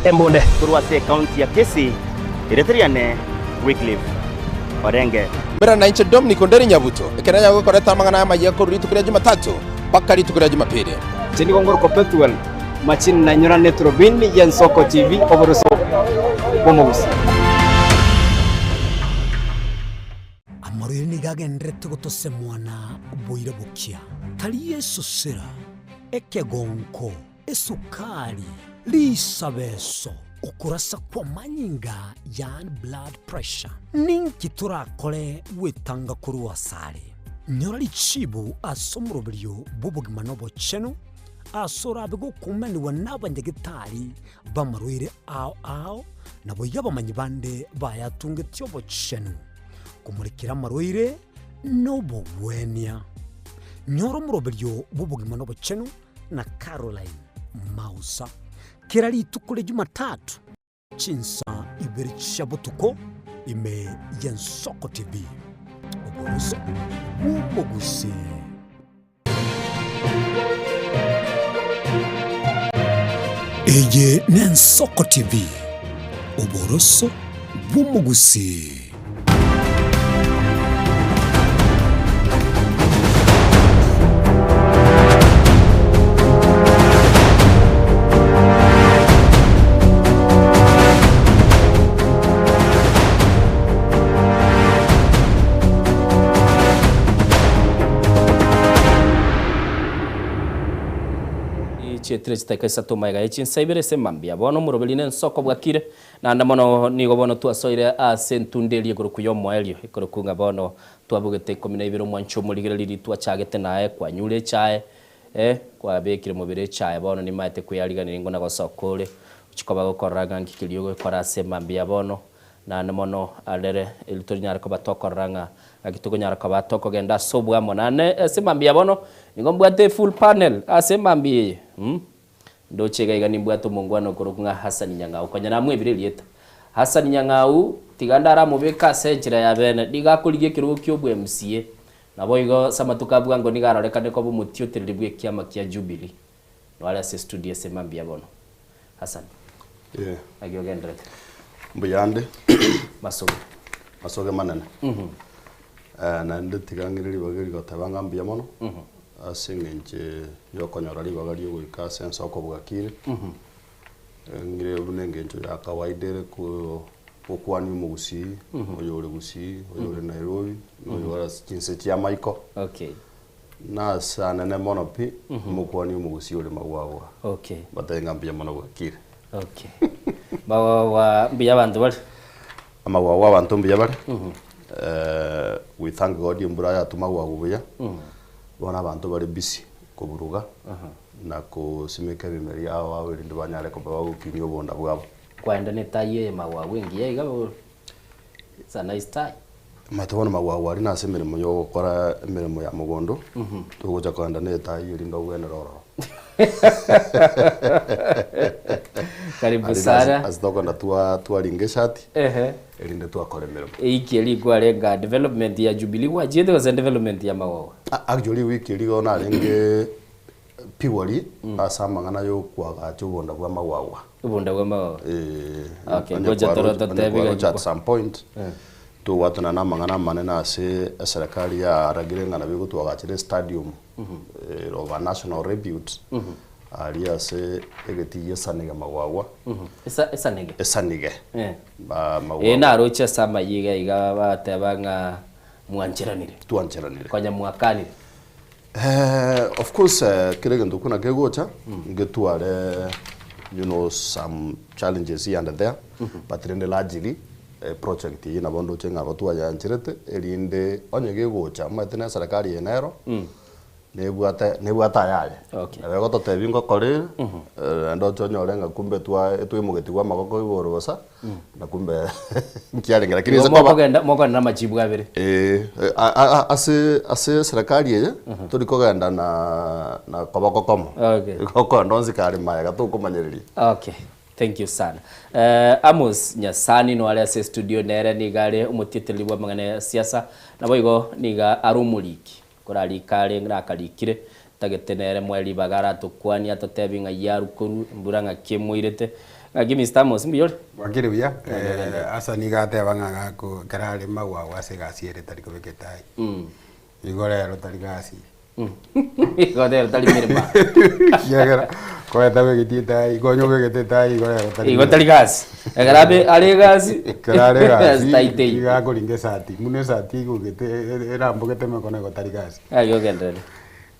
Embunde. Korwa ase ecounty ya Kisii, erieta riane Wycliffe Orenge. Mbera nainche Dominic Onderi Nyabuto, ekero nanyare gokoreta amang'ana amayia korwa rituko ria Jumatatu mpaka rituko ria Jumapili. Inche nigo ngorokwa Pethuel Machini na nyoranete Robin y'Ensoko TV oboroso. bw'omogusii. Amarwaire nigo agendererete gotosemwana boira bokia, tari esosera, ekegonko, esukari, risabeso, okorasa kw'amanyinga yaani blood pressure. Ninki torakore gwetanga korwa asare? Nyora richibu ase omoroberio bw'obogima na obochenu, ase orabe gokumanigwa n'abanyagetari b'amarwaire ao ao, naboigo abamanyi bande bayatungetie obochenu, komorekera amarwaire nobogwenia. Nyora omoroberio bw'obogima na obochenu na Caroline Mausa kera rituko ria Jumatatu chinsa ibere chia botuko ime y'Ensoko TV. Oboroso bw'omogusii. Eye n'Ensoko TV, oboroso bw'omogusii. Chietire chiteka isato magega ye chinsa ibere ase mambia. Bono omoroberi nensoko bwakire, naende mono nigo bono twasoire ase entunda eria igoro y'omoerio, ekorokwa ng'a bono twabugete ikomi na ibere omwancho omorigereria twachagete naye kwanyure echae, eh, kwabekire mobere echae bono nimaete kweyariganirie ng'o na gosoka ore, ochia koba gokorora ng'a nki keria ogokora ase mambia bono. Naende mono arere, erio torinyare koba tokorora ng'a ng'aki tokonyara koba tokogenda ase oboamo. Naende ase mambia bono, nigo mbwate efull panel ase emambia eye, mm. Ndoche iga iga nimbwate omongwana okorokwa ng'a Hassan Nyang'au, konya namwebire erieta. Hassan Nyang'au, tiga ndaramobeke ase enchera ya bene, nigo akorigia ekerogo kia obwa MCA. Naboigo ase amatuko a bwango nigo arorekane koba omotiotereri bw'ekiama kia Jubilee. Noare ase estudio ase mambia bono. Hassan. Yeah. Naki ogenderete? Mbuyande. Masoge. Masoge manene. Mm -hmm. Naende tiga ng'ire ribaga eri goteba ng'a mbuya mono mm -hmm. ase eng'encho yokonyora ribaga riogoika ase ense okobwakire. Mm -hmm. Ng'ire buna engencho ya kawaida ere gokwania omogusii, mm -hmm. oyore Gusii, oyore mm -hmm. Nairobi, na oyore ase chinse chi'amaiko. Okay. Nase anene mono pi, omokuani omogusii ore magwagwa. Okay. Mbatebie ng'a mbuya mono bwakire. Okay. Magwagwa mbuya abanto bare? Amagwagwa abanto mbuya bare. We thank God embura yatwa magwagwa buya. Bono abanto bare busy koburuga na kosimeka ebimeri ao ao erinde banyare koba bagokinia obonda bwabo. Kwaenda ne tai eye magwagwa engiya iga bono. It's a nice tie. Omanyete bono magwagwa aria nase emeremo ya ogokora emeremo ya mogondo, togocha kogenda na etai erinde obwenere ororo. Karibu Aria nase sana. ase tokogenda twa twaringa eshati, Ehe. erinde twakora emeremo. Eiki eria ikwarenga development ya Jubilee gwachiete gose development ya Magwagwa? Actually ewiki eria igo narenge Pigori ase amang'ana y'okoagacha obonda bw'amagwagwa. Obonda bw'amagwagwa. Eh, Okay, onye ngocha kwaro- toro onye totebi kwaroche at gaki. some point togwatana namang'ana amanene ase eserekari yaragire ng'a nabo egotwagachera estadium eh, of a national repute aria ase egetii gi'esanige magwagwa. Esa esanige. Esanige. Eh. Ba Eh magwagwa. naroche ase amayia iga iga bateba ng'a mwancheranire. Twancheranire. Konya mwakanire. Of course kera egento okwo naki kegocha ngetware you know some challenges here and there but rende largely project eyio nabo ndoche ng'a aba twayancherete erinde onye gegocha omanyete na eserekari eye nero nebwate nebwate ayaye nabo egototebia ngokora ere naende oche onyore ng'a kumbe twa twaimogetigwe amagoko igoro bosa. Na kumbe nkiarenge lakini Igo ase koba mokogenda mokogenda na amachibu abere. Eh, a- a- a- ase ase serikali eye tori kogenda na na koboko komo Okay. Igo okogenda onsi kare maega tokomanyereria. Okay. Thank you sana. Eh, Amos Nyasani noare ase studio nere niga are omotietereri bw'amang'ana ya siasa naboigo niga are omoriki Korarike are nakarikire, ntagete nere moe ribaga aratokwanie atotebie ng'ai arukorwa, embura ng'aki emoirete. Ng'aki Mister Amos, mbuya ore? Bwakire buya, asa nigo ateba ng'a gaku ekero are magwagwa ase egasi ere tari kobeka etai. Igo rero tari gasi. Igo rero tari mirima. Kiagera koeta obegeti etai, konya obegete etai igo rero tari Igo tari gasi. Ekero abe are egasi, Ekero are egasi, taitei. iga akoringa esati, buna esati eigogete erambogete emekono igo tari gasi. Gaki ogenderere.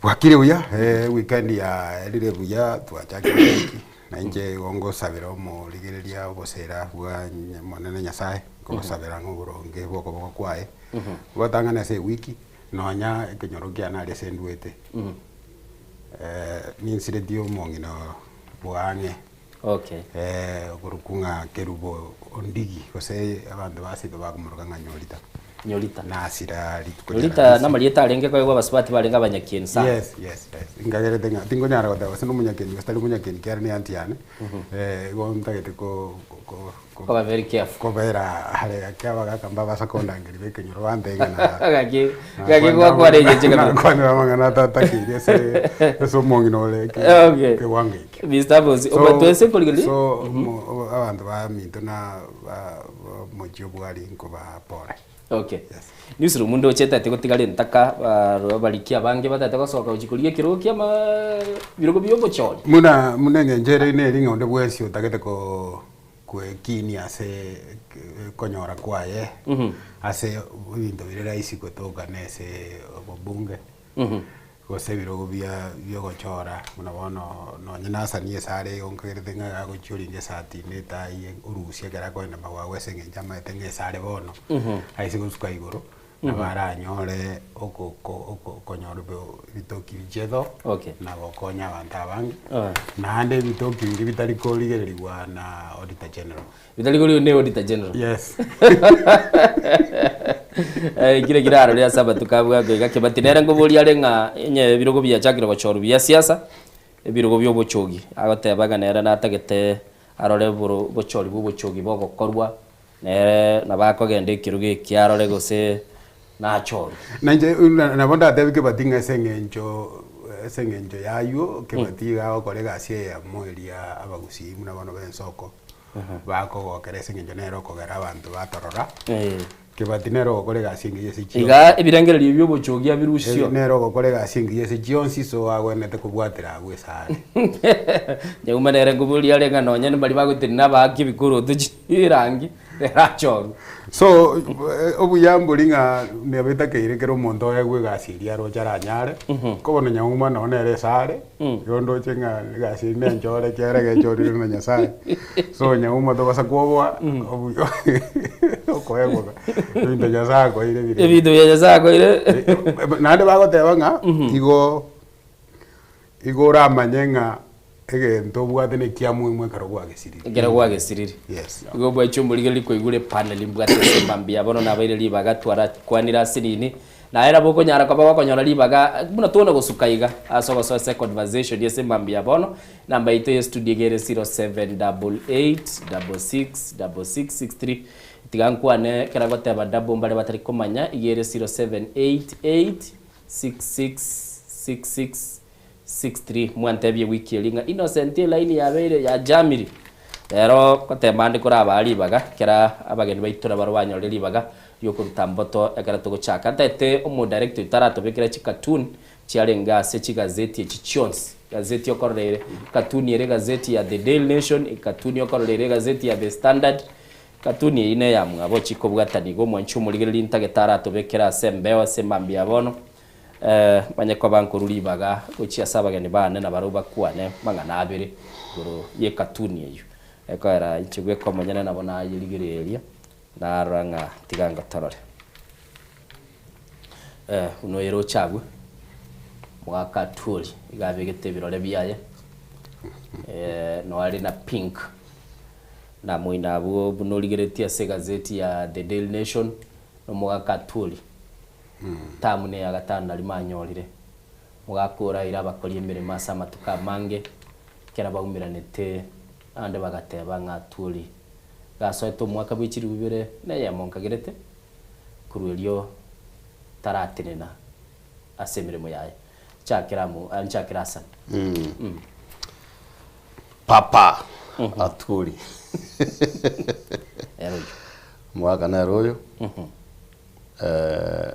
Bwakire buya, weekend yaerire buya twachakire ewiki, na inche igo ngosabera omorigereria obosera bwa Omonene Nyasaye, nkobosabera ng'a oboronge bwa okoboko kwaye, botang'ane ase ewiki, nonya ekenyoro kiane aria ase ndwete, ninsiretie omong'ina bwa ang'e Okay. okorokwa ng'a Kerubo Ondigi, gose abanto ba seito bakomoroka ng'a Nyorita. Nyorita. Nasira rituko ria Nyorita Alhamisi. namarieta arenge koegwa abasubati barenge abanyakieni sana. Yes, yes, yes. Nkagerete ng'a tinkonyara goteba gose nomonyakieni gose tari monyakieni ekiagera ne aunty yane, igo ntagete ko ko ko Koba very careful. kobera are ake abagaka mbabasa kondangeria ba ekenyoro bantebie ng'a na Gaki gaki gwakwana engencho kabisa. nakwanire amang'ana atatakeire ase ase omong'ina ore eke Okay. ekewango eke. Mr. Bosi, So obatwese korigereria? so mo abanto baminto na ba omochie obwari nkobaa pore. Okay. Newsroom ndoche etagete gotigara entaka aro abariki abange batagete gosoka gochia korigia ekerogo kia ama birogo bia obochori. Buna buna eng'encho ere neri ng'a onde bwensi otagete ko kwekinia ase okonyora kwaye ase ebinto bire rahisi gotoka na ase obobunge. Gose ebirogo bia biogochora, buna bono nonye nasani ase are igo nkagerete ng'a agochia oringe esati na etai orusie ekero akoenda magwago ase eng'encho amaete ng'a ase are bono, aise gosuka igoro, nabo aranyore oko ko oko okonyora bo ebitoki bichieto, Okay. na gokonya abanto abange, naende ebitoki biria bitari korigererigwa na auditor general. Bitari korigererigwa na auditor general. Yes. Eh, kire kire arore ase amatuko abwo akoiga Kebati nere nkoboria are ng'a onye ebirogo biachakire gochorwa bia siasa, ebirogo bia obochogi, agoteba ng'a nere natagete arore boro obochori bwa obochogi bogokorwa, nere nabo akogenda ekerogo eki arore gose nachorwe. Na inche nabo ndatebi Kebati ng'a ase eng'encho ase eng'encho yaywo, Kebati iga agokora egasi eyemo eria abagusii buna bono ba ensoko, bakogokera ase eng'encho nere okogera abanto batorora. Kebati nere ogokora egasi engiya ase chionsi. Iga ebirengererio bi'obochogi abirusio. Nere ogokora egasi engiya ase chionsi, so agwenerete kobwatera abwo ase are. Nyauma nere nkoboria are ng'a nonye mbaria bagotenena abaaki ebikoroto chirangi nere achorwe. So, obuya mbori ng'a nabo etakeire kera omonto oegwe egasi eria aroche aranyare, ko bono Nyauma nonye nere ase are, igo ndoche ng'a egasi eyio nenchore ekiagera egechorire na Nyasaye. So Nyauma tobasa kwoboa, obuya okoegwa ebinto Nyasaye akoeire bire. Ebinto bia Nyasaye akoeire. Naende bagoteba ng'a igo igo oramanye ng'a egento obwate na ekiamuhimu ekero gwagesiriri. Ekero gwagesiriri. Yes. Igo obweche omorigereria koigure panel mbwate esimba mbuya bono nabaire ribaga twarakwanire ase nini. Naye nabo okonyara koba gokonyora ribaga buna twana gosuka iga ase ogosoa ase econversation ase mambia bono. Namba yaito ye studio iga ere 0788666663. Tiga nkwane ekero ngoteba double mbare batari komanya iga ere 0788666663. Mwantebie wiki eria ng'a Innocent elaini yabeire yajamiri. Rero ngotema ande korabaa ribaga ekero abageni baito nabarobwo banyorire ribaga riokoruta mboto ekero togochaka. Ntaete omodirector oito aratobekere chicartoon chiarenge ase chigazeti echi chionsi. Gazeti okorora ere, cartoon ere egazeti ya The Daily Nation, ecartoon okorora ere egazeti ya The Standard, cartoon eyio neyamwabo chikobwatania igo omwanchi omorigereria ntagete aratobekere ase embeo ase mambia ya bono, manye koba nkorwa ribaga gochia ase abageni bane nabarobwo bakwane mang'ana abere igoro y'ecartoon eyio. Ekoera inche bweka omonyene nabo nayerigereria. Narora ng'a tiga ngotorore. Eh, buna oyeroche agwo, omogaka Atwoli iga abegete ebirore biaye, eh, noare na pink. Namoina abwo buna origeretie ase egazeti ya The Daily Nation, na omogaka Atwoli, term neya gatano naria manyorire. Omogaka oraire abakori emeremo ase amatuko amange, ekero baumeranete naende bagateba ng'a Atwoli Gasoete omwaka bwe chilifu ibere na eyemo nkagerete, korwa erio taratenena ase emeremo yaye. Nchakere amo, nchakere asane. Mm. Papa Atwoli. Ere oyio. Omogaka nere oyo. Eh,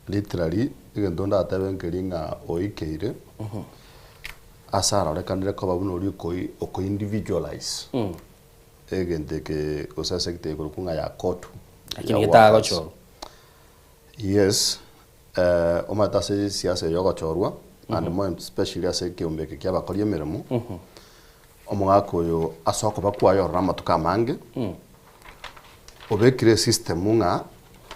literally. Egento ndatebe nkeri ng'a oikeire, ase arorekanire koba buna oria okoi oko individualize egento eke gose ase egento ekorokwa ng'a ya COTU. Lakini getagochorwa. Yes, omanyete ase esiasa eye ogochorwa and more especially ase ekeombe eke kia abakori emeremo, omogaka oyo ase okoba kwaye ororo amatuko amange, obekire esystem ng'a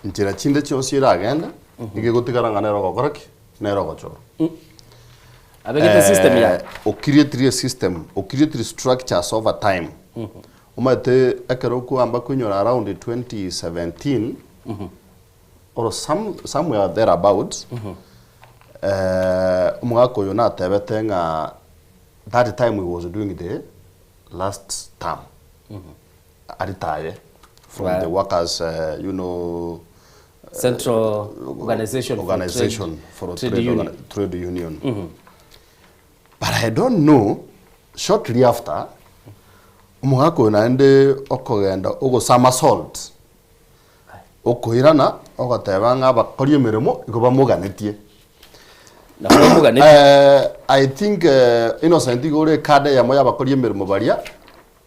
nchera chinde chionsi eragende, nigo egotigara ng'a nere ogokora ki? Nere ogochorwa. Abegete system yaye. Ocreatire esystem, ocreatire structures over time. Omanyete ekero okoamba koinyora around 2017, or some, somewhere there about, omogaka oyo natebete ng'a that time he was doing the last term, aritaye from the Right. workers you know, Central Organization for organization Trade, for Trade trade, Union. organa- trade union. But I don't know, shortly after, omogaka oyo naende okogenda ogosama salt, okoirana ogoteba ng'a abakori emeremo igo bamoganetie. Nabo bamoganetie. Eh, I think eh, Innocent igo ore ecard eyemo ya abakori emeremo baria,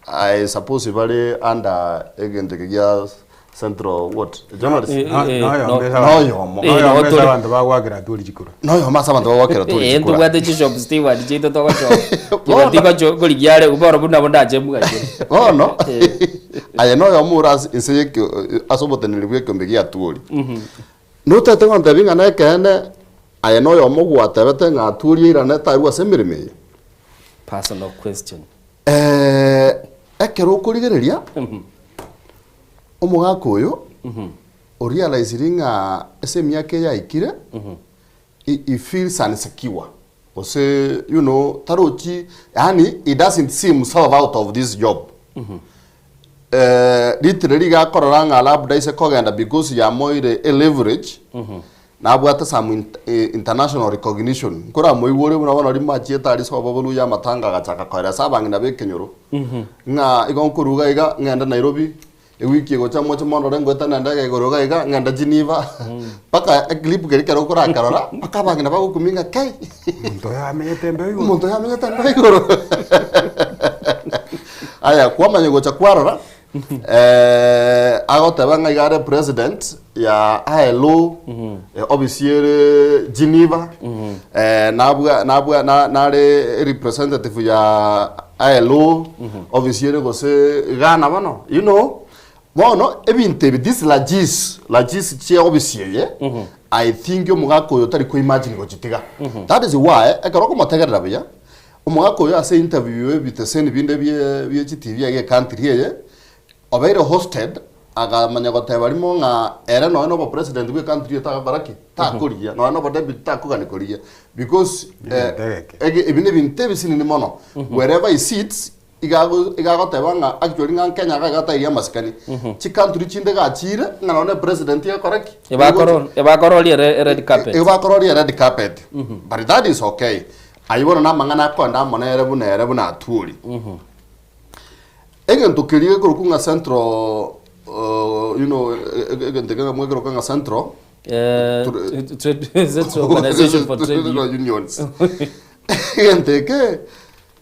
I suppose bare under egento eke gia central what? Journalist? Eh, eh, No- no. noyomo Noyomo. Eh, Noyomo ase tore- abanto bagwakera atwori chikura. Noyomo ase abanto bagwakera atwori Eh, chikura. ntobwate chishop steward chiaito togochora. Kiba tigocho korigia are bono buna nabo ndache mbwachire. Bono, aye noyomo ore ase inse y'ekio ase oboteneneri bw'ekeombe gia Atwori. Notete gontebia ng'a nekeene aye noyomo gwatebete ng'a Atwori airane tarwa ase emeremo eye? Personal question. Eh, ekero okorigereria, omogaka oyo, orealisiri ng'a ase emiaka eye aikire, he, he feels unsecure. Gose, you know, tarochi, yaani he doesn't see himself out of this job. Eh, ritire riga akorora ng'a labda ase kogenda because yamoire e leverage, Nabwate some international recognition. Nkoramoigwe ore buna bono rimo achiete aria sobo boruya amatanga agachaka koeresa abang'ina b'ekenyoro ng'a igo nkoruga iga ng'ende Nairobi, ewiki egocha moche mondore ngoeta na endege igoro iga iga ng'ende Geneva mpaka eclip keria ekero okorakerora mpaka abang'ina bagokumia ng'a kei Omonto oyo amenyete embeo igoro. omonto oyo amenyete embeo igoro. Aya kwamanya gocha kwarora Agoteba ng'a iga are president ya ILO, ofisi ere Geneva, nabwa nabwa na- nare representative ya ILO, ofisi ere gose Ghana bono, you know, bono ebinto ebi this largesse, largesse chia ofisi eye, I think omogaka oyo tari ko imagine gochitiga. That is why ekero okomotegerera buya, Omogaka oyo ase interview y'ebiteseni binde bie chitibi aiga ecountry eye, obeire hosted akamanya goteba rimo ng'a ere nonya na obopresident bwe ecountry eye tagokora ki? Takorigia, nonya na obodeputy takogania korigia because ege ebi nebinto ebisinini mono. Wherever he sits iga iga agoteba ng'a actually ng'a Kenya iga iga taiyo amasikani. Chicountry chinde gachire ng'a nonya na epresident egokora ki? Ebakororia red carpet. Ebakororia red carpet. But that is okay. Ayio bono namang'ana akoenda amo nere buna ere buna atwori. Egento keria gekorokwa ng'a central you know, egento ekio mwakeroka ng'a central Central Organization for Trade Unions. Egento eke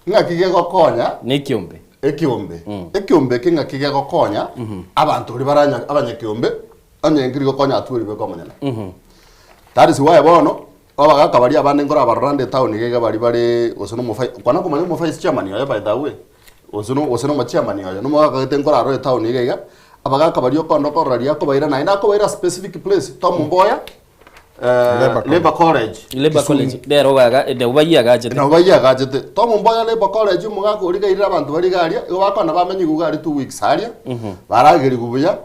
ng'aki gegokonya Nekiombe. Ekiombe. Ekiombe eke ng'aki gegokonya abanto baria baranya abanyakiombe onye nkeri gokonya atwori bweka omonyene. That is why bono Abagaka baria abande nkorabarora ande etown iga iga baria bare gose na omofa kwana komanya omovice chairman oye by the way, gose no gose na omochairman oye, na omogaka gete nkorarora etown iga iga, abagaka baria okoenda okorora riria akobaira naende akobaira specific place, Tom Mboya, Labour College, Labour Kisumu. College, nero ogaga nabo bayio agachete. Nabo bayio agachete. Tom Mboya Labour College omogaka oria iga airire abanto baria iga aria, igo bakoenda bamenyigwe iga aria 2 weeks aria, baragerigwe buya,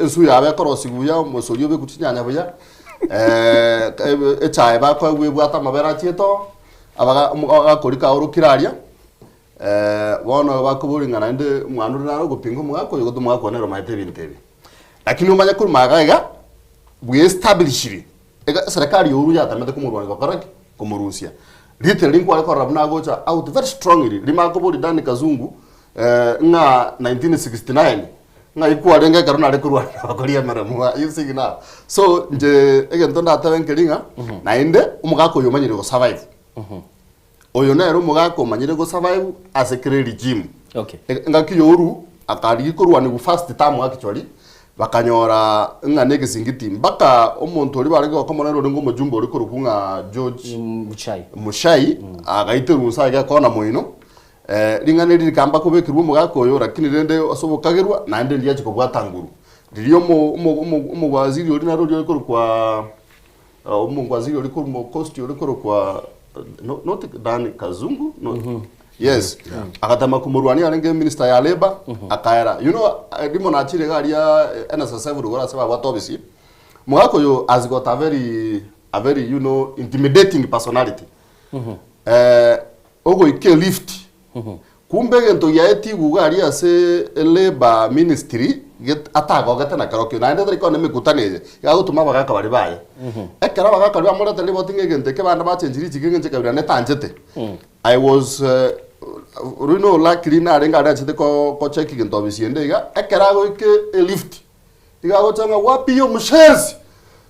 ensu yabo ekorosigwa buya, omosori obekwe chinyanya buya, Echae bakoegwa ebwate amabere achiete oo, abaga agakori kaorokire aria, bono bakoboria ng'a naende omwana oria nare ogopinga omogaka oyo gose omogaka oyo nere omanyete ebinto ebi. Lakini omanye korwa magega iga, bweestablishiri, iga eserekari ya Uhuru yatamete komorwania gokora ki? Komorusia. Ritiri rinkware korora buna agocha out very strongly, rimo akoboria Danny Kazungu, ng'a 1969. Ng'ai kwarenge ekero nare korwana nabakori emeremo aa? You see now? So inche egento ndatebe nkeri ng'a, naende omogaka oyo omanyire go survive. Oyo nere omogaka omanyire go survive ase kera regime. Okay. Engaki ya Uhuru akarigia korwanigwa first term actually, bakanyora ng'a na egesingiti mpaka omonto oria barenge goka omonene orenge omojumbe oria korokwa ng'a George Muchai, Muchai agaiterwa inse aiga ekona moino. Ring'ana eri rikamba kobekerwa omogaka oyo, lakini rende ase obokagerwa naende riachia kobwata nguru. Riria omo omo omo omowaziri oria naro oria okorokwa omowaziri oria korwa coast oria okorokwa no not Dan Kazungu no yes agatema komorwania arenge minister ya labour akaera. You know rimo nachire iga aria NSSF rogoro ase babwate office, omogaka oyo has got a very a very you know intimidating personality. Ogoika elift, kumbe egento giaye tiguga aria ase labour ministry get atagogete na kerokio naende tari kona emekutano eye iga agotoma abagaka baria baye. Ekero abagaka baria bamoretera riboti ng'a egento eke bande bachenchiri richiko eng'encho ekabira netanchete, I was you know luckily narenge aria nachete ko kocheck egento ofisi ende iga, ekero agoika elift. Iga agocha ng'a wapi hiyo mshenzi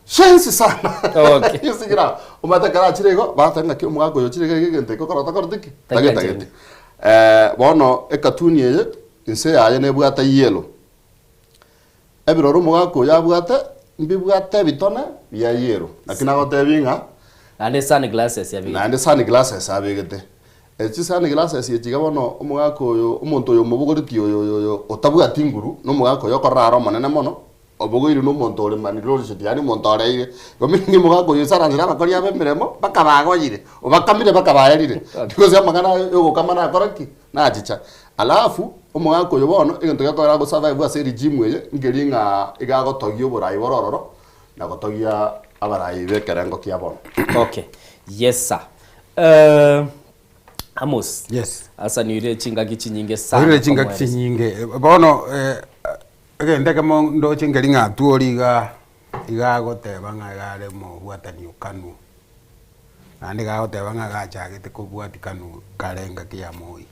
shenzi sana Okay. Gesigira omanyete ekero achire igo bagoteba ng'aki omogaka oyo ochire iga iga egento eke okora otakoreti ki? Tagianchereti. Tagitageti. Bono ekatuni eye inse yaye nebwate yellow. Ebirori omogaka oyo abwate mbibwate ebitone bia yellow. Naki nagotebi ng'a Naende sunglasses abegete. Naende sunglasses abegete. Chisani glasses echi iga bono omogaka oyo omonto oyo omobogoretie oyo oyo oyo otabwati nguru, na omogaka oyo okorora are omonene mono, obogoirwe na omonto ore malnourished yaani omonto oreire. Igo meaning omogaka oyo oisaranire abakori abe emeremo mpaka bagoyire, obakamire mpaka baerire. Because amang'ana aye ya ogokama nakora ki? Nachicha. Alafu, omogaka oyo bono egento gekogera ago survive ase eregime eye, nkeri ng'a iga agotogia oborai bore ororo, na gotogia abarai b'ekerengo kia bono. Okay. Yes sir. Eh, Amos. Yes. Asa niire chingaki chinyinge sana. Oirire chingaki komoeresa. chinyinge. Bono eh, egento ekemo ndoche nkeri ng'a Atwoli iga iga agoteba ng'a iga are omobwatani o Kanu. Naende iga agoteba ng'a iga achagete kobwati Kanu kare engaki ya Moi.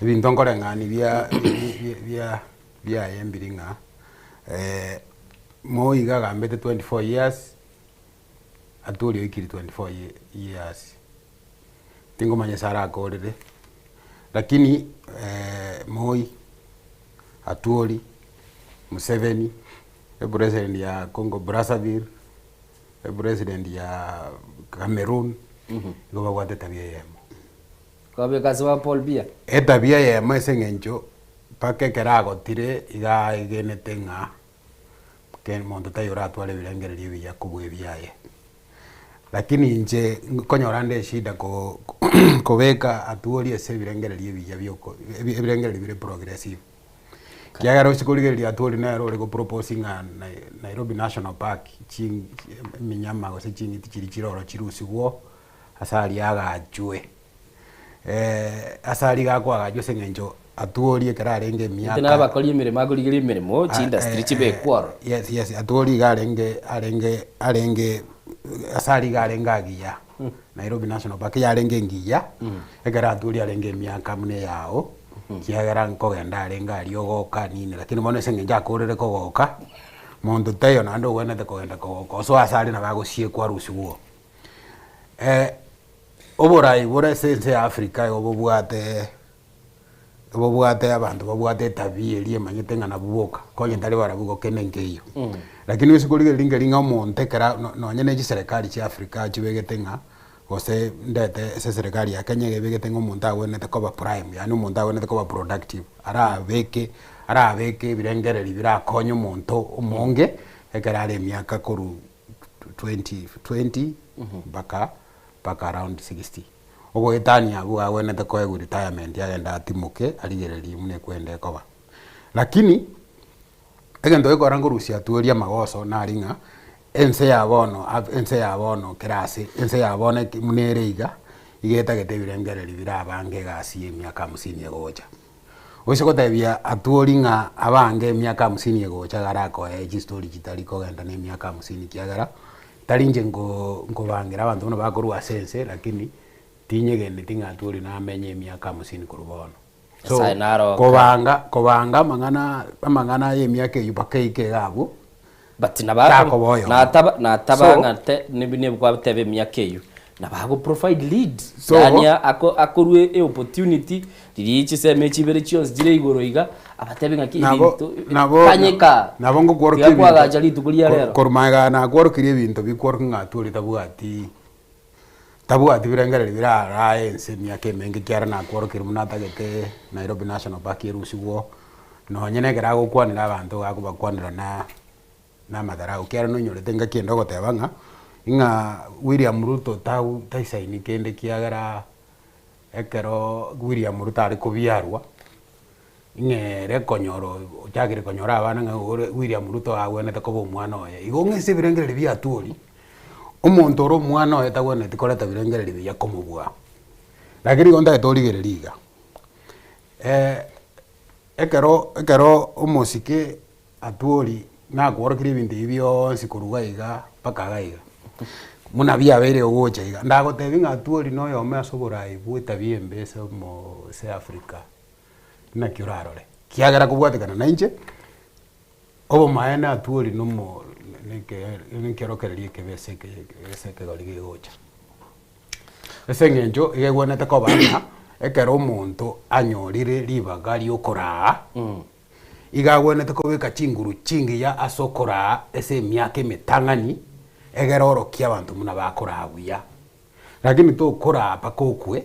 Ebinto nkoreng'ani bia bia bia biaye mbiri ng'a Moi iga agambete 24 years, Atwoli oikire 24 years, tingomanya ase arakorere, lakini Moi, Atwoli, Museveni, epresident ya Congo Brazzaville, epresident ya Cameroon, nigo babwate etabia eyemo. Kwabeka ase ba Paul Biya. Etabia eyemo ase eng'encho mpaka ekero agotire iga aegenete ng'a monto taiyo oratware ebirengererio ebiya kobua ebiaye. Lakini inche nkonyora nde eshida ko kobeka atuorie ase ebirengererio ebiya bioko ebirengererio bire progressive. Ekiagera ochi korigereria atuorie nere ore go propose ng'a Nairobi National Park chi eminyama gose ching'iti chiria chire ororo chirusigwe ase aria agachwe. Ase aria iga akoagachwa ase eng'encho atuorie ekero arenge emiaka. Intwe nabakori emeremo akorigereria emeremo, chiindustry chibekwe ororo. Yes, yes, atuorie iga arenge arenge arenge ase aria iga arenge agiya, Nairobi National Park yarenge engiya, ekero atuorie arenge emiaka buna eyao, ekiagera nkogenda arenge aria ogoka nini, lakini bono ase eng'encho akorire kogoka, monto taiyo naende ogwenerete kogenda kogoka osoe ase aria nabo agosiekwa arusigwe oo. Oborai bore ase ense ya Africa igo bobwate bobwate abanto babwate etabia eria emanyete ng'a nabwo boka, konya tari barabwo igo kende nkeiyo. Lakini ase korigereria nkeri ng'a omonto ekero no nonye na chiserekari chia Africa chibegete ng'a gose ndete ase eserekari ya Kenya iga ebegete ng'a omonto agwenerete koba prime yaani omonto agwenerete koba productive, arabeke arabeke ebirengererio birakonye omonto omonge ekero are emiaka korwa 20 mpaka mpaka around 60. Ogoetania abwo agwenerete koegwa retirement agende atimoke arigererie buna ekwenda ekoba. Lakini, egento gekogera nkorusia atuorie amagoso nari ng'a ense ya bono ense ya bono kera ase ense ya bono eke buna ere iga, iga etagete ebirengererio birabange egasi ya emiaka hamsini egocha. Oise gotebia atuorie ng'a abange emiaka hamsini egocha iga arakoe chistori chitari kogenda na emiaka hamsini ekiagera, tari inche nko nkobangera abanto buna bakorwa ase ense lakini tinyegeneti ng'a atuorie namenye emiaka hamsini korwa bono. So, Nyasaye naro kobanga kobanga amang'ana amang'ana ya emiaka eywo mpaka eike iga abwo, But naba takoba oyomo. nataba nataba So, ng'a te nibi nibi kwateba emiaka eywo, nabo ago provide lead So- yaani ako akorwe e opportunity riria chisemi echi ibere chionsi chire igoro iga, abatebie ng'aki Nabo ebinto nabo kanyeka nabo ngokworokia tiga ebinto kwagacha rituko ria rero. korwa magega nakworokirie ebinto bikworokia ng'a Atwoli tabwati Tabwati birengererio birarae ense emiaka emenge ekiagera nakworokeire buna atagete Nairobi National Park erusigwe oo, nonye na ekero agokwanera abanto iga akobakwanera na na amadharau ekiagera nonyorete engaki ende ogoteba ng'a, ng'a William Ruto tau taisaini kende ekiagera ekero William Ruto are kobiarwa, ng'a ere konyora ochakire konyora abana ng'a ore William Ruto agwenerete koba omwana oye. Igo ng'a ase ebirengererio biatwori, omonto ore omwana oye tagwenereti koreta birengererio biya komobua. Lakini igo ntagete origereria iga, ekero ekero omosike atwori nakworokirie ebinto ebi bionsi korwa iga iga mpaka iga iga, buna biabeire ogocha iga, ndagotebia ng'a atwori na oyomo ase oborai bwa etabia embe ase omo ase Africa. Naki orarore? Kiagera kobwatekana nainche, obomaene atwori nomo neke nekerokererio ekebe ase eke ase ekegori gegocha. Ase eng'encho iga egwenerete koba ng'a ekero omonto anyorire ribaga ria okoraa, iga agwenerete kobeka chinguru chingiya ase okoraa ase emiaka emetang'ani, egere orokie abanto buna bakoraa buya. Lakini tokoraa mpaka okwe,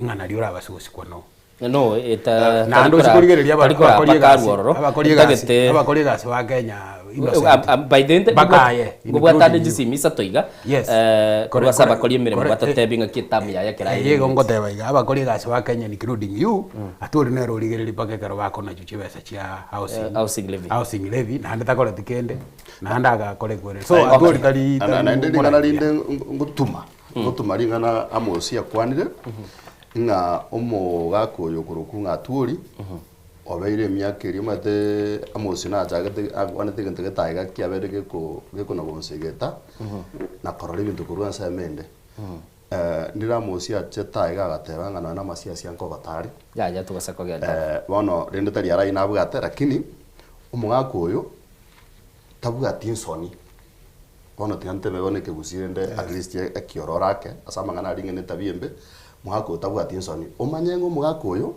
ng'a nario orabase gosikwa no. No, eta Naende oche korigereria aba- tari korapa abakori egasi karu ororo, abakori egasi etagete abakori egasi ba Kenya Um, innocent um, by the end, mpaka aye ngobwatane including you. chisimi isato iga Yes. eh, korwa Kore- ase kore- abakori emeremo kore- batotebi ng'aki etamu yaye ekero Eye igo ngoteba iga abakori egasi ba Kenya including you atwori nere origereria mpaka ekero bakonachwa chibesa chia housing Eh, housing levy. housing levy naende takoreti kende naende agakora ekwereri so atwori tari Na- tari naende ring'ana morai buya. rinde ngotuma ngotuma ring'ana Amosi akwanire Ng'a omogaka oyo okorokwa ng'a Atwoli, obeire emiaka eria omanyete Amosi nachagete akwanete egento getae iga kiabeire geko gekona gonsegeta, na korora ebinto korwa ensemo ende. Ndire Amosi achete aiga agateba ng'a nonya na amasiasi ankogota are. Yaya togose kogenda. Bono rende tari arai nabwate lakini, omogaka oyo, tabwati nsoni. Bono tiga ntebe bono ekegusii rende at least ekiororo ake ase amang'ana aria ng'a netabia embe, omogaka oyo tabwati nsoni. Omanye ng'a omogaka oyo,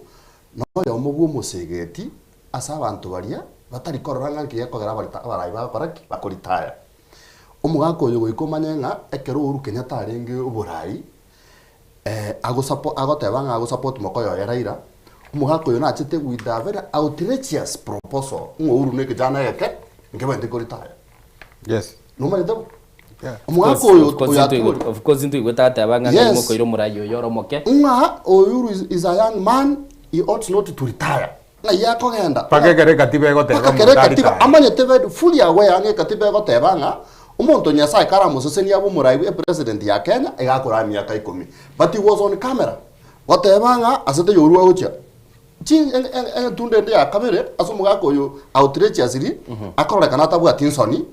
noyomo bwa omosegeti ase abanto baria batari korora ng'a nki gekogera abarita abarai bagokora ki? Bakoritaya. Omogaka oyo goika omanye ng'a ekero Uhuru Kenyatta arenge oborai, agosapo agoteba ng'a agosupport mokoyo oye Raila, omogaka oyo nachete with a very outrageous proposal ng'a Uhuru na ekechana egeke nkebwenerete koritaya. Yes. Nomanyete bo? Yeah. Omogaka oyo oyo atwore. Of course ntoigwete agateba ng'a Yes. ng'ai mokoira omorai oyo ore omoke. Ng'a Uhuru is, is a young man, he ought not to retire. Ng'ai akogenda? Mpaka ekero ekatiba egoteba Mpaka ekero omonto ekatiba aritire. amanyete very fully aware ng'a ekatiba egoteba ng'a omonto Nyasaye karamosesenie abe omorai bwe epresident ya Kenya iga akoraa emiaka ikomi. But he was on camera goteba ng'a ase taiyo orwa agochia chi entunda ende ya kabere ase omogaka oyo outrageously akororekana atabwati nsoni,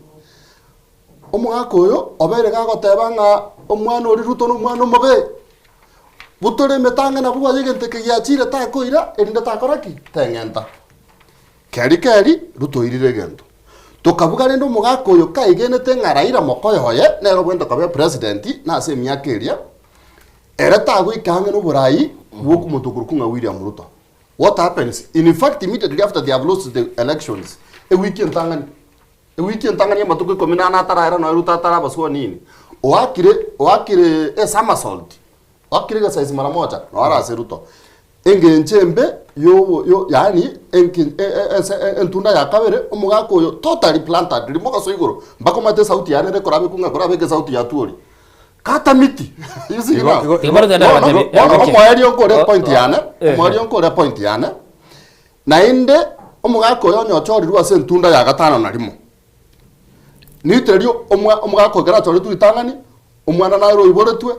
Omogaka oyo obeire gagoteba ng'a omwana oria Ruto nomwana omobe, butore emetang'ani nabwo bwaye egento eke giachire takoira erinde takora ki? Teng'enta. Keri keri Ruto oirire egento. Tokabuga rende omogaka oyo kaigenete ng'a Raila mokoyo oye nere obwenerete koba epresident na ase emiaka eria, ere tagoika ang'e noborai bw'omonto okorokwa ng'a William Ruto. What happens? In fact immediately after they have lost the elections, ewiki entang'ani Ewiki entang'ani y'amatuko ikomi na ane ataraera nonya Ruto ataraba sworn in, oakire oakire esomersault, oakire egesaisi mara moja, nonya ore ase Ruto. Engencho embe yobo yo yaani enki e- e- ese entunda ya kabere, omogaka oyo totally planted, rimogaso igoro, mpaka omanyete esauti yane ere korabekwa ng'a korabeke esauti ya Atwoli. Kata miti! You see Igo- now? igo- Igo bono togende Bono abatebi- bono okay. omoerio nkore Oh, point oh, yane, eh. omoerio nkore point yane, Naende omogaka oyo onye ochorirwe ase entunda ya gatano na rimo, niterio omogaka oyo ekero achoretwe ritang'ani, omwana nare oiboretwe,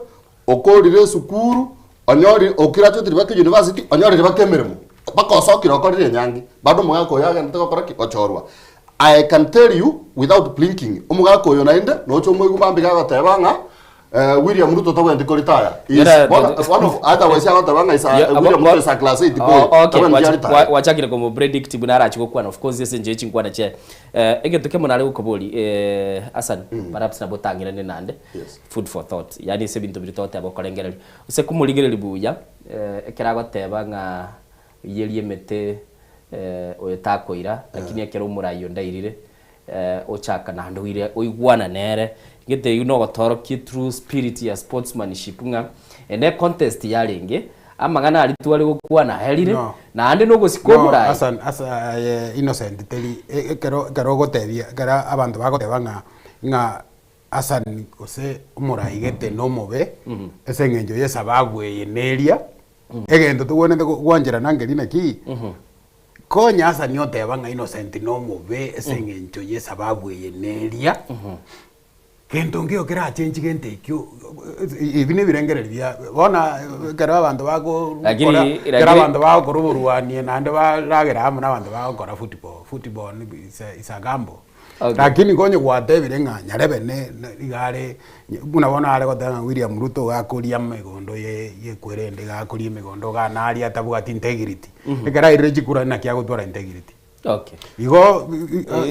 okorire esukuru, onyorire ograduatire mpaka university, onyorire mpaka emeremo, mpaka osokire okorire enyangi, bado omogaka oyo agenderete gokora ki? Gochorwa. I can tell you without blinking, omogaka oyo naende noche omoigwe mambia gagoteba ng'a. Eh, William Ruto tabwenereti koritaya. He is Yera- one, one of otherwise agoteba ng'a is a, Yeah, William Ruto is a class 8 boy. Oh, okay. Tabwenereti Wacha- aritaya. wa- wachakire komo predict buna arachi gokwana of course ase enchera chinkwana chiaye eh, egento kemo nare gokobori eh, Hassan perhaps nabo otang'irane nande food for thought yaani ase ebinto biria togoteba okorengereria ase komorigereria buya eh, ekero agoteba ng'a iyeria emete eh, oyo takoira lakini ekero omorai onde airire eh, ochaka naende oire oigwana nere gete eywo nogotorokia true spirit ya sportsmanship ng'a ene contest yarenge amang'ana aria tware gokwana aerire No. naende nogosika No, omorai. Hassan, asa aye Innocent teri e- ekero ekero ogotebia ekero abanto bagoteba ng'a ng'a Hassan gose omorai gete nomobe ase eng'encho ya esababu eye na eria, egento togwenerete go- gwancherana nkeri naki, Konya Hasani oteba ng'a Innocent nomobe ase eng'encho y'esababu eye neria, gento nkeiyo kerachenchi gento ekio, ebi nebirengererio bia bono ekero abanto bagokora Lakini- ekero lakini- abanto bagokora oborwanie naende baragera amo na abanto bagokora football, football is a is a gamble. Okay. Lakini konya gwatebire ng'a nyarebe ne ne iga are buna bono are goteba ng'a William Ruto iga akoria emegondo ye yekwerende iga akoria emegondo iga naria atabwati integrity. Ekero airire chikura naki agotwara integrity. Okay. Igo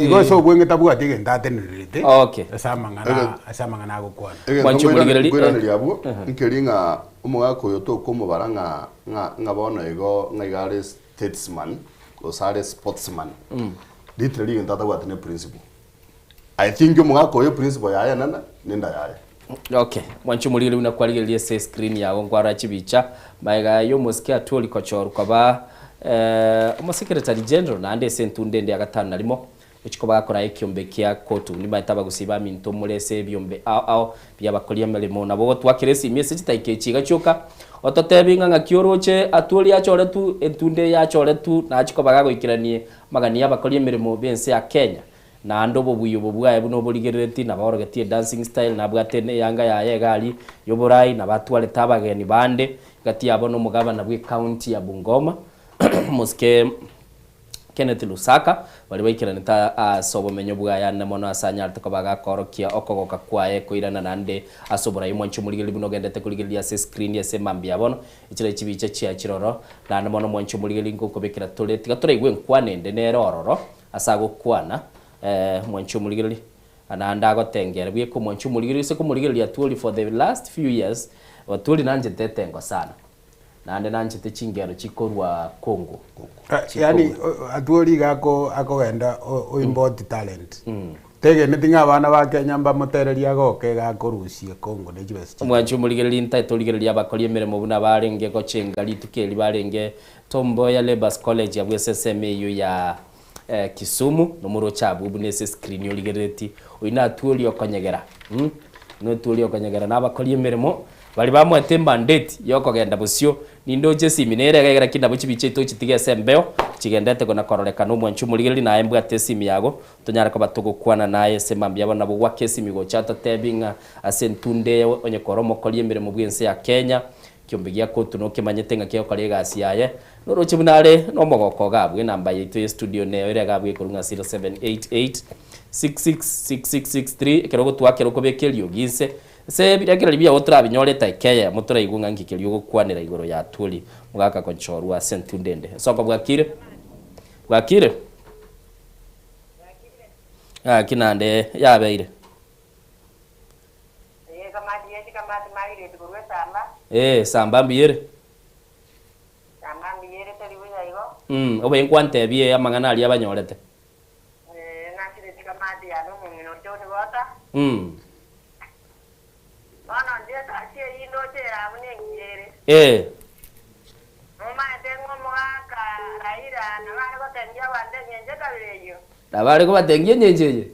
igo ase obweng'e tabwati egento atenererete Okay. ase amang'ana ase amang'ana agokwana. Egento Mwanche omorigereria, nkoiraneria abwo, nkeri ng'a omogaka oyo tokomobara ng'a ng'a ng'a bono igo ng'a iga are statesman gose are sportsman. Literally egento atabwati ne principle. I think omogaka oyo principle yaye enene nenda yaye. Okay, mwanche omorigereria buna kwarigereria ase escreen yago nkwarora chibicha magega y'omosike Atwoli kochorwa koba eh, omosekretary general naende ase entunda ende ya gatano na rimo gochia koba gakoraa ekiombe kia Cotu. Nimaete abagusii baminto more ase ebiombe ao ao bi'abakori emeremo nabo gotwakera esimi ase chitaika echi iga chioka ototebi ng'a ng'aki oroche Atwoli achoretwe entunda eye achoretwe nachia koba gagoikeranie Amagani y'abakori emeremo b'ense ya Kenya, naende obobuya obo bwaye buna oborigerereti, na baorogetie edancing style, nabwate eyanga yaye egari y'oborai, na batwarete abageni bande, gati yabo nomogabana bw'ecounty ya Bungoma, omosike Kenneth Lusaka, baria baikeranete ase obomenyo bwaye ande mono ase anyarete koba agakoorokia okogoka kwaye koirana naende ase oborai. Mwanche omorigereria buna ogendete korigereria ase escreen ase emambia ya bono, Echire chibicha chia chiroro, naende mono mwanche omorigereria nkokobekera tore, tiga toraigwe enkwana ende nere ororo ase agokwana, eh, mwanche omorigereria, naende agotengera bweka omwanche omorigereria gose komorigereria Atwoli for the last few years, Atwoli nanchete etengo sana, naende nanchete chingero chikorwa Congo. Yaani Atwoli iga ako akogenda oimport talent. Tegeneti ng'a abana ba Kenya mbamotererie agoke iga akorusia Congo ne chibesa chiaye. Omwanchi omorigereria ntaete origereria abakori emeremo buna barenge gochenga rituko eri barenge Tom Mboya Labours College abwo ase ensemo eyio ya Kisumu nomoroche abwo buna ase escreen origerereti oyio natwe oria okonyegera mm notwe oria okonyegera na abakori emeremo baria bamoete emandate yokogenda bosio Nindoche esimi nere iga ekero ki nabo chibicha ito ochitige ase embeo chigendete kona kororekana omwanchi omorigereria naye mbwate esimi yago tonyare koba togokwana naye ase mambia abo nabo gwake esimi gocha totebi ng'a ase entunda eye onye kore omokori emeremo bw'ense ya Kenya kiombe gia kotu nokemanyete ng'a kegokora egasi yaye noroche buna are nomogoko iga abwo enamba yaito ye studio nero ere iga abwo ekorwa ng'a 0788 666663 ekero ogotwakera okobeka eriogi inse Ase ebirengererio biao torabinyore etaika eyemo toraigwe ng'a nki keria ogokwanera igoro ya Atwoli mogaka konchorwa ase entunda ende. Esoko bwakire? Bwakire? Gaki naende yabeire. Ee, esamba mbuya ere. Obe nkwantebie amang'ana aria abanyorete. Ee. Nabo are kobatengia engencho eye.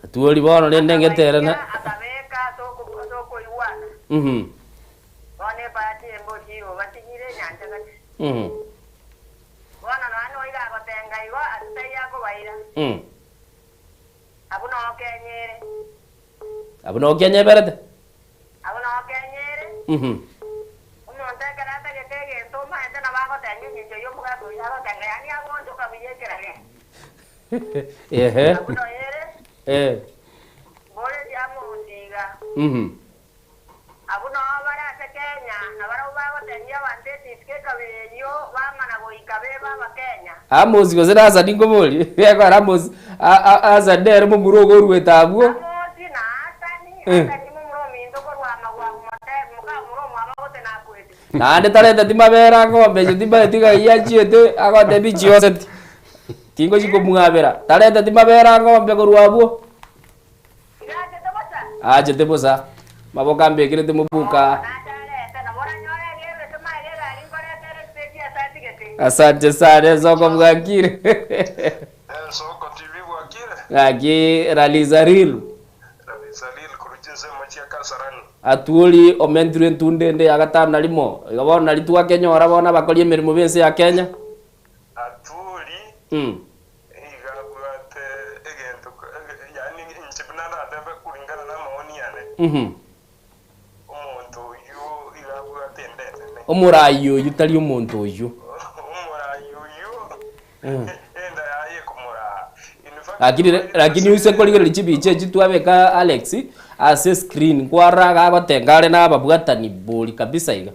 Atwori bono rende ngetere na. Abwo noo okenyeberete. Ehe. Eh. Mhm. Abwo nao bare ase Kenya, na barabwo bagotengia abanto etisiko ekabira eyio, bamana goika bebe Abakenya. Amos gose na Hasani nkobori ekora Amos a- a- Hasani nere momura ogo oruete abwo Amosi na Hasani, Eh. Hasani momura ominto korwa amagwabu mote, mokamura omwabo gose nakwete. Naende tareteti mabere a ng'ombe echo timanyeti ng'ai achiete agotebi chioseti tingochi komwabera tareteti mabere a ng'ombe korwa abwo Aachete bosa, maboko ambekerete mobuka. Asante sana Esoko bwakire. Ng'aki Ralizaril. Atuori omentirwe entunde ende ya gatano na rimo. Igo bono nari twakenyora bono abakori emeremo b'ense ya Kenya. Mm. Mhm. Omorai oyio tari omonto oyio. Mm. Lakini lakini use korigereria chibicha echi twabeka Alex ase screen nkwarora iga agotenga are na ababwatani bori kabisa iga.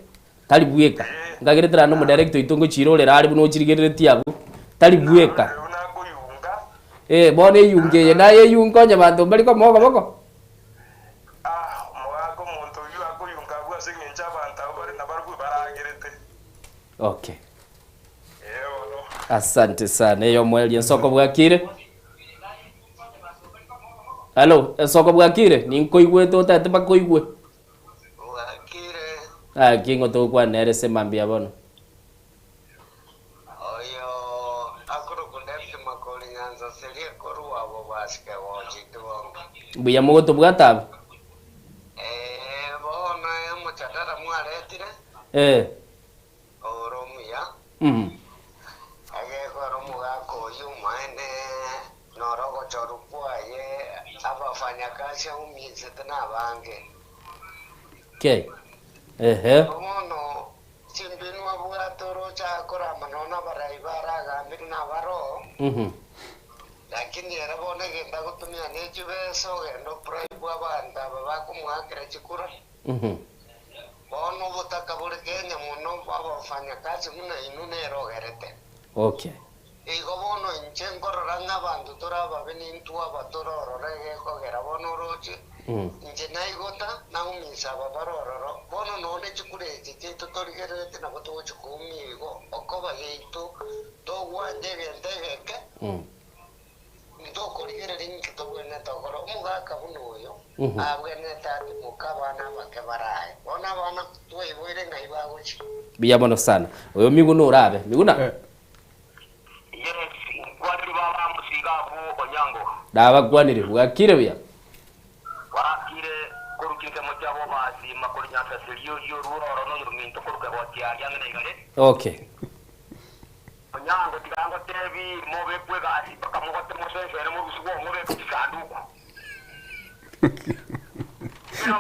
Tari bweka. Nkagerete naende omodirector oito ngochirorera are buna ochirigereretie abwo, tari bweka. Eh, bono eyunga eye naye eyunga onye banto mbari komoa okoboko. Okay. Asante sana. Eyo omweria ensoko bwakire. Hello, ensoko bwakire? Ninkoigwete otagete bakoigwe. Gaki ng'o togokwana nere ase mambia bono? Mbuya mogotobwata aba? Eh. Mhm. Okay. Ehe. Mhm. Mhm. Okay. Mm. Mm. Mhm. Buya mono sana. Oyo Miguna orabe. Miguna? Nabakwanire, bwakire buya? Okay.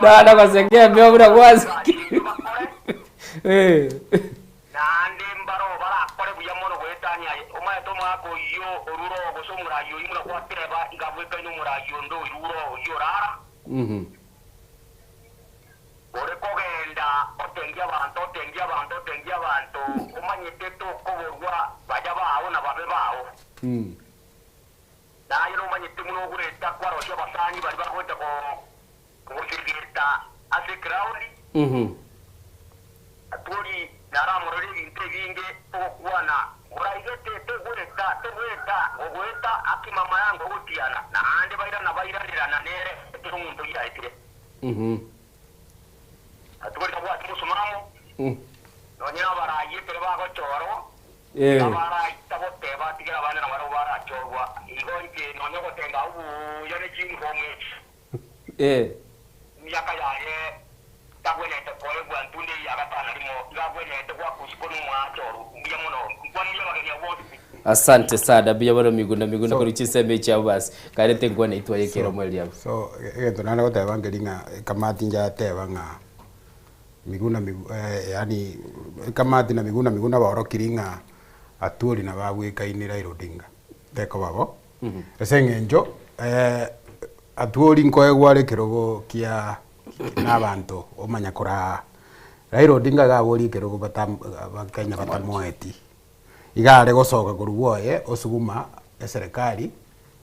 Nana gosekea mbio buna gwaseki. Eh. Mhm. Mm. Mhm. Mhm. Mm. Eh. Eh. Asante sana buya mono Miguna Miguna korwa chinsemo echi abwo basi karete enkwana yaito aye ekero omoreri abwo. So egento naende goteba nkeri ng'a ekamati njateba ng'a Miguna Migu yaani ekamati na Miguna Miguna baorokiri ng'a Atwoli nabo abwekaine Raila Odinga tekoba bo. Ase eng'encho Atwori nkoegwa are ekerogo kia na abanto omanya koraa Raila Odinga iga aborie ekerogo batam abakenya batamoeti. Iga are gosoka korwa bwoye osuguma eserekari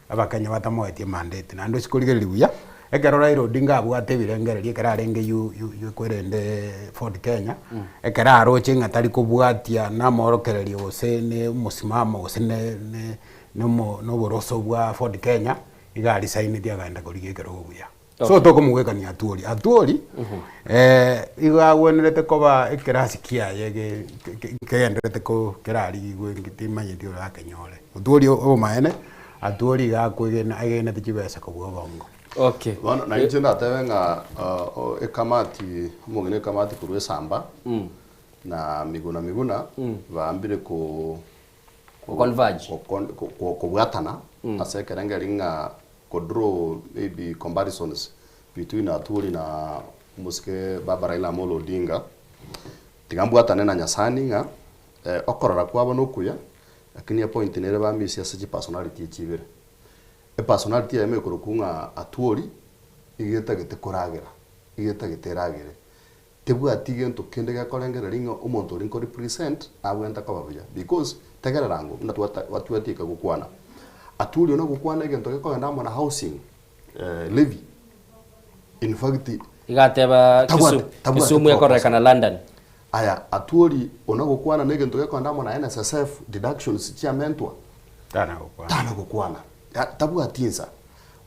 abakenya batamoeti emandate naende osie korigereria buya, ekero Raila Odinga abwate ebirengererio ekero arenge U U kwerende Ford Kenya, ekero aroche ng'a tari kobwatia na amorokererio gose ne omosimamo gose ne ne na omo na oboroso bwa Ford Kenya, iga arisaineti akaenda korigia ekerogo buya. So tokomogwekania Atwoli. Atwoli igo agwenerete koba ekerasi kiaye ge- ge- kegenderete ko kerarigigwe timanyeti orakenyore. Atwoli obomaene, Atwoli iga akwegena aegenete chibesa kobua obongo. Okay. Bono na inche ndatebe ng'a ekamati, omong'ina ekamati korwa esamba, na Miguna Miguna, baambire ko Converge. Kobwatana ase ekerengerio ng'a ko draw maybe comparisons between Atwoli na omosike baba Raila Amolo Odinga, tiga mbwatane na Nyasani ng'a okorora kwabo nokuya lakini epoint nere ba miss ase chipersonality echi ibere. Epersonality eyemo ekorokwa ng'a Atwoli iga etagete koragera, iga etagete eragere. Tebwati gento kende gekorengereria ng'a omonto oria nko represent abwenerete koba buya because tegerera ango buna twatieka gokwana. Atwori one gokwana egento gekogenda amo na housing levy in fact Iga ateba tabwati tabwati Kisumu proposal. ekororekana London. Aya Atwori one gokwana na egento gekogenda amo na NSSF deductions chiamentwa Tana gokwana. Tana gokwana. Tabwati insa.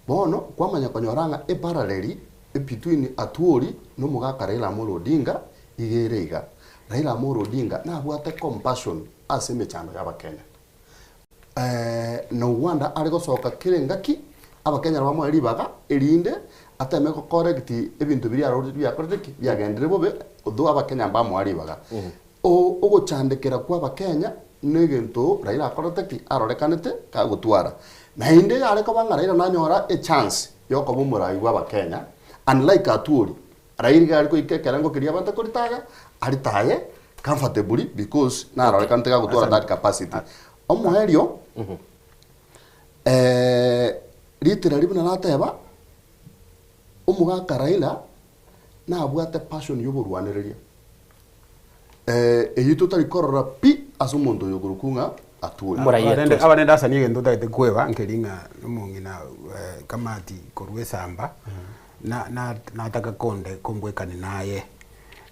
Bono kwamanya konyora ng'a eparallel Between Atwoli na omogaka Raila Amolo Odinga iga ere iga. Raila Amolo Odinga nabwate compassion ase emechando ya abakenya. Na Uganda are gosoka kera engaki abakenya nabo bamoe ribaga erinde ateme go correct ebinto biria arorire biakorete ki? Biagendire bobe although abakenya mbamoa ribaga. Ogochandekera kwa abakenya na egento Raila akorete ki? Arorekanete kagotwara. Naende yare koba ng'a Raila nanyora echance yokoba omorai bwa abakenya unlike Atwoli, Raila iga are goika ekerengo keria abante koritaya, aritaye comfortably because narorekanete gagotwara that capacity. Omoerio, literally buna nateba, omogaka Raila nabwate passion yoborwanereria. Eyio totari korora pi ase omonto oyo okorokwa ng'a Atwoli. Abarende abarende asa nigo egento otagete kweba nkeri ng'a omong'ina kamati korwa esamba na na nataka konde kombwekani naye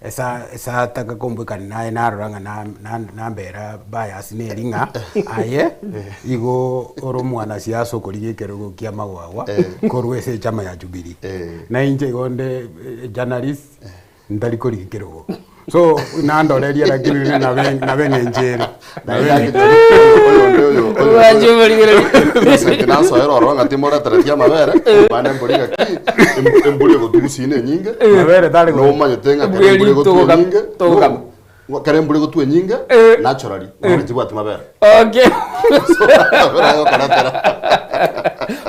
esa esa ataka kombwekani naye narora ng'a na na nambera bias neri ng'a aye igo ore omwanasiasa okorigia ekerogo kia magwagwa korwa ase echama ya Jubilee. Na inche igo nde journalist. Ntari korigia ekerogo. So nandoreria lakini nabe nabe eng'encho ere. Nasoera ororo ng'a timoreteretie amabere mane embori ng'aki embori egotu gusii ne enyinge Mabere tari go- nomanyete ng'a kera embori egotu enyinge no, kera embori egotu enyinge naturally ng'ombe tibwati mabere Okay. Amabere agokoretera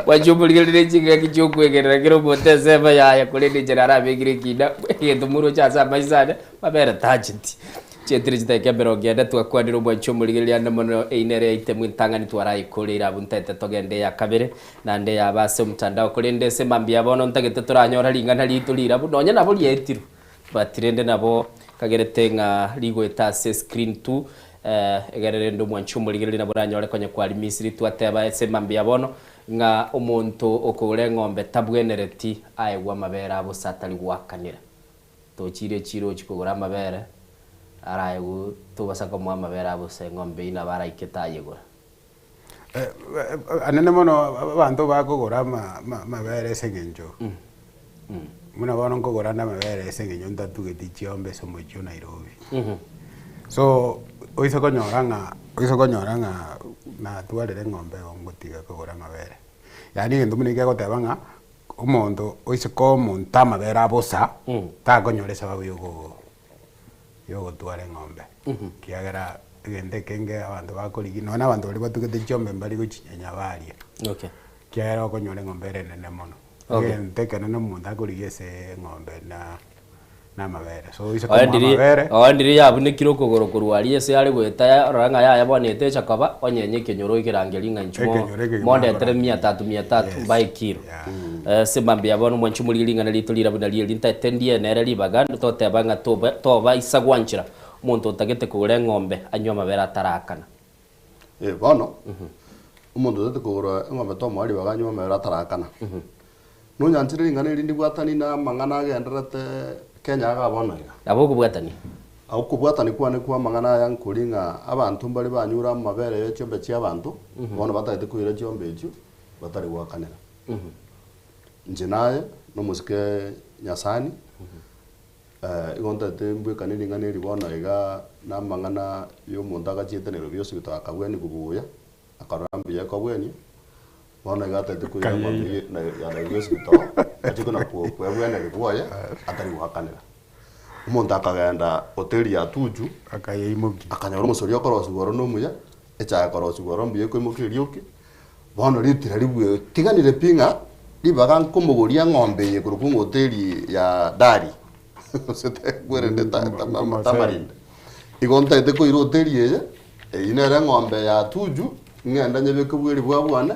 Wachomorigerere chingaki chiokwegerera kera omonto ensemo yaye korende enchera arabekire ekina egento moroche ase amaiso ane mabere tacheti. Chietire chidakika emerongo ene twakwanire omwanchi omorigereria ande mono eyio nere yaitemu entang'ani twarayekoreire abwo ntaete togende eya kabere naende yaba ase omotandao korende ase mambia bono ntagete toranyora ring'ana riaito rirabu nonye nabo riaetirwe But rende nabo kagerete ng'a rigoeta ase screen tu egere rende omwanchi omorigereria nabo oranyore konya kwari Misiri twateba ase mambia bono ng'a omonto okogora eng'ombe tabwenereti aegwe amabere abosa atari goakanera. Tochiire echiro ochie kogora amabere araegwe tobasa komoa amabere abosa eng'ombe eyio nabo araike tayegora. Anene mono abanto bakogora amabere ase eng'encho buna bono nkogora ande amabere ase eng'encho ntatugeti chiombe ase omochie o Nairobi. So oise konyora ng'a oise konyora ng'a natwarire eng'ombe igo ngotiga kogora amabere. Yaani egento buna ekio egoteba ng'a omonto oise koa omonto amabere abosa, takonyora esababu ya ogo yogotwara eng'ombe, ekiagera egento ekenge abanto bakorigia nonya na abanto baria batugete chiombe mbari gochinyenya baria, Okay. ekiagera okonyora eng'ombe ere enene mono. Okay. Egento ekenene omonto akorigia ase eng'ombe na. Na amabere. So oise komoa amabere. Oye ndiri yabunekire okogoro korwa aria ase are goeta yarora ng'a yaya bono etecha koba, onyenye ekenyoro ekerangerie ng'a inchuo Ekenyoro ekegima mondetere akorangeria. mia tatu mia tatu Yes. mbae ekiro. Ase mambia bono mwanche morigie ring'ana riaito rira buna rieri ntaete ndie nere ribaga toteba ng'a toba tobaisa gwanchera omonto otagete kogora eng'ombe anywe amabere atarakana. Eh, bono, omonto otagete kogora eng'ombe tomoa ribaga anywe amabere atarakana. Nonyanchire ring'ana eri ndibwatani na amang'ana agendererete Kenya iga bono iga. Nabo okobwatania. Okobwatani kwane kwa amang'ana aya nkori ng'a abanto mbare banyure amabere ye chiombe chi'abanto, bono batagete koira chiombe echio batari goakanera. Inche naye nomosike Nyasani, igo ntagete mbwekanie ring'ana eri bono iga na amang'ana ya omonto agachiete Nairobi hospital akabwenigwa buya, akarora mbuya ekobwenia, Bono iga atagete koira eng'ombe eyio na ya Nairobi hospital, achie kona kwebweneria bwoye atari goakanera. Omonto akagenda hoteli ya Tuju, Akayeimokia. akanyora omosori okorosiwa oro nomuya, echae ekorosiwa oro mbuya ekoimokia erioki, bono ritira ribwe tiganire pi ng'a ribaga nkomogoria eng'ombe eye korokwa ng'a hoteli ya Dari, gose tekwerende ta- ta- Tamarind. Igo ntagete koira hoteli eye, Eyio nere eng'ombe ya Tuju, ng'ende nyebeke bweri bwa bwane,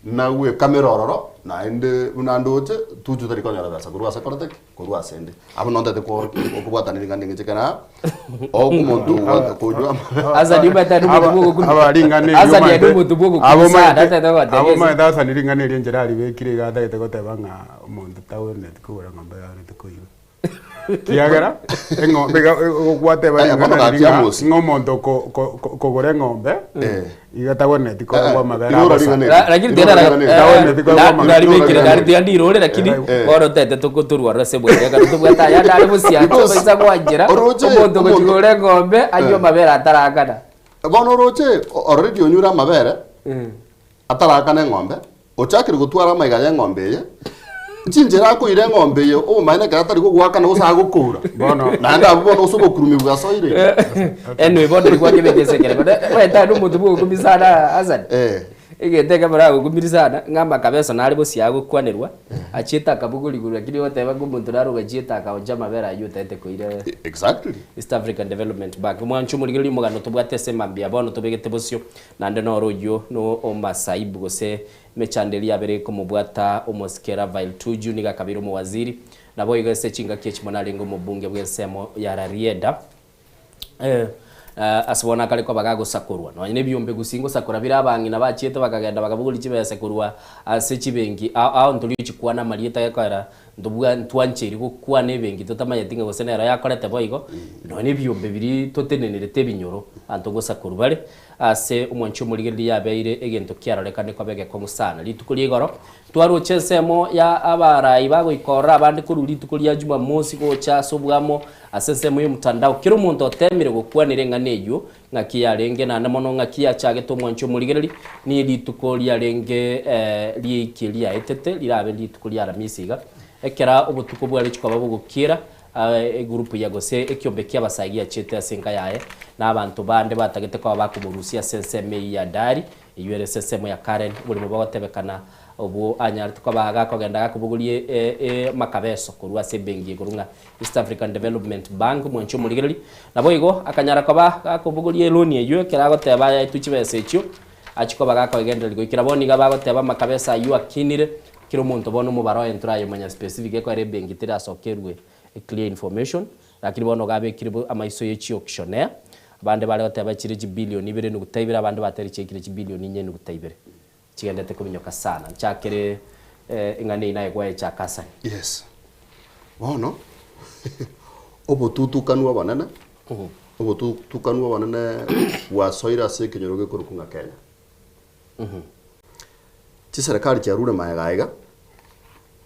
na gwekamera ororo, naende buna ndoche, Tuju tari konyora besa korwa ase korete ki? Korwa ase 'nde. Abwo noo ntagete koorokia okobwatana ring'ana ring'enche ekero aa, omonto konywa amabere. Hasani omanyete aye nomonto bw'ogokumia. Aba ring'ana erio Hasani aye omanyete- nomonto bw'ogokumia aba sana, omanyete- atagete gotebia aba ase- omanyete Hasani ring'ana erio enchera aribekire iga atagete goteba ng'a omonto tagwenereti kogora eng'ombe yaye koiba. Kiagera eng'ombe iga ogwateba Aya, bono ring'ana gaki riria ng'a amosi. ng'a omonto oko- oko- oko- okogora eng'ombe iga tagwenereti koegwa amabere Irora abosa. ring'ana eri. Lakini Irora tena ring'ana eri. Tagwenereti koegwa amabere. naribekire Irora nari tiga ndirore lakini Eh. bono tete tokotorwara ase bwere ekero tobwate aya nare bosiancha Because obaisa gwanchera oroche omonto omonto- gochigora eng'ombe anywe amabere atarakana. Bono oroche already onyure amabere atarakana eng'ombe, Ochakire gotwara amaiga y'eng'ombe eye, chinchera akoira eng'ombe eye obomaene ekero atari gogoakana gose agokoura. Bono- Naende abwo bono gose obokurumi bwasoire ime. Anyway, bono nigo kwakebeka ase ekerengo. Omanyete aye nomonto bwogokumia sana Hassan. Eh. Egento ekemo nagokumirie sana, ng'a amakabeso nare bosio agokwanerwa, achiete akabogorigwa lakini ogoteba ng'a omonto nare ogachiete akaoncha amabere aywo otagete koira Exactly. East African Development Bank. Omwancho omorigereria omogano tobwate ase mambia bono tobegete bosio Naende noro oyio no omasaibu gose emechando eria yabere ekomobwata omosike Rafael Tuju nigo akabeire omowaziri, naboigo ase chingaki echimo narenge omobunge bw'ensemo ya Rarieda. Ase bono akare koba gagosakorwa nonya nebiombe gusii ngosakora bire abang'ina bachiete bakagenda bakabogoria chibesa korwa ase chibenki ao ao ntori gochikwana amarieta gekoera ntobwa ntwancheiri gokwana ebenki totamanyeti ng'a gose nero yakorete boigo nonya nebiombe biria totenenerete ebinyoro abanto ngosakorwa bare Ase omwancho omorigereria yabeire egento kiarorekane koba egekong'u sana. Rituko ria igoro twaroche ensemo ya abarai bagoikorora abande korwa rituko ria Jumamosi gocha ase obwamo ase ensemo y'omotandao. Kera omonto otemire gokwanera eng'ana eyio ng'aki yarenge naende mono ng'aki yachagete omwancho omorigereria ni rituko riarenge ri'eiki riaetete rirabe rituko ria Aramisi iga ekera obotuko bware chikoba bogokiera Egurupu ya gose ekiombe ki'abasae giachete ase enka yaye, na abanto bande batagete koba bakomorusia ase ensemo eyio ya Dari, eyio ere ase ensemo ya Karen, oborimo bogotebekana obwo anyarete koba gakogenda gakobogoria amakabeso korwa ase ebenki igoro ng'a East African Development Bank, mwanche omorigereria. Naboigo akanyara koba gakobogoria eloni eyio ekero agoteba ayaetwe chibesa echio, achie koba gakoegendereria goikera bono iga bagoteba amakabeso ayio akinire, Kera omonto bono omobaro oye ntorayomanya specific ekoera ebenki terasokerwe clear information lakini bono iga abekire bo amaiso ye chiauctioneer abande bare goteba chire chibillion ibere nuguta ibere abande batebire chiaikire chibillion inye nuguta ibere chigendete kominyoka sana nchakere eng'ana eyio naye gwayechaka asani. Yes. Bono, obotutukanu obonene, obotutukanu obonene bwasoire ase ekenyoro gekorokwa ng'a Kenya. Chiserekari chiarure magega aiga,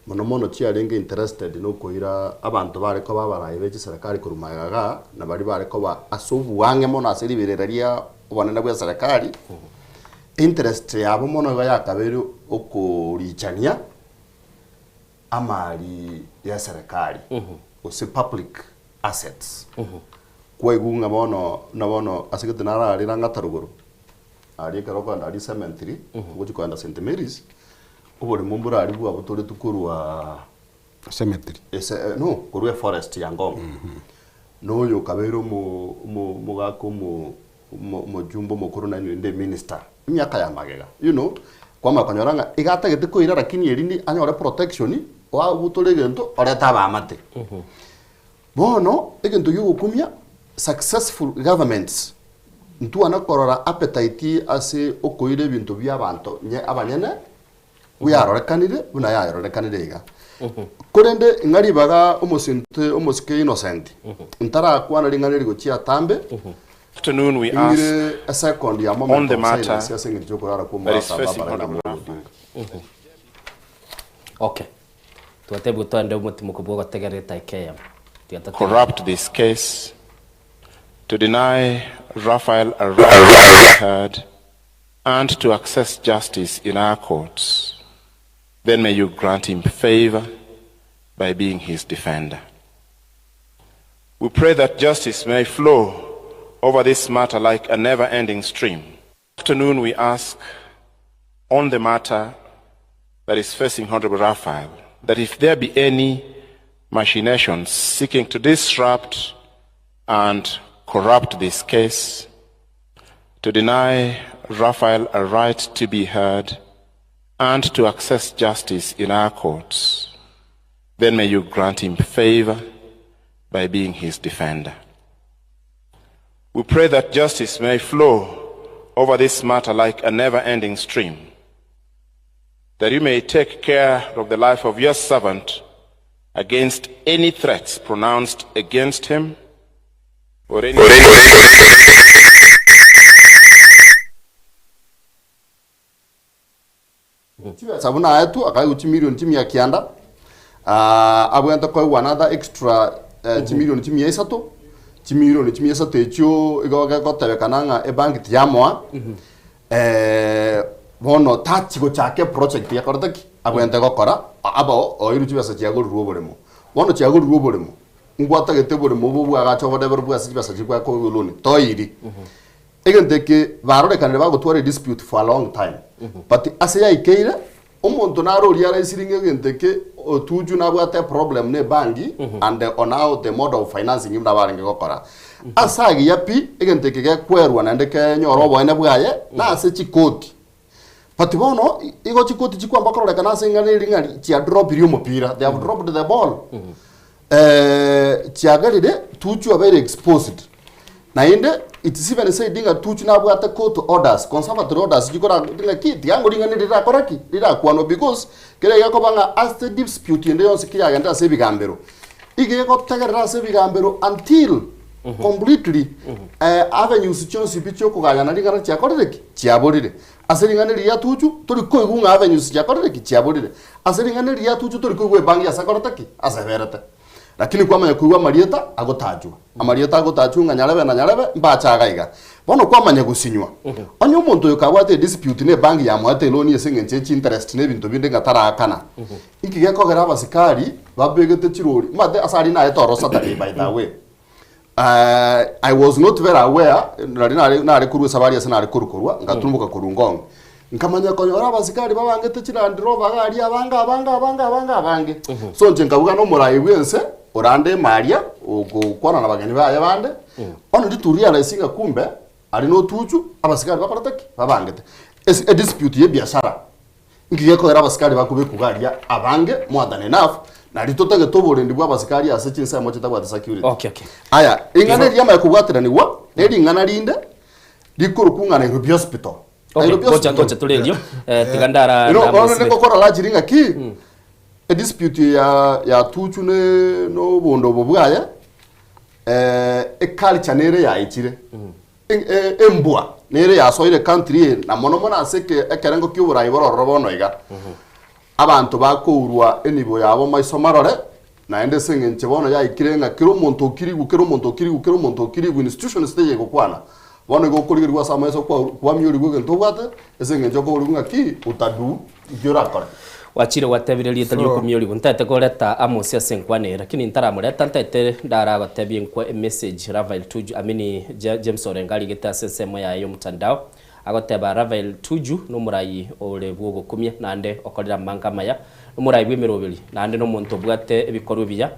mono mono chiarenge interested nokoira abanto bare koba abarai be chiserekari korwa magega igaa, na baria bare koba ase oboang'e mono ase riberera ria obonene bwa eserekari, interest yabo mono iga yakabeire okorichania amari ya eserekari gose public assets. Kwaigwa ng'a bono buna bono ase gete nararire ang'e rogoro, Aria ekero okogenda aria cemetery, ogochia kogenda St Mary's, oboremo mbore aria bwabotoretwe korwa Cemetery. Ese no, korwa eforest ya Ngong. Na oyo okabeire omo omo omogaka omo omo omojumbe omokoro naende rende eminister, emiaka ya magega, you know, kwamanya konyora ng'a iga atagete koira lakini erinde anyore protection, oabutore egento orete abaamate. Bono, egento giogokumia, successful governments, ntwana korora appetite ase okoira ebinto bia abanto nye abanyene, bwarorekanire buna yarorekanire iga. Korende ing'a ribaga omosinte omosike Innocent, ntarakwana ring'ana eri gochia atambe, Afternoon we ask ing'ire esecond ya on moment the of matter silence ase eng'encho y'okorara kwa that is omogaka facing Barbara Honorable Raila Amolo Rafa. Odinga. Okay. Twatebigwe twende omotimoko bw'ogotegerera etaika eyemo. Tiga totegerere. Corrupt this case to deny Raphael a right to be heard and to access justice in our courts, then may you grant him favor by being his defender. We pray that justice may flow over this matter like a never-ending stream. Afternoon we ask on the matter that is facing Honorable Raphael, that if there be any machinations seeking to disrupt and corrupt this case, to deny Raphael a right to be heard and to access justice in our courts, then may you grant him favor by being his defender. We pray that justice may flow over this matter like a never-ending stream, that you may take care of the life of your servant against any threats pronounced against him or any Chibesa buna aetwe akaegwa chimilioni chimia kianda, ah, abwenerete koegwa another extra eh, chimilioni chimia isato, chimilioni chimia isato echio igo gegotebekana ng'a ebanki tiyamoa, eh, bono tachi gochaka eproject yakorete ki? Abwenerete gokora, aba oirwe chibesa chiagorirwe oboremo. Bono chiagorirwe oboremo, ngwatagete oboremo obo bwagacha obodebero bwa ase chibesa chiria bwakoegwa eloni, toiri. Egento eke barorekanire bagotwara edispute for a long time but ase yaikeire omonto naro oria araisire ng'a egento eke Otuju nabwate eproblem na ebangi and on how the mode of financing buna barenge gokora. Ase agiya pi egento eke gekwerwa naende kenyore oboene bwaye na ase chikoti. But bono igo chikoti chikwamba kororekana ase eng'ana eri ng'a chiadropirie omopira, they have dropped the ball. Chiagerire Tuju abeire exposed. Naende it is even said ng'a Tuju nabwate court orders, conservatory orders chikora ng'a ki tiga ring'ana eri rirakora ki? Rirakwanwa because kere gekoba ng'a ase dispute ende yonsi ki yagenderera ase ebigambero, iga egotegerera ase ebigambero until completely avenues chionsi pi chiokogayana ring'ana chiakorire ki? Chiaborire. Ase ring'ana eri ria Tuju tori koigwa ng'a avenues chiakorire ki? Chiaborire. Ase ring'ana eri ria Tuju tori koigwa ebangi ase akorete ki? Ase eberete. Lakini kwamanya koigwa amarieta agotachwa. Amarieta agotachwa ng'a nyarebe na nyarebe mbache iga iga. Bono kwamanya gosinywa. Onye omonto oyo kabwate edispute na ebangi yamoete eloni ase eng'encho ye chiinterest na ebinto binde ng'a taraakana, inki gekogera abasikari babegete chirori, omanyete ase aria naete oro Saturday by the way. I was not very aware, nari nare nare korwa esabari ase nare korwa korwa, ngatumboka korwa Ngong. Nkamanya konyora abasikari babangete chi Land Rover iga aria abange abange abange abange abange. So inche nkabuga na omorai bwense, orande ime aria, ogokwana na abageni baye bande, bono ritu realize ng'a kumbe, aria na otuchu, abasikari bakorete ki? Babangete. Ase edispute ya ebiashara. Inki gekogera abasikari bakobekwa iga aria abange more than enough, nario totagete oborendi bwa abasikari ase chinsemo chitabwati security. Okay, okay. Aya, ring'ana eri riamanya kobwateranigwa ne ring'ana rinde rikorokwa ng'a Nairobi Hospital. Okay, Nairobi gocha Hospital. gocha tore erio. Eh, tiga ndara You know, bono ndamosire. nigokora largely ng'aki edispute ya ya Tuju ne nobondo obo bwaye eh, eculture nere yaichire Embwa nere yasoire country eye na mono mono ase ekerengo ki'oborai bore ororo bono iga. Abanto bakourwa enibo yabo maiso marore, naende ase eng'encho bono yaikire ng'a kera omonto okirigwe, kera omonto okirigwe, kera omonto okirigwe, institutions teiyo egokwana. Bono igo okorigerigwa ase amaiso kwamiorigwa egento obwate, ase eng'encho okoborigwa ng'aki otadu inki orakore. Gwachire gwatebire erieta riokomiorigwa, ntaete koreta Amosi ase enkwana eye, lakini ntaramoreta ntaete ndaragotebie enkwa emessage Raphael Tuju amini James Orengo arigete ase ensemo yaye y'omtandao. Agoteba Raphael Tuju nomorai ore bw'ogokumia naende okorire amang'ana amaya, nomorai bw'emeroberi naende nomonto obwate ebikorwa ebiya.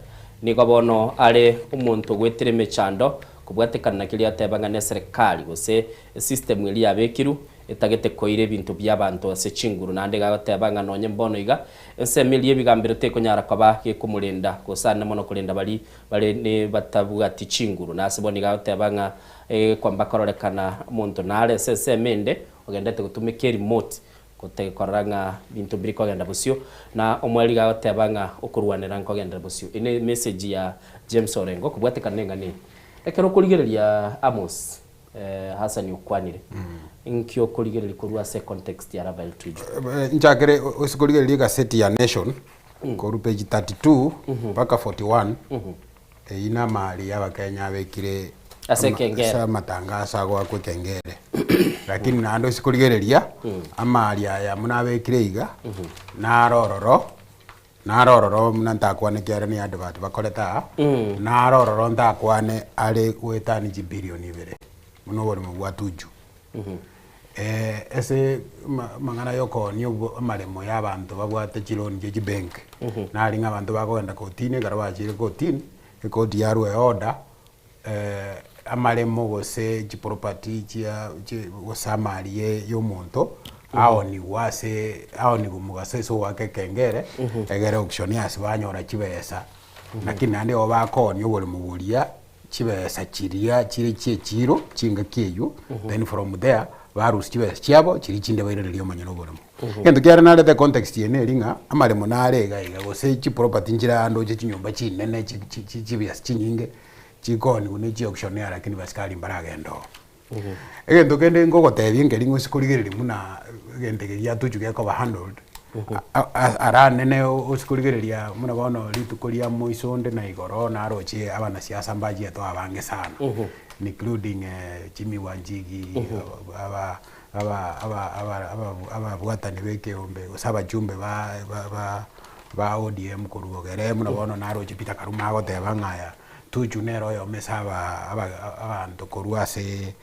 Nigo bono are omonto ogwetire emechando kobwatekana na keria ateba ng'a neserekari gose esystem eria yabekirwe etagete koira ebinto bi'abanto ase chinguru naende iga agoteba ng'a nonye mbono iga ensemo eria y'ebigambero tekonyara koba gekomorenda gose ane mono korenda baria bare ne batabwati chinguru. Na ase bono iga agoteba ng'a egekwamba kororekana omonto nare ase ensemo ende ogendete gotumeka erimote gote korora ng'a binto mbiri kogenda bosio na omweri iga agoteba ng'a okorwanera nkogenderera bosio. Eye ne message ya James Orengo kobwatekana neng'ana eye. Ekero okorigereria Amos Hassan okwanire, inki okorigereria korwa ase econtext ya Rafael Tuju? Nchakere ase korigereria egaseti ya Nation korwa page 32 mpaka 41 eyio na amari ya abakenya abekire Ase ekengere. ase amatangaso agoakwa ekengere lakini naende ase korigereria amari aya buna abekire iga naro ororo Naro ororo buna ntakwane ekiagera ne advert bakorete aa, naro ororo ntakwane are goetania chibilioni ibere buna oboremo bwa Tuju. Ase amang'ana ya okoonia amaremo ya abanto babwate chiloan chia chibenki, nari ng'a abanto bakogenda kotini ekero bachire kotini, ekoti yarwa eorder amaremo gose chiproperty chia gose amari ya omonto aonigwe ase aonigwe mogaso ase ogoaka ekengere egere auction ase banyora chibesa lakini naende igo bakoonia oboremo boria chibesa chiria chire chia echiro chingaki eywo then from there barusia chibesa chiabo chiria chinde bairaneria omonyene oboremo. Egento kiare narete econtext eye neri ng'a amaremo nare iga iga gose chiproperty nchire ande oche chinyomba chinene chi chi chibiasa chinyinge chikooniwa ne chiauctioneer lakini basikari mbaragenda oo. Egento kende ngogotebia nkeri ng'o ase korigereria buna egento eke gia Tuju gekoba handled, ara anene ase korigereria buna bono rituko ria moiso onde na igoro naroche abanasiasa mbachiete oo abange sana including Jimmy Wanjigi aba aba aba aba ababwatani ba ekeombe gose abajumbe ba ba ba ba ODM korwa Bogere buna bono naroche Peter Karuma agoteba ng'a aya Tuju nere oyomo ase aba aba abanto korwa ase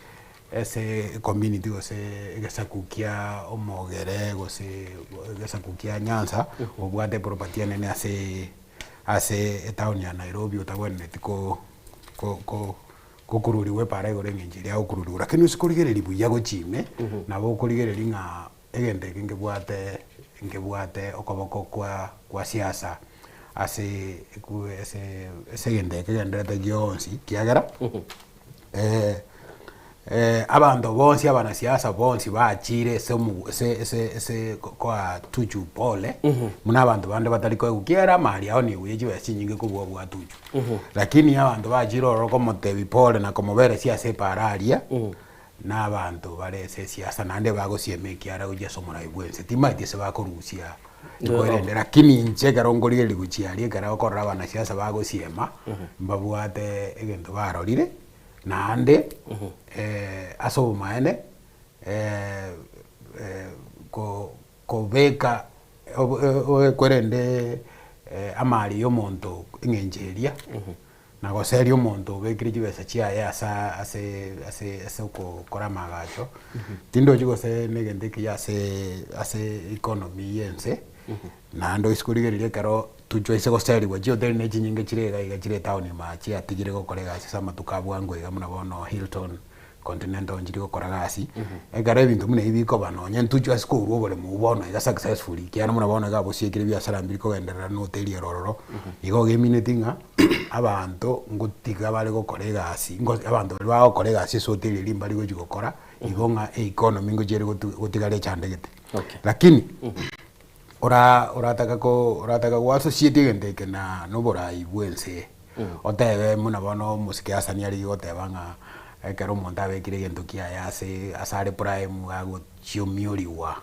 ase ecommunity gose egesaku kia omogere gose egesaku kia Nyanza obwate eproperty enene ase ase etown ya Nairobi otabwenereti ko ko ko gokururigwa epaara igoro eng'encho eria agokururigwa lakini ase korigereria buya gochia ime, nabo okorigereria ng'a egento eke nkebwate nkebwate okoboko kwa kwa siasa ase ase ase egento eke kegendererete gionsi ekiagera abanto bonsi abanasiasa bonsi bachire ase omo ase ase ase koa Tuju pole, buna abanto bande batari koigwa ekiagera amari ao nigo ye chibesa chinyinge kobua obwa Tuju. Lakini abanto bachire ororo komotebia pole na komoberesia ase epaara aria, na abanto bare ase esiasa naende bagosiema ekiara gochia ase omorai bwense. Timanyeti ase bakorusia kwerende lakini inche ekero nkorigereria gochia aria ekero okorora abanasiasa bagosiema, mbabwate egento barorire, naende ase obomaene ko kobeka kwerende amari ya omonto eng'encho eria, na goseria omonto obekire chibesa chiaye asa ase ase ase okokora amaagacho, tindochi gose na egento ekiya ase ase economy ya ense, naende oise korigereria ekero tochoise goseriwa chihoteli na echinyinge chire iga iga chire etown ime aa chiatigire gokora egasi ase amatuko a bwango iga buna bono Hilton. Continental nchiri gokora gasi, ekero ebinto buna ebi bikoba nonye ntuchwe ase kourwa oboremo obwo bono iga successfully ekiagera buna bono iga abosiekire ebiasara mbiri kogenderera na hoteli ere ororo, igo gemineti ng'a abanto ngotiga bare gokora egasi ngo abanto baria bagokora egasi ase hoteli eria mbari gochi gokora, igo ng'a economy ngochi ere gotu gotigara echandegete. Lakini ora orataka ko orataka go associate egento eke na na oborai bwa ense eye, otebe buna bono omosike Hassan arenge goteba ng'a ekero omonto abekire egento kiaye ase ase are prime agochiomiorigwa,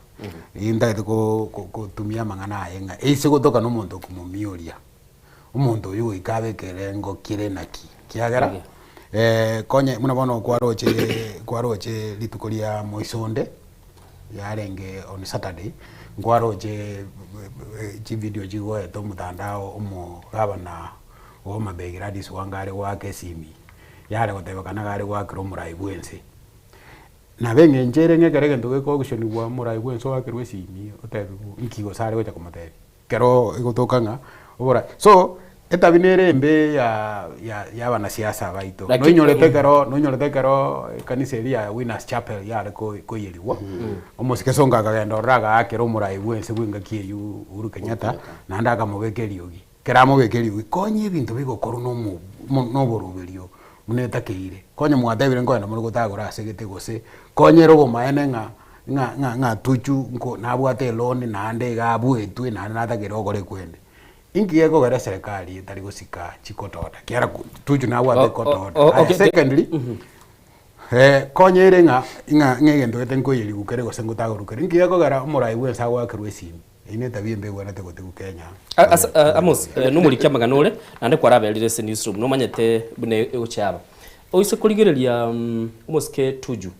riria ntagete ko ko kotumia amang'ana aye ng'a eise gotoka na omonto okomomioria, omonto oywo goika abe ekerengo kere naki, kiagera konye buna bono kwaroche kwaroche rituko ria moisonde. yarenge on Saturday, nkwaroche chividio chigoeta omotandao omogabana o Homa Bay Gladys Wanga are goaka esimi, yare gotebekana iga are goakera omorai bwa ense. Nabo eng'encho ere ng'a ekero egento gekoauctionigwa omorai bwensi oakerwe esimi otebiwe nki gose are gocha komotebia, ekero egotoka ng'a obora. So, etabi nere embe ya ya ya abanasiasa baito, Lakini- noinyorete ekero noinyorete ekero ekanisa eria ya Winners Chapel yare ko koiyerigwa, omosike Sonko akagenda ororo agaakera omorai bwensi bwa engaki eywo Uhuru Kenyatta, naende akamobeka eriogi. Ekero amobeka eriogi, konya ebinto bigokorwa na omo na oboroberio buna etakeire. Konya mwatebire nkoenda more gotagora ase egete gose, konya ere obomaene ng'a ng'a ng'a ng'a tuchu nko nabwate eloan naende iga abuetwe naende natakeire gokora ekwende. Inki gekogera eserekari etari gosika chicourt order ekiagera tuchu nabwate ecourt order. O- Aya okay, secondly, konya ere ng'a ng'a ng'a egento gete nkoiyerigwa kere gose ngotagorwa kere, inki gekogera omorai bwensi agoakerwa esimi. Eyio netabia embe egwenerete gotigwa Kenya. Ase Amos, nomoriki amang'ana ore, naende kwaraberire ase newsroom, nomanyete buna egochia aba. Oise korigereria omosike Tuju,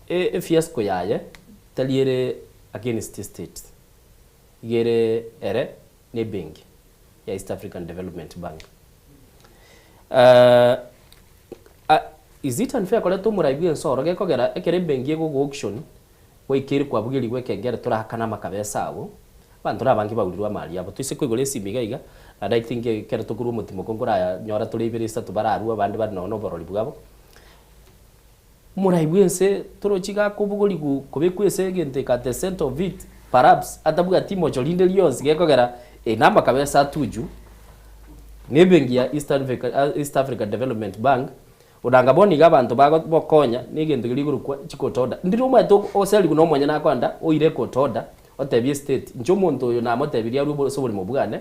efiasco yaye tari ere against state, iga ere ere na ebenki ya East African Development Bank. Is it unfair koreta omorai bwense oro gekogera ekero ebenki egogo auction Gwaikeire kwabugerigwe ekengere torakane amakabesa abo, abanto nabange baurirwe amari abo. Toise koigora esimi iga iga, naende I think ekero tokorwa omotimoko nkoranyora tore ibere isato bararue abande bare nonya na oborori bwabo. Omorai bwense torochi iga akobogoriwu kobekwa ase egento eke at the center of it perhaps atabwati imocho rinde rionsi gekogera eye na amakabesa atuju, na ebenki ya East Africa Development Bank Onanga bono iga abanto bago bokonya negento keria igoro chicourt order. Ndire omanyete oserigwe na omonyene akoenda oire ecourt order otebie estate inche omonto oyo namotebirie arwe ase oborimo bwane,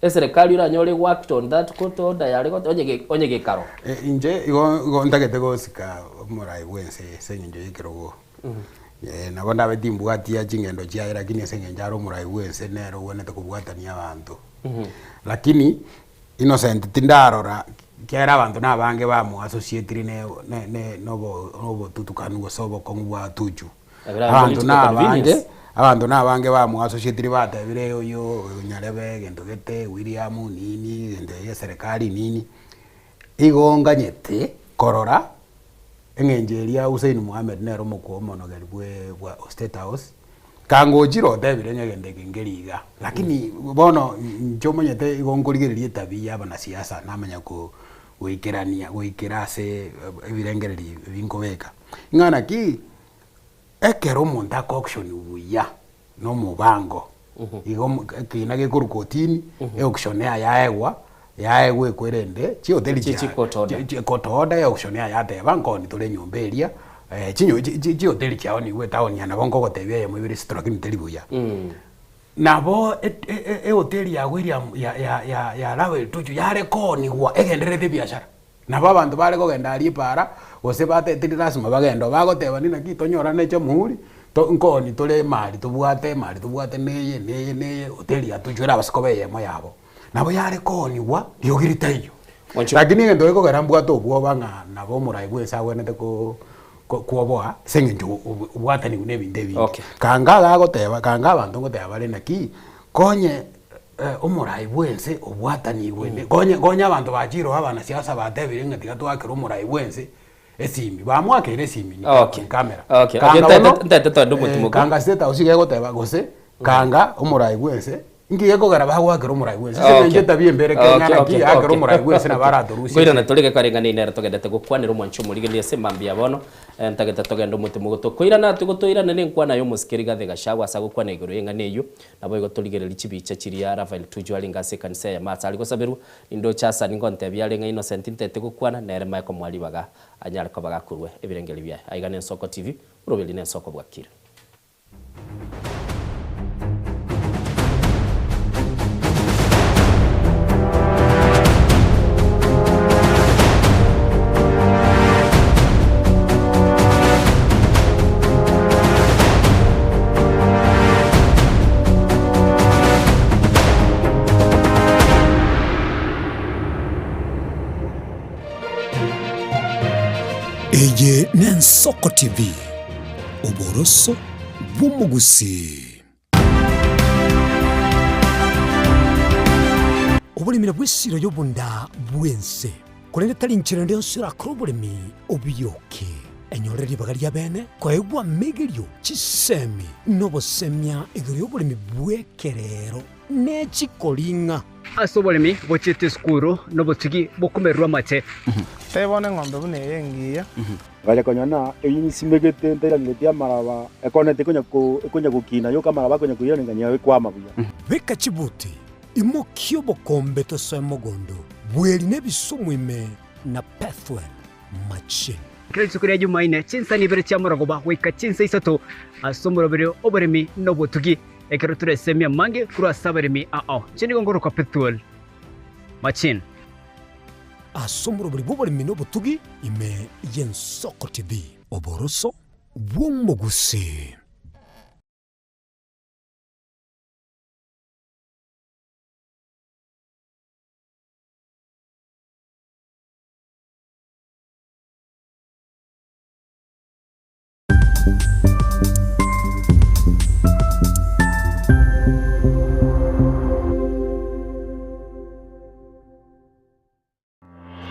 eserekari oranyore ego act on that court order yare gote onye ge onye gekaro. Inche igo igo ntagete gosika omorai bwa ense eye ase eng'encho ya ekerogo. Nabo ndabe timbwatia ching'endo chiaye lakini ase eng'encho are omorai bwa ense nere ogwenerete kobwatania abanto. Lakini Innocent tindarora ekiagera abanto nabange bamoassociatiri ne ne ne nobo nobotutukanu gose obokong'u bwa Tuju. Abanto nabange, abanto nabange bamoassociatiri batebire oyo nyarebe egento gete, William nini, egento ege eserekari nini. Igo nganyete korora eng'encho eria Hussein Mohammed nere omokwa omonogeri bwe bwa State House, Kangochire otebire ng'a egento eke nkeri iga, lakini bono inche omanyete igo nkorigereria etabia ya abanasiasa namanya ko goikerania goikera ase ebirengererio ebi nkobeka. Ng'a naki, ekero omonto ako auction buya na omobango, igo omo ekina gekorwa kotini, eauction yaye yaegwa, yaegwa ekwerende chihoteli Chi- chi court order. chia court order eauction yaye yateba nkoni tore enyomba eria, chinyo chi- chi- chihoteli chiao nigo etaoni eye nabo nkogotebia eyemo ibere isato lakini teri buya. Nabo e- e- ehoteli ya William ya ya ya ya Lawel Tuju yare koonigwa egendererete ebiashara. Nabo abanto bare kogenda aria epaara, gose bate teri lasima bagende oo, bagoteba naki tonyorane echamuhuri, to nkooni tore emari tobwate emari tobwate neye neye neye hoteli ya Tuju erabase koba eyemo yabo. Nabo yare koonigwa riogi ritaiyo. Lakini egento gekogera mbwate obwoba ng'a nabo omorai bwensi agwenerete ko ko kwoboa ase eng'encho obwatanigwe na ebinto ebinge. Okay. Kanga iga agoteba, kanga abanto ngoteba bare naki, konye omorai bwense obwatanigwe ne konye konye abanto bachire oo abanasiasa batebire ng'a tiga toakere omorai bwense esimi, bamoakeire esimi ni Okay. on camera. Okay, okay, Kanga ntaete- bono, ntaete toende omotimoku. kanga state house iga egoteba gose, kanga omorai bwense, Inki gekogera bagoakera omorai bwensi? Ase Okay. engencho etabi embere Kenya Okay, naki okay, akera okay. omorai bwensi nabo aratorusie. Nkoirana tore gekareng'ana nere togendete gokwanera omwanchi omorigereria ase mambia bono, ntagete togende omotimo gotokoirana tigotoirana nenkwana ya omosike Rigathi Gachagua ase agokwana igoro y'eng'ana eyio, naboigo torigererie chibicha chiria Raphael Tuju arenge ase ekanisa eyemo ase are gosaberwa, nindoche asa ningontebia are ng'a Innocent ntete gokwana nere mae komoa ribaga anyare koba gakorua ebirengererio biaye. Aiga n'Ensoko TV, oroberi n'Ensoko bwakire. Eye n'Ensoko TV. Oboroso bw'omogusii. Oboremi nabwo esiro y'obonda bw'ense, korende tari nchera ende yonsi orakore oboremi obiyoke. Enyore ribaga ria bene koegwa amegerio, chisemi, na obosemia igoro y'oboremi bw'ekerero ne chikoring'a. Ase oboremi bochiete esukuru na obotugi bokomererwa amache. Tebia bono eng'ombe buna eye engiya. Ngacha konyora ng'a eyio nsimegete ntairaneretie amaraba, ekoneti ekonya ko ekonya gokina yoka amaraba akonya koirana nkanyora ekwama buya. Beka chibuti, imokia obokombe tosoe mogondo, bweri na ebisumu ime na Pethuel machine. Kera rituko ria Jumaine, chinsa ibere chia morogoba goika chinsa isato ase omoroberi oboremi na obotugi, ekero toresemie amange korwa ase abaremi ao. Inche nigo nkorokwa Pethuel Machine. Ase omoroberi bw'oboremi na obotugi ime y'Ensoko TV. Oboroso bw'omogusii.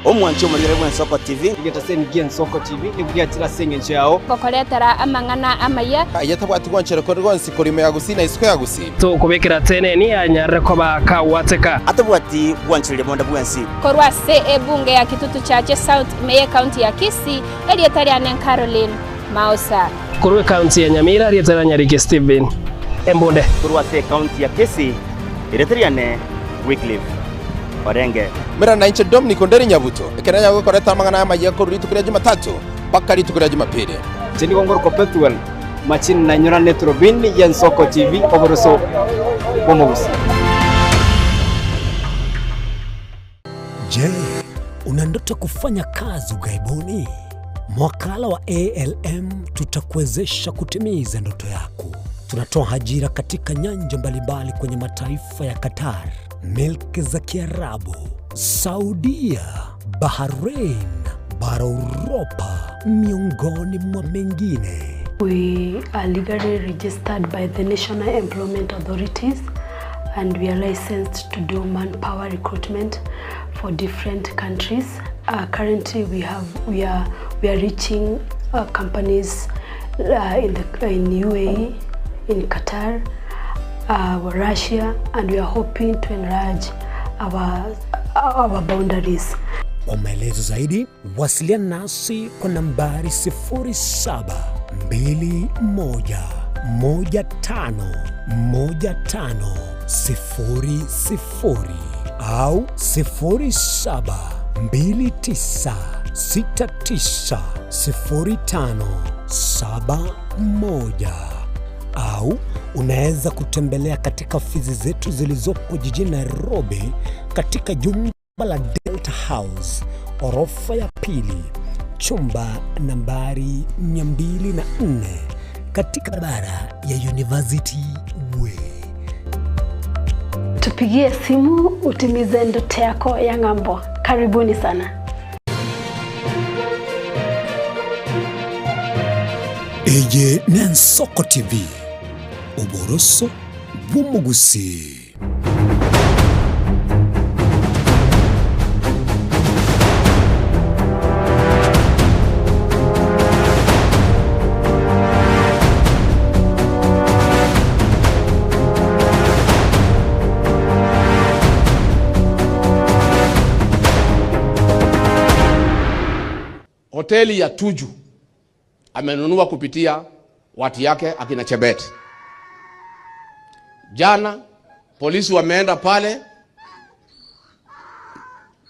Omwanchi omorigere bw'Ensoko TV. Egetaseni gi'Ensoko TV nigo giachire ase engencho yao. Gokoretera amang'ana amaya. Aye tabwati gwanchera kore gwonsi korwa ime ya Gusii na isiko ya Gusii. Tokobekera teneni anyarire koba kagwateka. Atabwati gwanchereria bonde bwensi. Korwa ase ebunge ya Kitutu Chache South ime y'Ecounty ya Kisii, erieta riane Caroline Maosa. Korwa ecounty ya Nyamira, erieta ria Nyariki Stephen Embunde. Korwa ase ecounty ya Kisii, erieta riane Wycliffe Orenge. Mera nainche Dominic Onderi Nyabuto, ekero nanyare gokoreta amang'ana aya amayia korwa rituko ria Jumatatu mpaka rituko ria Jumapili. Inche nigo ngorokwa Pethuel Machini na inyora neturubini y'Ensoko TV oboroso bw'omogusii. Je, una ndoto kufanya kazi ughaibuni? Mwakala wa ALM tutakuwezesha kutimiza ndoto yako. Tunatoa ajira katika nyanja mbalimbali kwenye mataifa ya Qatar, milki za Kiarabu, Saudia, Bahrain, bara Uropa, miongoni mwa mengine. We are legally registered by the National Employment Authorities and we are licensed to do manpower recruitment for different countries. Uh, currently we have we are we are reaching uh, companies uh, in the in UAE, in Qatar, uh, Russia and we are hoping to enlarge our our boundaries. Kwa maelezo zaidi wasiliana nasi kwa nambari 0721151500 au 0729690571 au unaweza kutembelea katika ofisi zetu zilizopo jijini Nairobi katika jumba la Delta House orofa ya pili chumba nambari 204 katika barabara ya University Way. Tupigie simu utimize ndoto yako ya ng'ambo. Karibuni sana. Eye n'Ensoko TV, oboroso bw'omogusii. Hoteli ya Tuju amenunua kupitia watu yake akina Chebet. Jana polisi wameenda pale.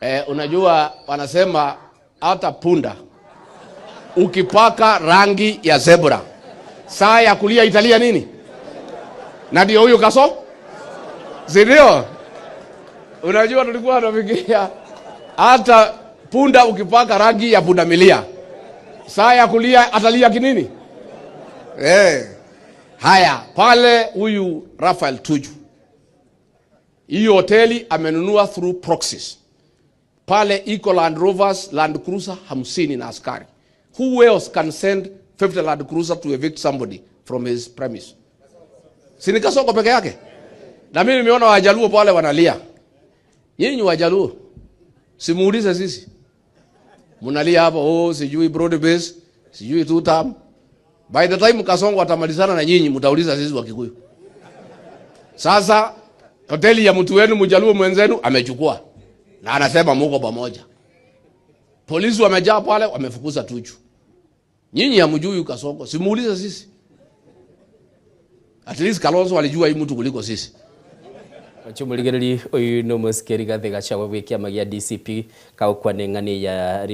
E, unajua wanasema hata punda ukipaka rangi ya zebra saa ya kulia italia nini? Na ndio huyu kaso, si ndio? Unajua tulikuwa tunafikiria hata punda ukipaka rangi ya pundamilia saa ya kulia atalia kinini? Eh. Haya, pale huyu Raphael Tuju hiyo hoteli amenunua through proxies. Pale iko Land Rovers, Land Cruiser 50 na askari. Who else can send 50 Land Cruiser to evict somebody from his premise? Si ni Kasongo peke yake? Na mimi nimeona Wajaluo pale wanalia. Nyinyi Wajaluo, simuulize sisi. Mnalia hapo, oh, sijui broad base. Sijui two term. By the time Kasongo atamalizana na nyinyi mtauliza sisi wa Kikuyu. Sasa hoteli ya mtu wenu mjaluo mwenzenu amechukua na anasema muko pamoja. Polisi wamejaa pale, wamefukuza Tuju. Nyinyi hamjui Kasongo, simuulize sisi. At least Kalonzo alijua hii mtu kuliko sisi. Chumurigereri uyu no musike Rigathi Gachagua bwe kiama gia DCP kagokwana eng'ani ya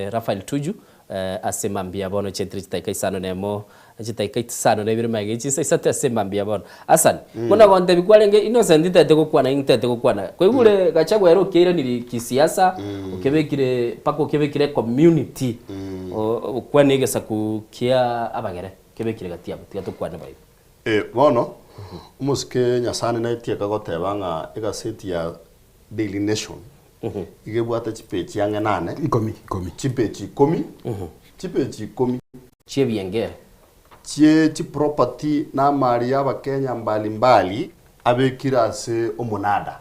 Raphael Tuju eh, ase mambia bono chetire chitaika isano nemo chitaika isano na ibere magega chinsa isato ase mambia bono Hassan mm. Buna gontebi kwarenge Innocent ntete gokwana intete gokwana kwaigure mm. Gachagua ere okeiraniri kisiasa mm. Okebekire paka okebekire community mm. Okwana egesaku kia abagere kebekire gati yabo tiga tokwane baibo Eh, bono, omosike Nyasani naetieka goteba ng'a egaseti ya Daily Nation iga ebwate chipeji ang'e nane, Ikomi, ikomi. chipeji ikomi, chipeji ikomi Chi'ebiengere. chie chiproperty na amari ya abakenya mbali mbali abekire ase omonada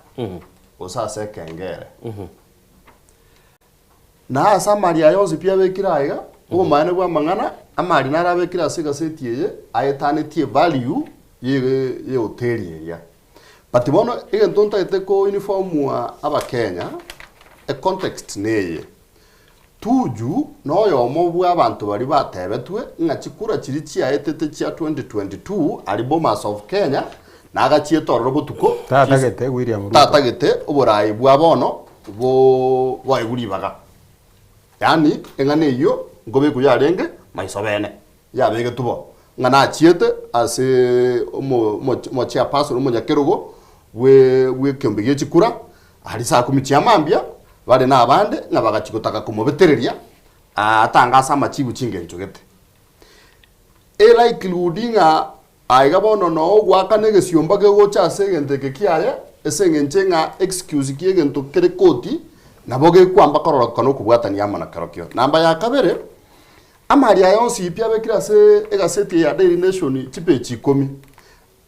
gose ase ekengere. Na ase amari aya onsi pi abekire aiga, obomaene bw'amang'ana, amari naro abekire ase egaseti eye, aetanetie evalue ye yehoteli eria. But bono egento ntagete ko informwa abakenya, econtext neye, Tuju noyomo bwa abanto baria batebetwe ng'a chikura chiria chiaetete chia 2022 aria Bomas of Kenya nagachiete ororo botuko, Tatagete William Ruto. tatagete oborai bwa bono bo boegwe ribaga. Yaani eng'ana eyio nkobekwa yarenge maiso bene, yabegetwe bo, ng'a nachiete ase omo omo omochairperson omonyakerogo bwe bw'ekeombe gie chikura, aria saa kumi chia mambia, bare na abande, ng'a bagachia gotaka komobetereria atangase amachibu chingencho gete. Elikelihood ng'a Aiga bono noo ogoakana egesiomba kegocha ase egento eke kiaye, ase engencho ng'a excuse ki'egento kere koti nabo gekwamba kororokana okobwatania amo na kerokio. Namba ya kabere, amari aya onsi pi abekire ase egaseti eye ya Daily Nation chipeji ikomi,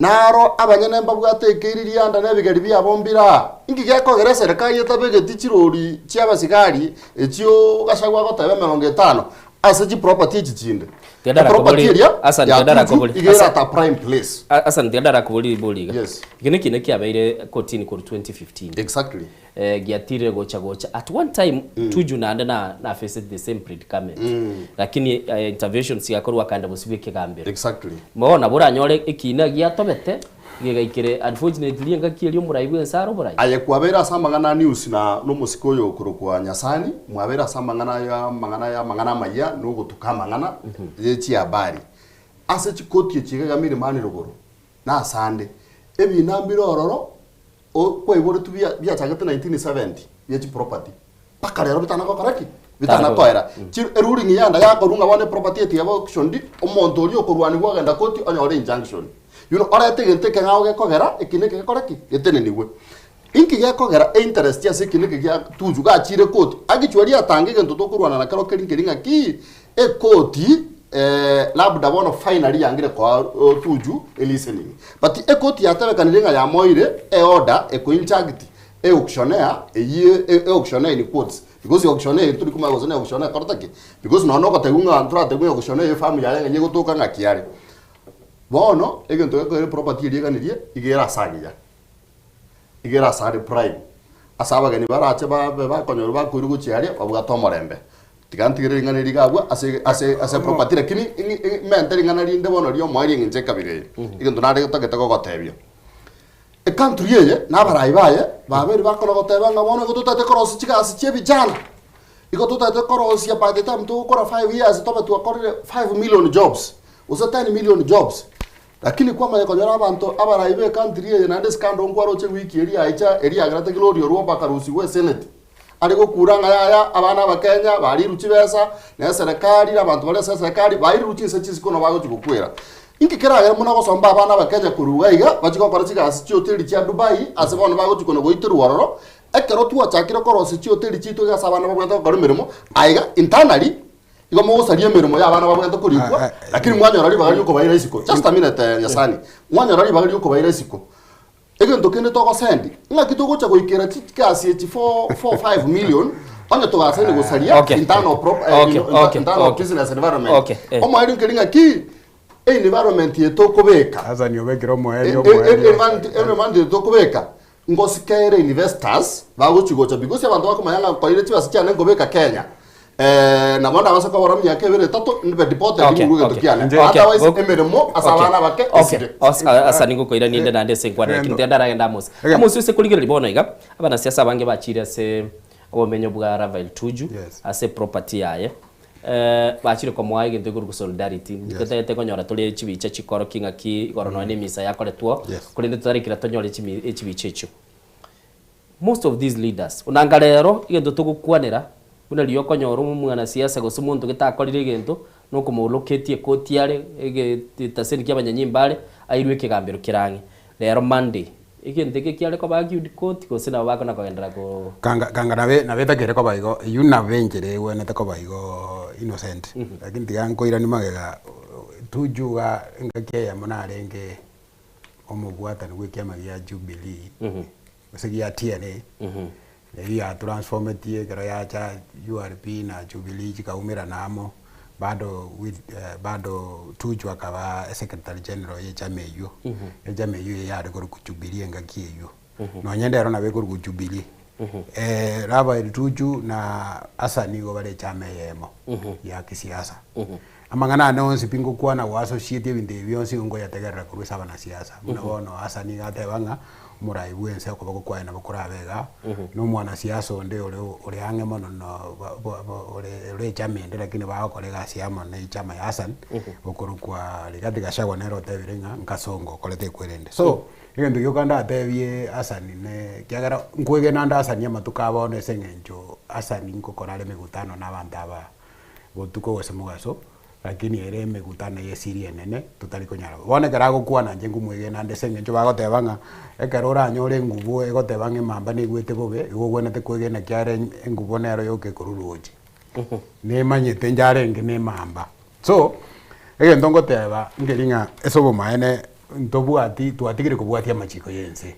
naro abanyene mbabwate ekeiri rianda na ebigeri biabo mbire aa. Inki gekogera eserekari etabegeti chirori chi'abasigari echio Gachagua agoteba emerongo etano ase chiproperty echi chinde? Tiga Eproperty ndarakobori- eria Hassan, ya tiga ndarakobori- Tuju iga ere Hassan. at a prime place. Hassan, tiga ndarakobori ribori iga. Yes. Eke nekina kiabeire kotini korwa 2015. Exactly. Eh, giatirire gocha gocha. At one time, Tuju naende na, na faced the same predicament. Lakini eh, interventions chigakorwa akaenda bosio bwa ekegambero. Exactly. Bono nabo oranyore ekina giatobete, gegaikere unfortunately engaki eria omorai bwense are oborai. Aye kwabeire ase amang'ana a news na nomosike oyo okorokwa Nyasani, mwabeire ase amang'ana ya amang'ana ya amang'ana amayia na ogotuka amang'ana ye chihabari. Ase chikoti echi iga iga milimani rogoro, na asande, ebina mbire ororo o kwaiboretwe bia biachagete 1970 bie chiproperty. Mpaka rero bitana gokora ki? Bitana koera. Chi eruling yanda yakorwa ng'a bono eproperty eye tiga auctioned, omonto oria okorwanigwa ogenda koti onyore injunction. You know, orete egento ekeng'ao gekogera ekina eke gekore ki? Getenenigwe. Inki gekogera einterest ase ekina eke gia Tuju gachire koti, actually atange egento tokorwana nakero keri nkeri ng'aki, ekoti labda bono finally yangire koa Tuju elistening. But ekoti yatebekanire ng'a yamoire eorder ekoinjunct Eauctioneer eyio e auctioneer in quotes because auctioneer eye tori komanya gose ne auctioneer ekorete ki because nonye nogotebiwa ng'a ntoratebiwe ng'a auctioneer eye efamu yaye ng'a egotoka ng'aki are. Bono egento gekoira eproperty eria eganirie iga ere ase agiya, iga ere ase are prime, ase abageni barache babe bakonyorwa bakoirwa gochia aria babwate omorembe. Tiga ntigere ring'ana eri iga abwo ase ase ase eproperty lakini ing'i ing'i mente ring'ana rinde bono ria omoerio eng'encho ekabira eye, egento nare tagete gogotebia. Ecountry eye na abarai baye babeire bakona goteba ng'a bono igo totagete korosia chigasi chia ebijana, igo totagete korosia by the time togokora five years tobe twakorire five million jobs, gose ten million jobs. Lakini kwamanya konyora abanto abarai ba ecountry eye naende scandal nkwaroche ewiki eria yaicha eria yagerete Gloria Orwoba akarusigwa esenate, are gokura ng'a yaya abana abakenya barirwe chibesa na eserekari na abanto bare ase eserekari bairirwe chinse chisiko nabo bagochi gokwera. Inki keragere buna gosomba abana abakenya korwa iga iga bachie gokora chigasi chihoteli chia Dubai ase bono bagochi kona goiterwa ororo, ekero twachakire korosia chihoteli chiaito iga ase abana babwenerete gokora emeremo aiga internally igo mogosaria emeremo ya abana babwenerete korikwa lakini mwanyora ribaga riokobaira isiko. Just a minute Nyasani, mwanyora ribaga riokobaira isiko. Egento kende togosendi, ng'aki togocha goikera chigasi echi 4, 4, 5 million, Onye togasaini gosaria Okay. internal prop, eh, Okay, you know, okay, internal okay. business environment. Okay, eh. Omoerio nkeri ng'aki environment eye tokobeka. Hassan obekire omoerio Eh, eh, omoerio. Environment eye tokobeka ngosikere investors bagochi gocha because abanto bakomanya ng'a nkoire chibesa chiane nkobeka Kenya. Eh, nabo ndabase kobora emiaka ebere etato ndibe deported Okay, ng'urwe egento okay. kiane. Okay, Otherwise ok- emeremo ase okay, abana abake okay. esire. Asa ningokoirania inde naende ase enkwana lakini tiga ndaragende Amos. Amos ase korigereria bono iga, abanasiasa abange bachire ase obomenyo bwa Rafael Tuju ase property yaye bachire komoa egento ekorokwa solidarity. Ntotagete konyora tore chibicha chikorokia ng'aki igoro nonya na emisa yakoretwe oo, korende totarekire tonyore chibicha echio. Most of these leaders, onanga rero egento togokwanera buna riria okonyora omwanasiasa gose omonto gete akorire egento nokomoloketie ekoti are egetaseni kia abanyanyimbo are airwe ekegambero kere ang'e. Rero Monday egento eke kiare koba argued court gose nabo bakona kogenderera ko. Kanga kanga nabe nabetakere koba igo eywo nabe enchera egwenerete koba igo Innocent, lakini tiga nkoiranie magega tuju iga engaki eyemo narenge omobwatani bwa ekiama gia Jubilee. Gose gia TNA, eyio yatransformetie ekero yacha URP na Jubilee chikaumerana amo, bado with bado Tuju akaba esecretary general ye echama eyio, echama eyio eyare korokwa Jubilee engaki eyio. Nonye ndero nabo ekorokwa Jubilee. Raphael Tuju na Hassan nigo bare echama eyemo ya kisiasa. Amang'ana ane onsi pi ngokwana goassociate ebinto ebi bionsi igo nkoyategerera korwa ase abanasiasa. Buna bono Hassan nigo ateba ng'a omorai bwense okoboko kwaye nabo korabe igaa, na omwanasiasa onde ore ore ang'e mono na ore ore echama ende lakini bagokora egasi amo na echama ya Hassan, okorokwa Rigathi Gachagua nere otebire ng'a nkasongo okorete ekwerende. So, egento gioka ndatebie Hassan ne ekiagera nkwegena ande Hassan amatuko aa bono ase eng'encho Hassan nkokora are emegutano na abanto aba botuko gose mogaso, lakini ere emegutano y'esiri enene totari konyara. Bono ekero agokwana inche nkomwegena ande ase eng'encho bagoteba ng'a ekero oranyore engubo egoteba ng'a emamba negwete bobe, igo ogwenerete kwegena ekiagera engubo nero yoka ekorwa roche. Nemanyete inche arenge na emamba. So, egento ngoteba nkeri ng'a ase obomaene ntobwati twatigire kobwatia amachiko ya ense.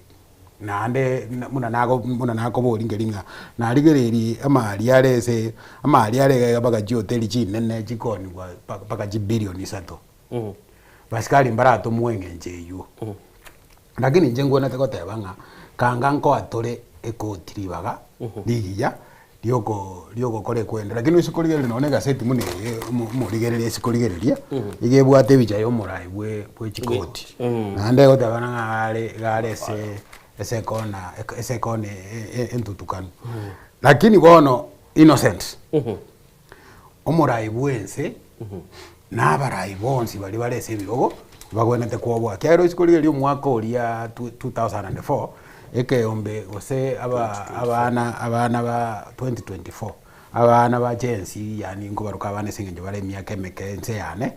Naende buna nago buna nakoboria nkeri ng'a narigereiri amari are ase amari are iga iga mpaka chihoteli chinene chikoonigwa mpaka chibilioni isato. Basikari mbaratomwe eng'encho eywo. Lakini inche nkwenerete goteba ng'a kanga nkoa tore ekoti ribaga rigiya rioko riogokora ekwende lakini ase korigereria nonye na egaseti buna eye omo omorigereria ase korigereria, iga ebwate ebicha ya omorai bwe bwe chikoti. Naende egoteba ng'a are iga are ase ase ekona ase ekona entutukanu. Lakini bono Innocent, omorai bwense na abarai bonsi baria bare ase ebirogo, bagwenerete kwoboa. Ekiagera ase korigereria omwaka oria 2004, ekeombe gose aba abana abana ba 2024, abana ba Gen Z yaani nkobaroka abana ase eng'encho bare emiaka emeke ense yane,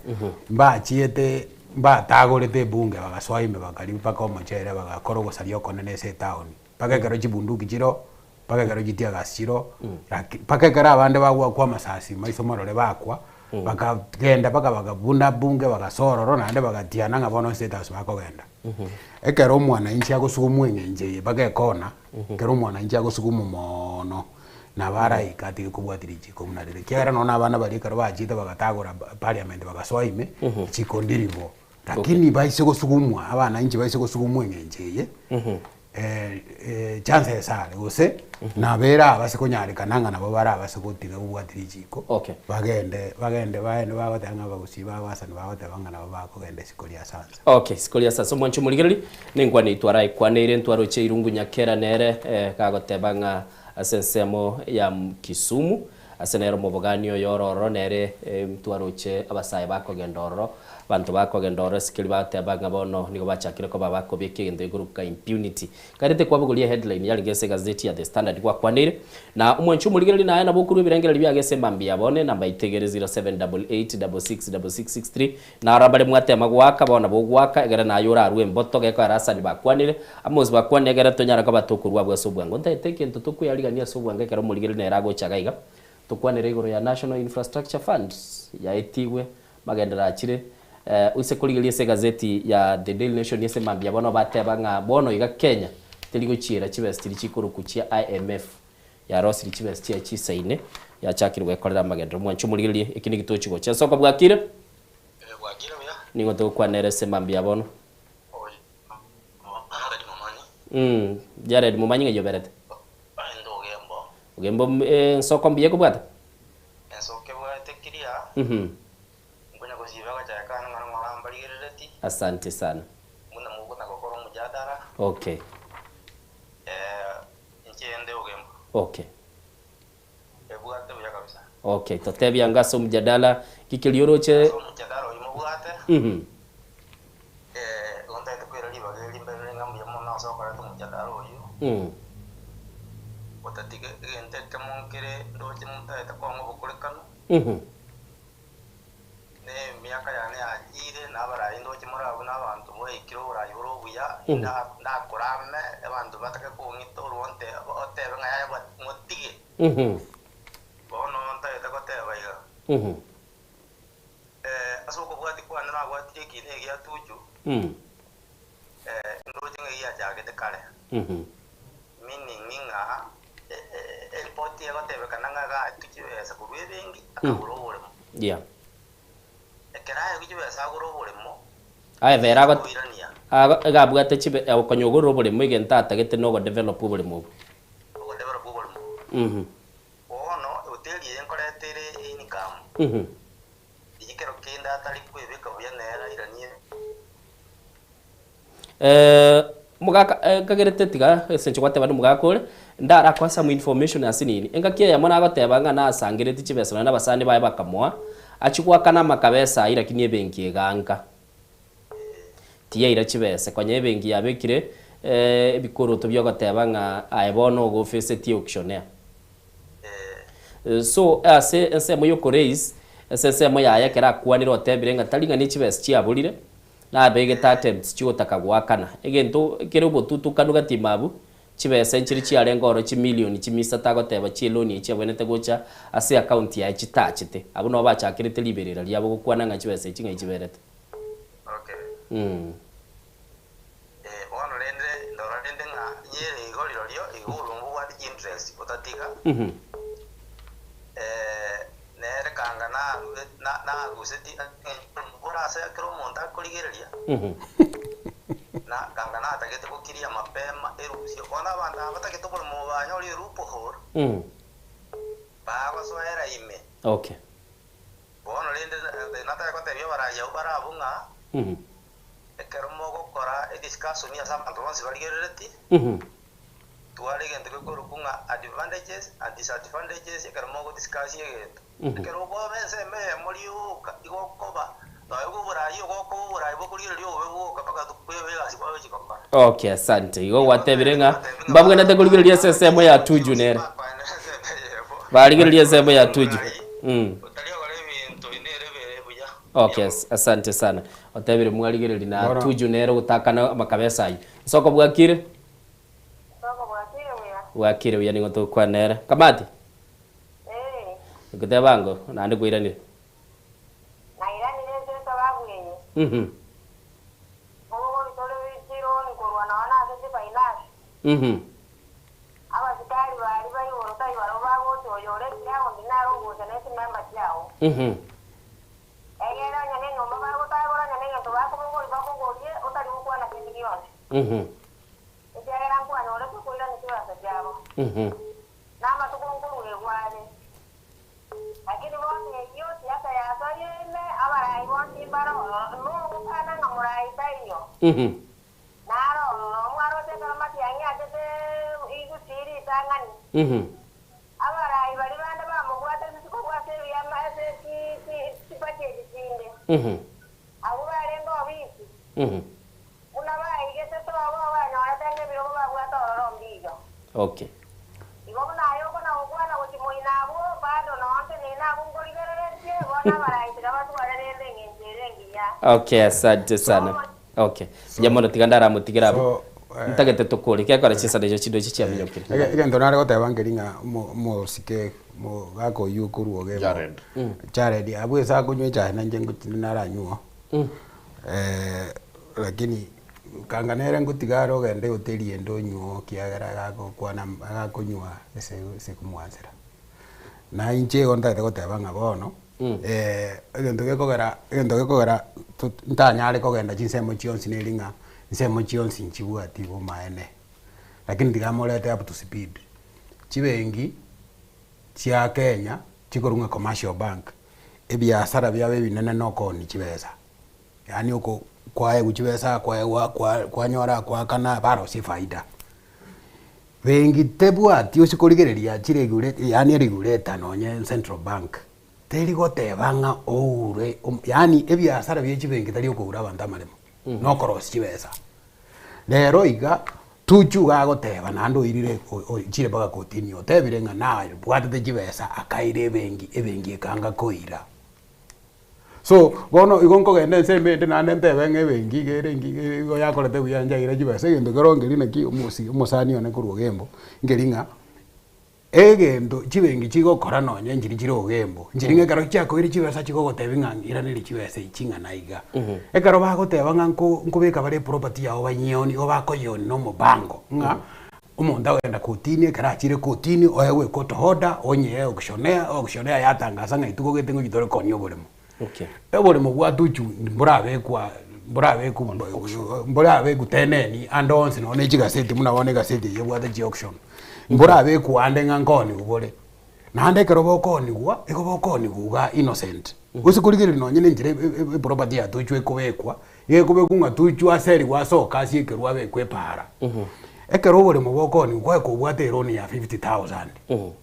mbachiete mbatagorete ebunge bagasoa ime bakaria mpaka omochere bagakora ogosaria okonene ase etown, mpaka ekero chibunduki chiroo. Mpaka ekero chitiagasi chiroo, laki mpaka ekero abande bagwakwa amasasi maiso marore bakwa, bakagenda mpaka bakabuna bunge bagasoa ororo naende bagatiana ng'a bono state house bakogenda. Ekero omwananchi agosugumwa eng'encho eye mpaka ekona, ekero omwananchi agosugumwa moono, nabo araike atige kobwatia richiko buna riria. Ekiagera nonye na abana baria ekero bachiete bagatagora parliament bagasoa ime, richiko ndiribo. Lakini baise gosugumwa, abananchi baise gosugumwa eng'encho eye, chances are gose nabo erabase konyarekana ng'a nabo barabase gotiga kobwatia richiko, bagende bagende bagende bagoteba ng'a abagusii bagwasani bagoteba ng'a nabo bakogenda isiko ria sansa. Okay, isiko ria sansa omwancho omorigereri, nenkwana eyio twaraekwaneire ntwaroche irungu nyakera nere gagoteba ng'a ase ensemo ya Kisumu, Ase nere omobogani oyo ore ororo nere ntwaroche abasae bakogenda ororo, abanto bakogenda ororo ase keria bagoteba ng'a bono nigo bachakire koba bakobeka egento gekorokwa impunity. Nkarete kwabogoria eheadline yarenge ase egazeti ya The Standard gwakwaneire, na omwanchi omorigereria naye nabo okorua ebirengererio biago ase emambia ya bono enamba itegere 0788666663 Naro abare mwatema goaka, bono nabo ogoaka, egere naye orarue emboto, gekoera asani bakwanire, Amos bakwane egere tonyare koba tokorua abwo ase obwango. Ntaete egento tokweyarigania ase obwango ekero omorigereria nere agocha iga iga, tokwanere igoro ya National Infrastructure Fund yaetigwe, magenderero achire, oise korigereria ase egazeti ya The Daily Nation ase mambia bono bateba ng'a bono iga Kenya teri gochiera chibesa chiria chikorokwa chia IMF. Yarosirie chibesa chiaye chisaine, yachakire gwekorera amagenderero. Mwanche omorigererie, eki negitochi gocha. Ensoko bwakire? Nigo togokwana ere ase mambia bono. Mm, Jared Momanyi ng'ai oberete? Ogembo ensoko mbuya ekobwata? Mhm. Asante sana. Okay. Okay. Okay, totebie ango ase omjadala ki keria oroche. Mhm. Mm. Mhm. Mhm. Mhm. Mm. Mhm. Yeah. Aye bera ago ago iga abwate chibe okonya ogorire oboremo egento atagete na ogodevelop oboremo obwo. Mhm. Mhm. Eh, omogaka eh, nkagerete tiga ase inche gwateba nomogaka ore, ndarakoe some information ase nini. Engaki eyemo nagoteba ng'a nasangeretie chibesa nonya na abasani baye bakamoa, achie goakana amakabesa ayio lakini ebenki eganka. Tiyaira chibesa, konya ebenki yabekire ebikoroto biogoteba ng'a aye bono ogofesetie auctioneer. So ase ensemo yokoraise, ase ensemo yaye ekero akwanire otebire ng'a tari ng'a nechibesa chiaborire, Nabegete attempts chi'ogotaka goakana egento kere obotutukanu gati mabu, chibesa enchiri chiarenge oro chimilioni chimisato agoteba chieloni echi chiabwenerete gocha ase account yaye chitachete. Abwo nabo bachakerete riberera riabo gokwana ng'a chibesa echi ng'ai chiberete. Mm. Mhm. Mhm. Mm. Okay. Mhm. Mhm. Okay, asante. Igo gwatebire ng'a mbabwenerete korigereria ase ensemo ya Tuju nere. Barigereria ensemo ya Tuju. Mm. Okay, asante sana. Otebire mwarigereria na Bono- Tuju nere ogotakana amakabesa ayio. Nsoko bwakire? Bwakire buya nigo togokwana nere. Kamati? Goteba ango, naende kwairanire. Nairanire ase esababu eye, Mhm. Mobogori tore chironi korwa nonya nase chifainasi. Mhm. Abasikari baria ba igoro tai barabwo bagocha oyo ore ekiago nare ogocha ne chimemba chiao. Mhm. Egere onye nenyomba bagotagora, onye negento bakobogoria babogorie, otari gokwana kende gionsi. Mhm. Ekiagera nkwanyorete okoirania chibesa chiabo. Mhm. Na amatuko nkoruegwa are. Lakini bono eyio siasa yasoire ime, abarai bonsi mbare ororo, mogokana ng'a morai taiyo. Mhm. Naro ororo, mwaroche ekero matiang'i achete igusii ritang'ani. Mhm. Abarai baria bande bamobwate isiko ase ebiama ase chipati echi chinde, Mhm. abwo barenge obisi, Mhm. buna baigete tobo banyorete ng'a ebirogo babwate ororo mbiyo. Okay. Igo buna aye okona-gokwana gochia moino abwo, bado nonte nene abwo nkorigereretie, bono abarai tiga batware rende engencho ere engiya. Okay, asante sana. Okay. Mbuya mono tiga ndaramotigere abwo. Ntagete tokore gekora chinsana echio chindo echi chiaminyokire. Egento nare goteba nkeri ng'a omosike mogaka oyio okorwa oge Jared. Jared abwo ase akonywa echae nainche ngochi naranywe oo. Lakini. Kanga nere ngotiga are ogende hoteli ende onywe oo ekiagera agakokwana agakonywa ase ase komwansera. Na inche igo ntagete goteba ng'a bono, egento gekogera egento gekogera to ntanyare kogenda chinsemo chionsi neri ng'a ensemo chionsi nchibwati obomaene, lakini tiga morete up to speed. Chibenki chia Kenya chikorwa ng'a Commercial Bank, ebiasara biabo ebinene na okoonia chibesa. Yaani oko kwaegwa chibesa kwaegwa kwa kwanyora kwakana barosia efaida. Benki tebwati ase korigereria chiregure yaani eregulator nonye central bank, teri goteba ng'a oure yaani ebiasara bia chibenki tari okoura abanto amaremo, na okorosia chibesa. Rero iga, Tuju iga agoteba naende oirire ochire mpaka kotini otebire ng'a nabwatete chibesa akaira ebenki, ebenki ekanga koira. So, bono igo nkogenda ensemo ende naende ntebe ng'a ebenki iga ere engiya igo yakorete buya nchaire chibesa, egento kero nkeri naki omosi omosani one korwa Ogembo, nkeri ng'a egento chibenki chigokora nonye nchiri chire Ogembo, nchiri ng'a ekero chiakoire chibesa chigogotebia ng'a ng'iraneri chibesa echi ng'a iga. Ekero bagoteba ng'a nko nkobeka bare eproperty yago banyeoni, igo bakoyeoni na omobango ng'a. Omonto agogenda kotini, ekero achire kotini oegwe ecourt order, onyee auctioneer, auctioneer yatangasa ng'a intwe gogete ngochi tore koonia oboremo. Okay. Oboremo bwa Tuju mborabekwa mborabekwa mborabekwa teneni ande onsi nonye na echigaseti buna bono egaseti eye ebwate chiauction, mborabekwa ande ng'a nkooniwa bore. Naende ekero bokoonigwa, igo bokoonigwa iga innocent. Gose korigereria nonye na enchera eproperty ya Tuju ekobekwa, iga ekobekwa ng'a Tuju aserigwe asoke asiekerwe abekwe epaara. Ekero oboremo bokoonigwa kwaye kobwate eloan ya 50,000,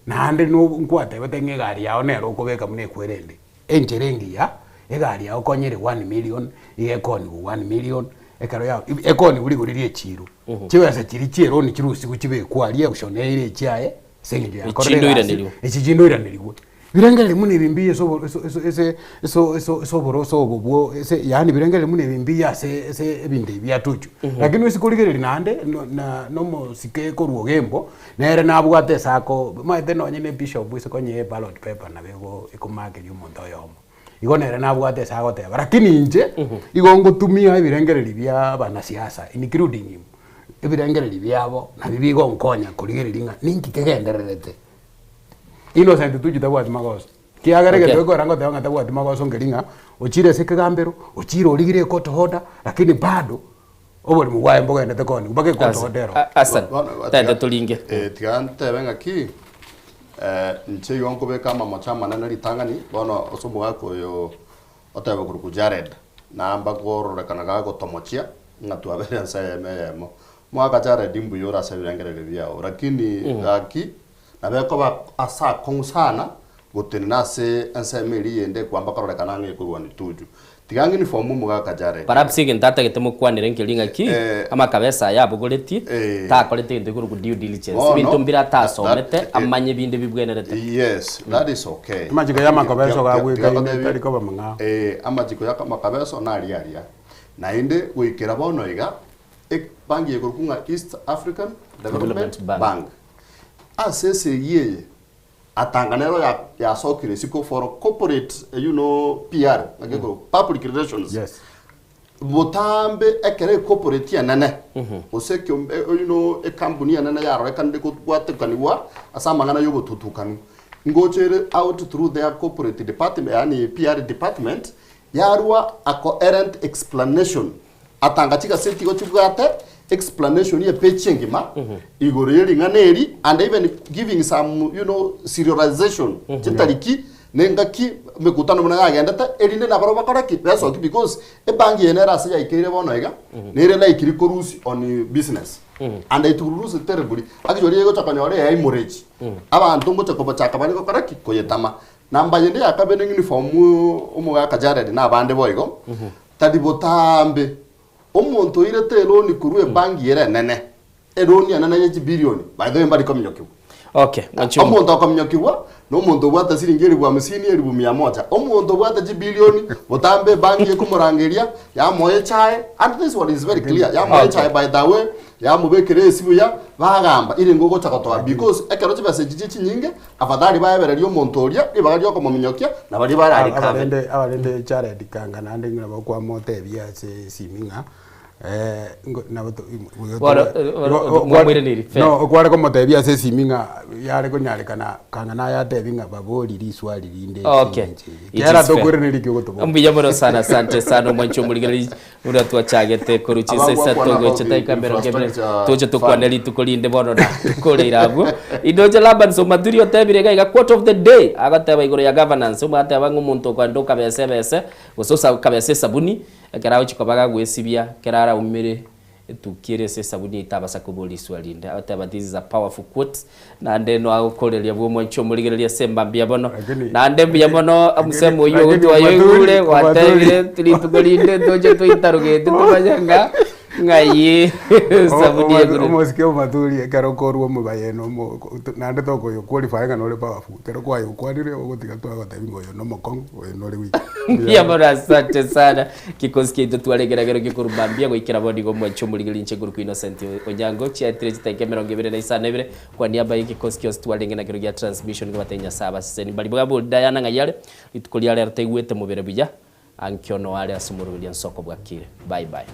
naende no nkwatebete ng'a egari yago nere okobeka buna ekwerende. Enchera engiya, egari yago konya ere one million, iga ekoonigwa one million, ekero ya ekoonigwa rigori ria echiro. Chibesa chiria chia eloan chirusigwe chibekwe aria auction eire echiaye, ase eng'encho yakorire egasi, Echindoiranerigwe. echi chindoiranerigwe. Birengererio buna ebi mbuya ase obo ase ase ase ase ase ase oboroso obo bwo ase yaani birengererio buna ebi mbuya ase ase ebinto ebi biatochwa. Lakini ase korigereria naende no na na omosike korwa Ogembo, nere nabwate ase ako omanyete nonye na ebishop ase konya eballot paper nabo ego ekomakeria omonto oyomo. Igo nere nabwate ase agoteba, lakini inche, igo ngotumia ebirengererio bia abanasiasa including him, ebirengererio biabo nabio bigonkonya korigereria ng'a ninki kegendererete. Innocent Tuju tabwati magoso, kiagera egento Okay. gekogera ngoteba ng'a tabwati magoso nkeri ng'a, ochire ase ekegambero, ochire origire ecourt order, lakini bado oborimo bwaye mbogendete koni mpaka ecourt order ero. Hassan, tete toringe. Eh, tiga ntebe ng'aki eh, inche igo nkobeka amamocho amanene ritang'ani bono ase omogaka oyo otebe korokwa Jared namba kororekana gagotomochia ng'a twabere ense eyemo eyemo. Omogaka Jared mbuya ore ase ebirengererio biao lakini gaki nabo ekoba ase akong'u sana gotenena ase ensemo eria eyende ekwamba kororekana ang'e ekorwania Tuju. Tiga ng'uniform omogaka Jared. Perhaps egento atagete mokwanere nkeri ng'aki, amakabesa aya abogoretie, takorete egento gekorokwa due diligence. Bono, Ebinto mbire atasomete, that- amanye binde bibwenerete. Yes, that is okay. Amachiko ya amakabeso gagwekaine tari koba mang'ao. Eh, amachiko ya amakabeso naria aria. Naende goikera bono iga, ebanki ekorokwa ng'a East African Development Development Bank. Bank. Ase esegi eye, Atanga nero yasokire isiko for corporate you know PR naki ekorokwa public relations. Yes. Botambe ekero ecorporate enene gose ekiombe you know ecompany enene yarorekanire kobwatekanigwa ase amang'ana ya obotutukanu, ngocha ere out through their corporate department yaani PR department yarwa a coherent explanation Atanga chigaseti igo chibwate explanation ye page engima igoro ye ring'ana eri and even giving some you know serialization chitariki na engaki emekutano buna yagendete erinde nabarabwo bakore ki besoki because ebangi eye nere ase yaikeire bono iga nere likely ko lose on business and it will lose terribly actually egocha konyora e hemorrhage abanto ngocha kobochaka bare gokora ki koyetama. Namba yende ya kabere uniform omogaka Jared na abande boigo Tari botambe, omonto oirete eloni korwa ebanki ere enene, eloni enene ye chibilioni, by the way mbari kominyokigwa. Okay, mwanchungu. Omonto okominyokigwa nomonto obwate siringi elifu hamsini, elifu mia moja. Omonto obwate chibilioni, botambe ebanki ekomorangeria, yamoa echae, and this one is very clear, yamoa Okay. echae by the way, yamobekera esi buya, bagamba ere ngogocha gotoa because ekero chibesa echi chie chinyinge, Afadhali baebererie omonto oria ribaga ri'okomominyokia, na baria bararikabe. Abarende abarende Jared kanga naende ng'a nabo kwamotebia ase esimi ng'a Nabo Bono, bono, mwamwereneiri, fair. No, okware komotebia ase esimi ng'a yare konyarekana kang'a naye atebi ng'a babori riswali rinde ase Okay. eng'encho eye. It Kiagera is fair. tokoiraneria ki ogotoboria. Mbuya mono sana, asante sana omwanchi omorigereria buna twachagete korwa chinsa Abagwakwana isato about gocha the taika mirongo ebere infrastructure toche tokwane fund. rituko rinde bono na tokoreire abwo. Indoche Laban Somaturi otebire iga iga quote of the day agoteba igoro ya governance omwateba ng'a omonto okoenda okabesa ebese gose osa okabesa esabuni Ekero agochia koba gagwesibia, ekero araumere etukia ere ase esabuni etabasa koboria riswa rinde. Agoteba this is a powerful quote, naende no agokoreria bwa omwanchi omorigereria ase emba mbuya mono. Naende mbuya mono omosemo oyio Lakini ogotwa oyoigure Omaturi- gwatebire rituko rinde toche toitarogete tomanye ng'a ng'ai esabuni egure. Omosike omaturi ekero okorwa omobayeno omo naende tokoyo qualify ng'a nore powerful. Ekero kwayokwanire ogotiga twagotebia ng'a oyo nomokong'u, oyo nore weak. Mbuya mono asante sana kikosi kiaito tware ekeragero gekoruma mbuya goikera bono igo omwanchi omorigeri inche nkorokwa Innocent Onyango chiaetire chitaika emerongo ebere na isano na ibere kwa niaba y'egekosi gionsi twarenge nakero gia transmission nkobatebia Nyasaye abaseseni mbari bwabori Diana ng'ai are rituko ria rero taigwete mobere buya ankio noare ase omoroberio ensoko bwakire bye bye.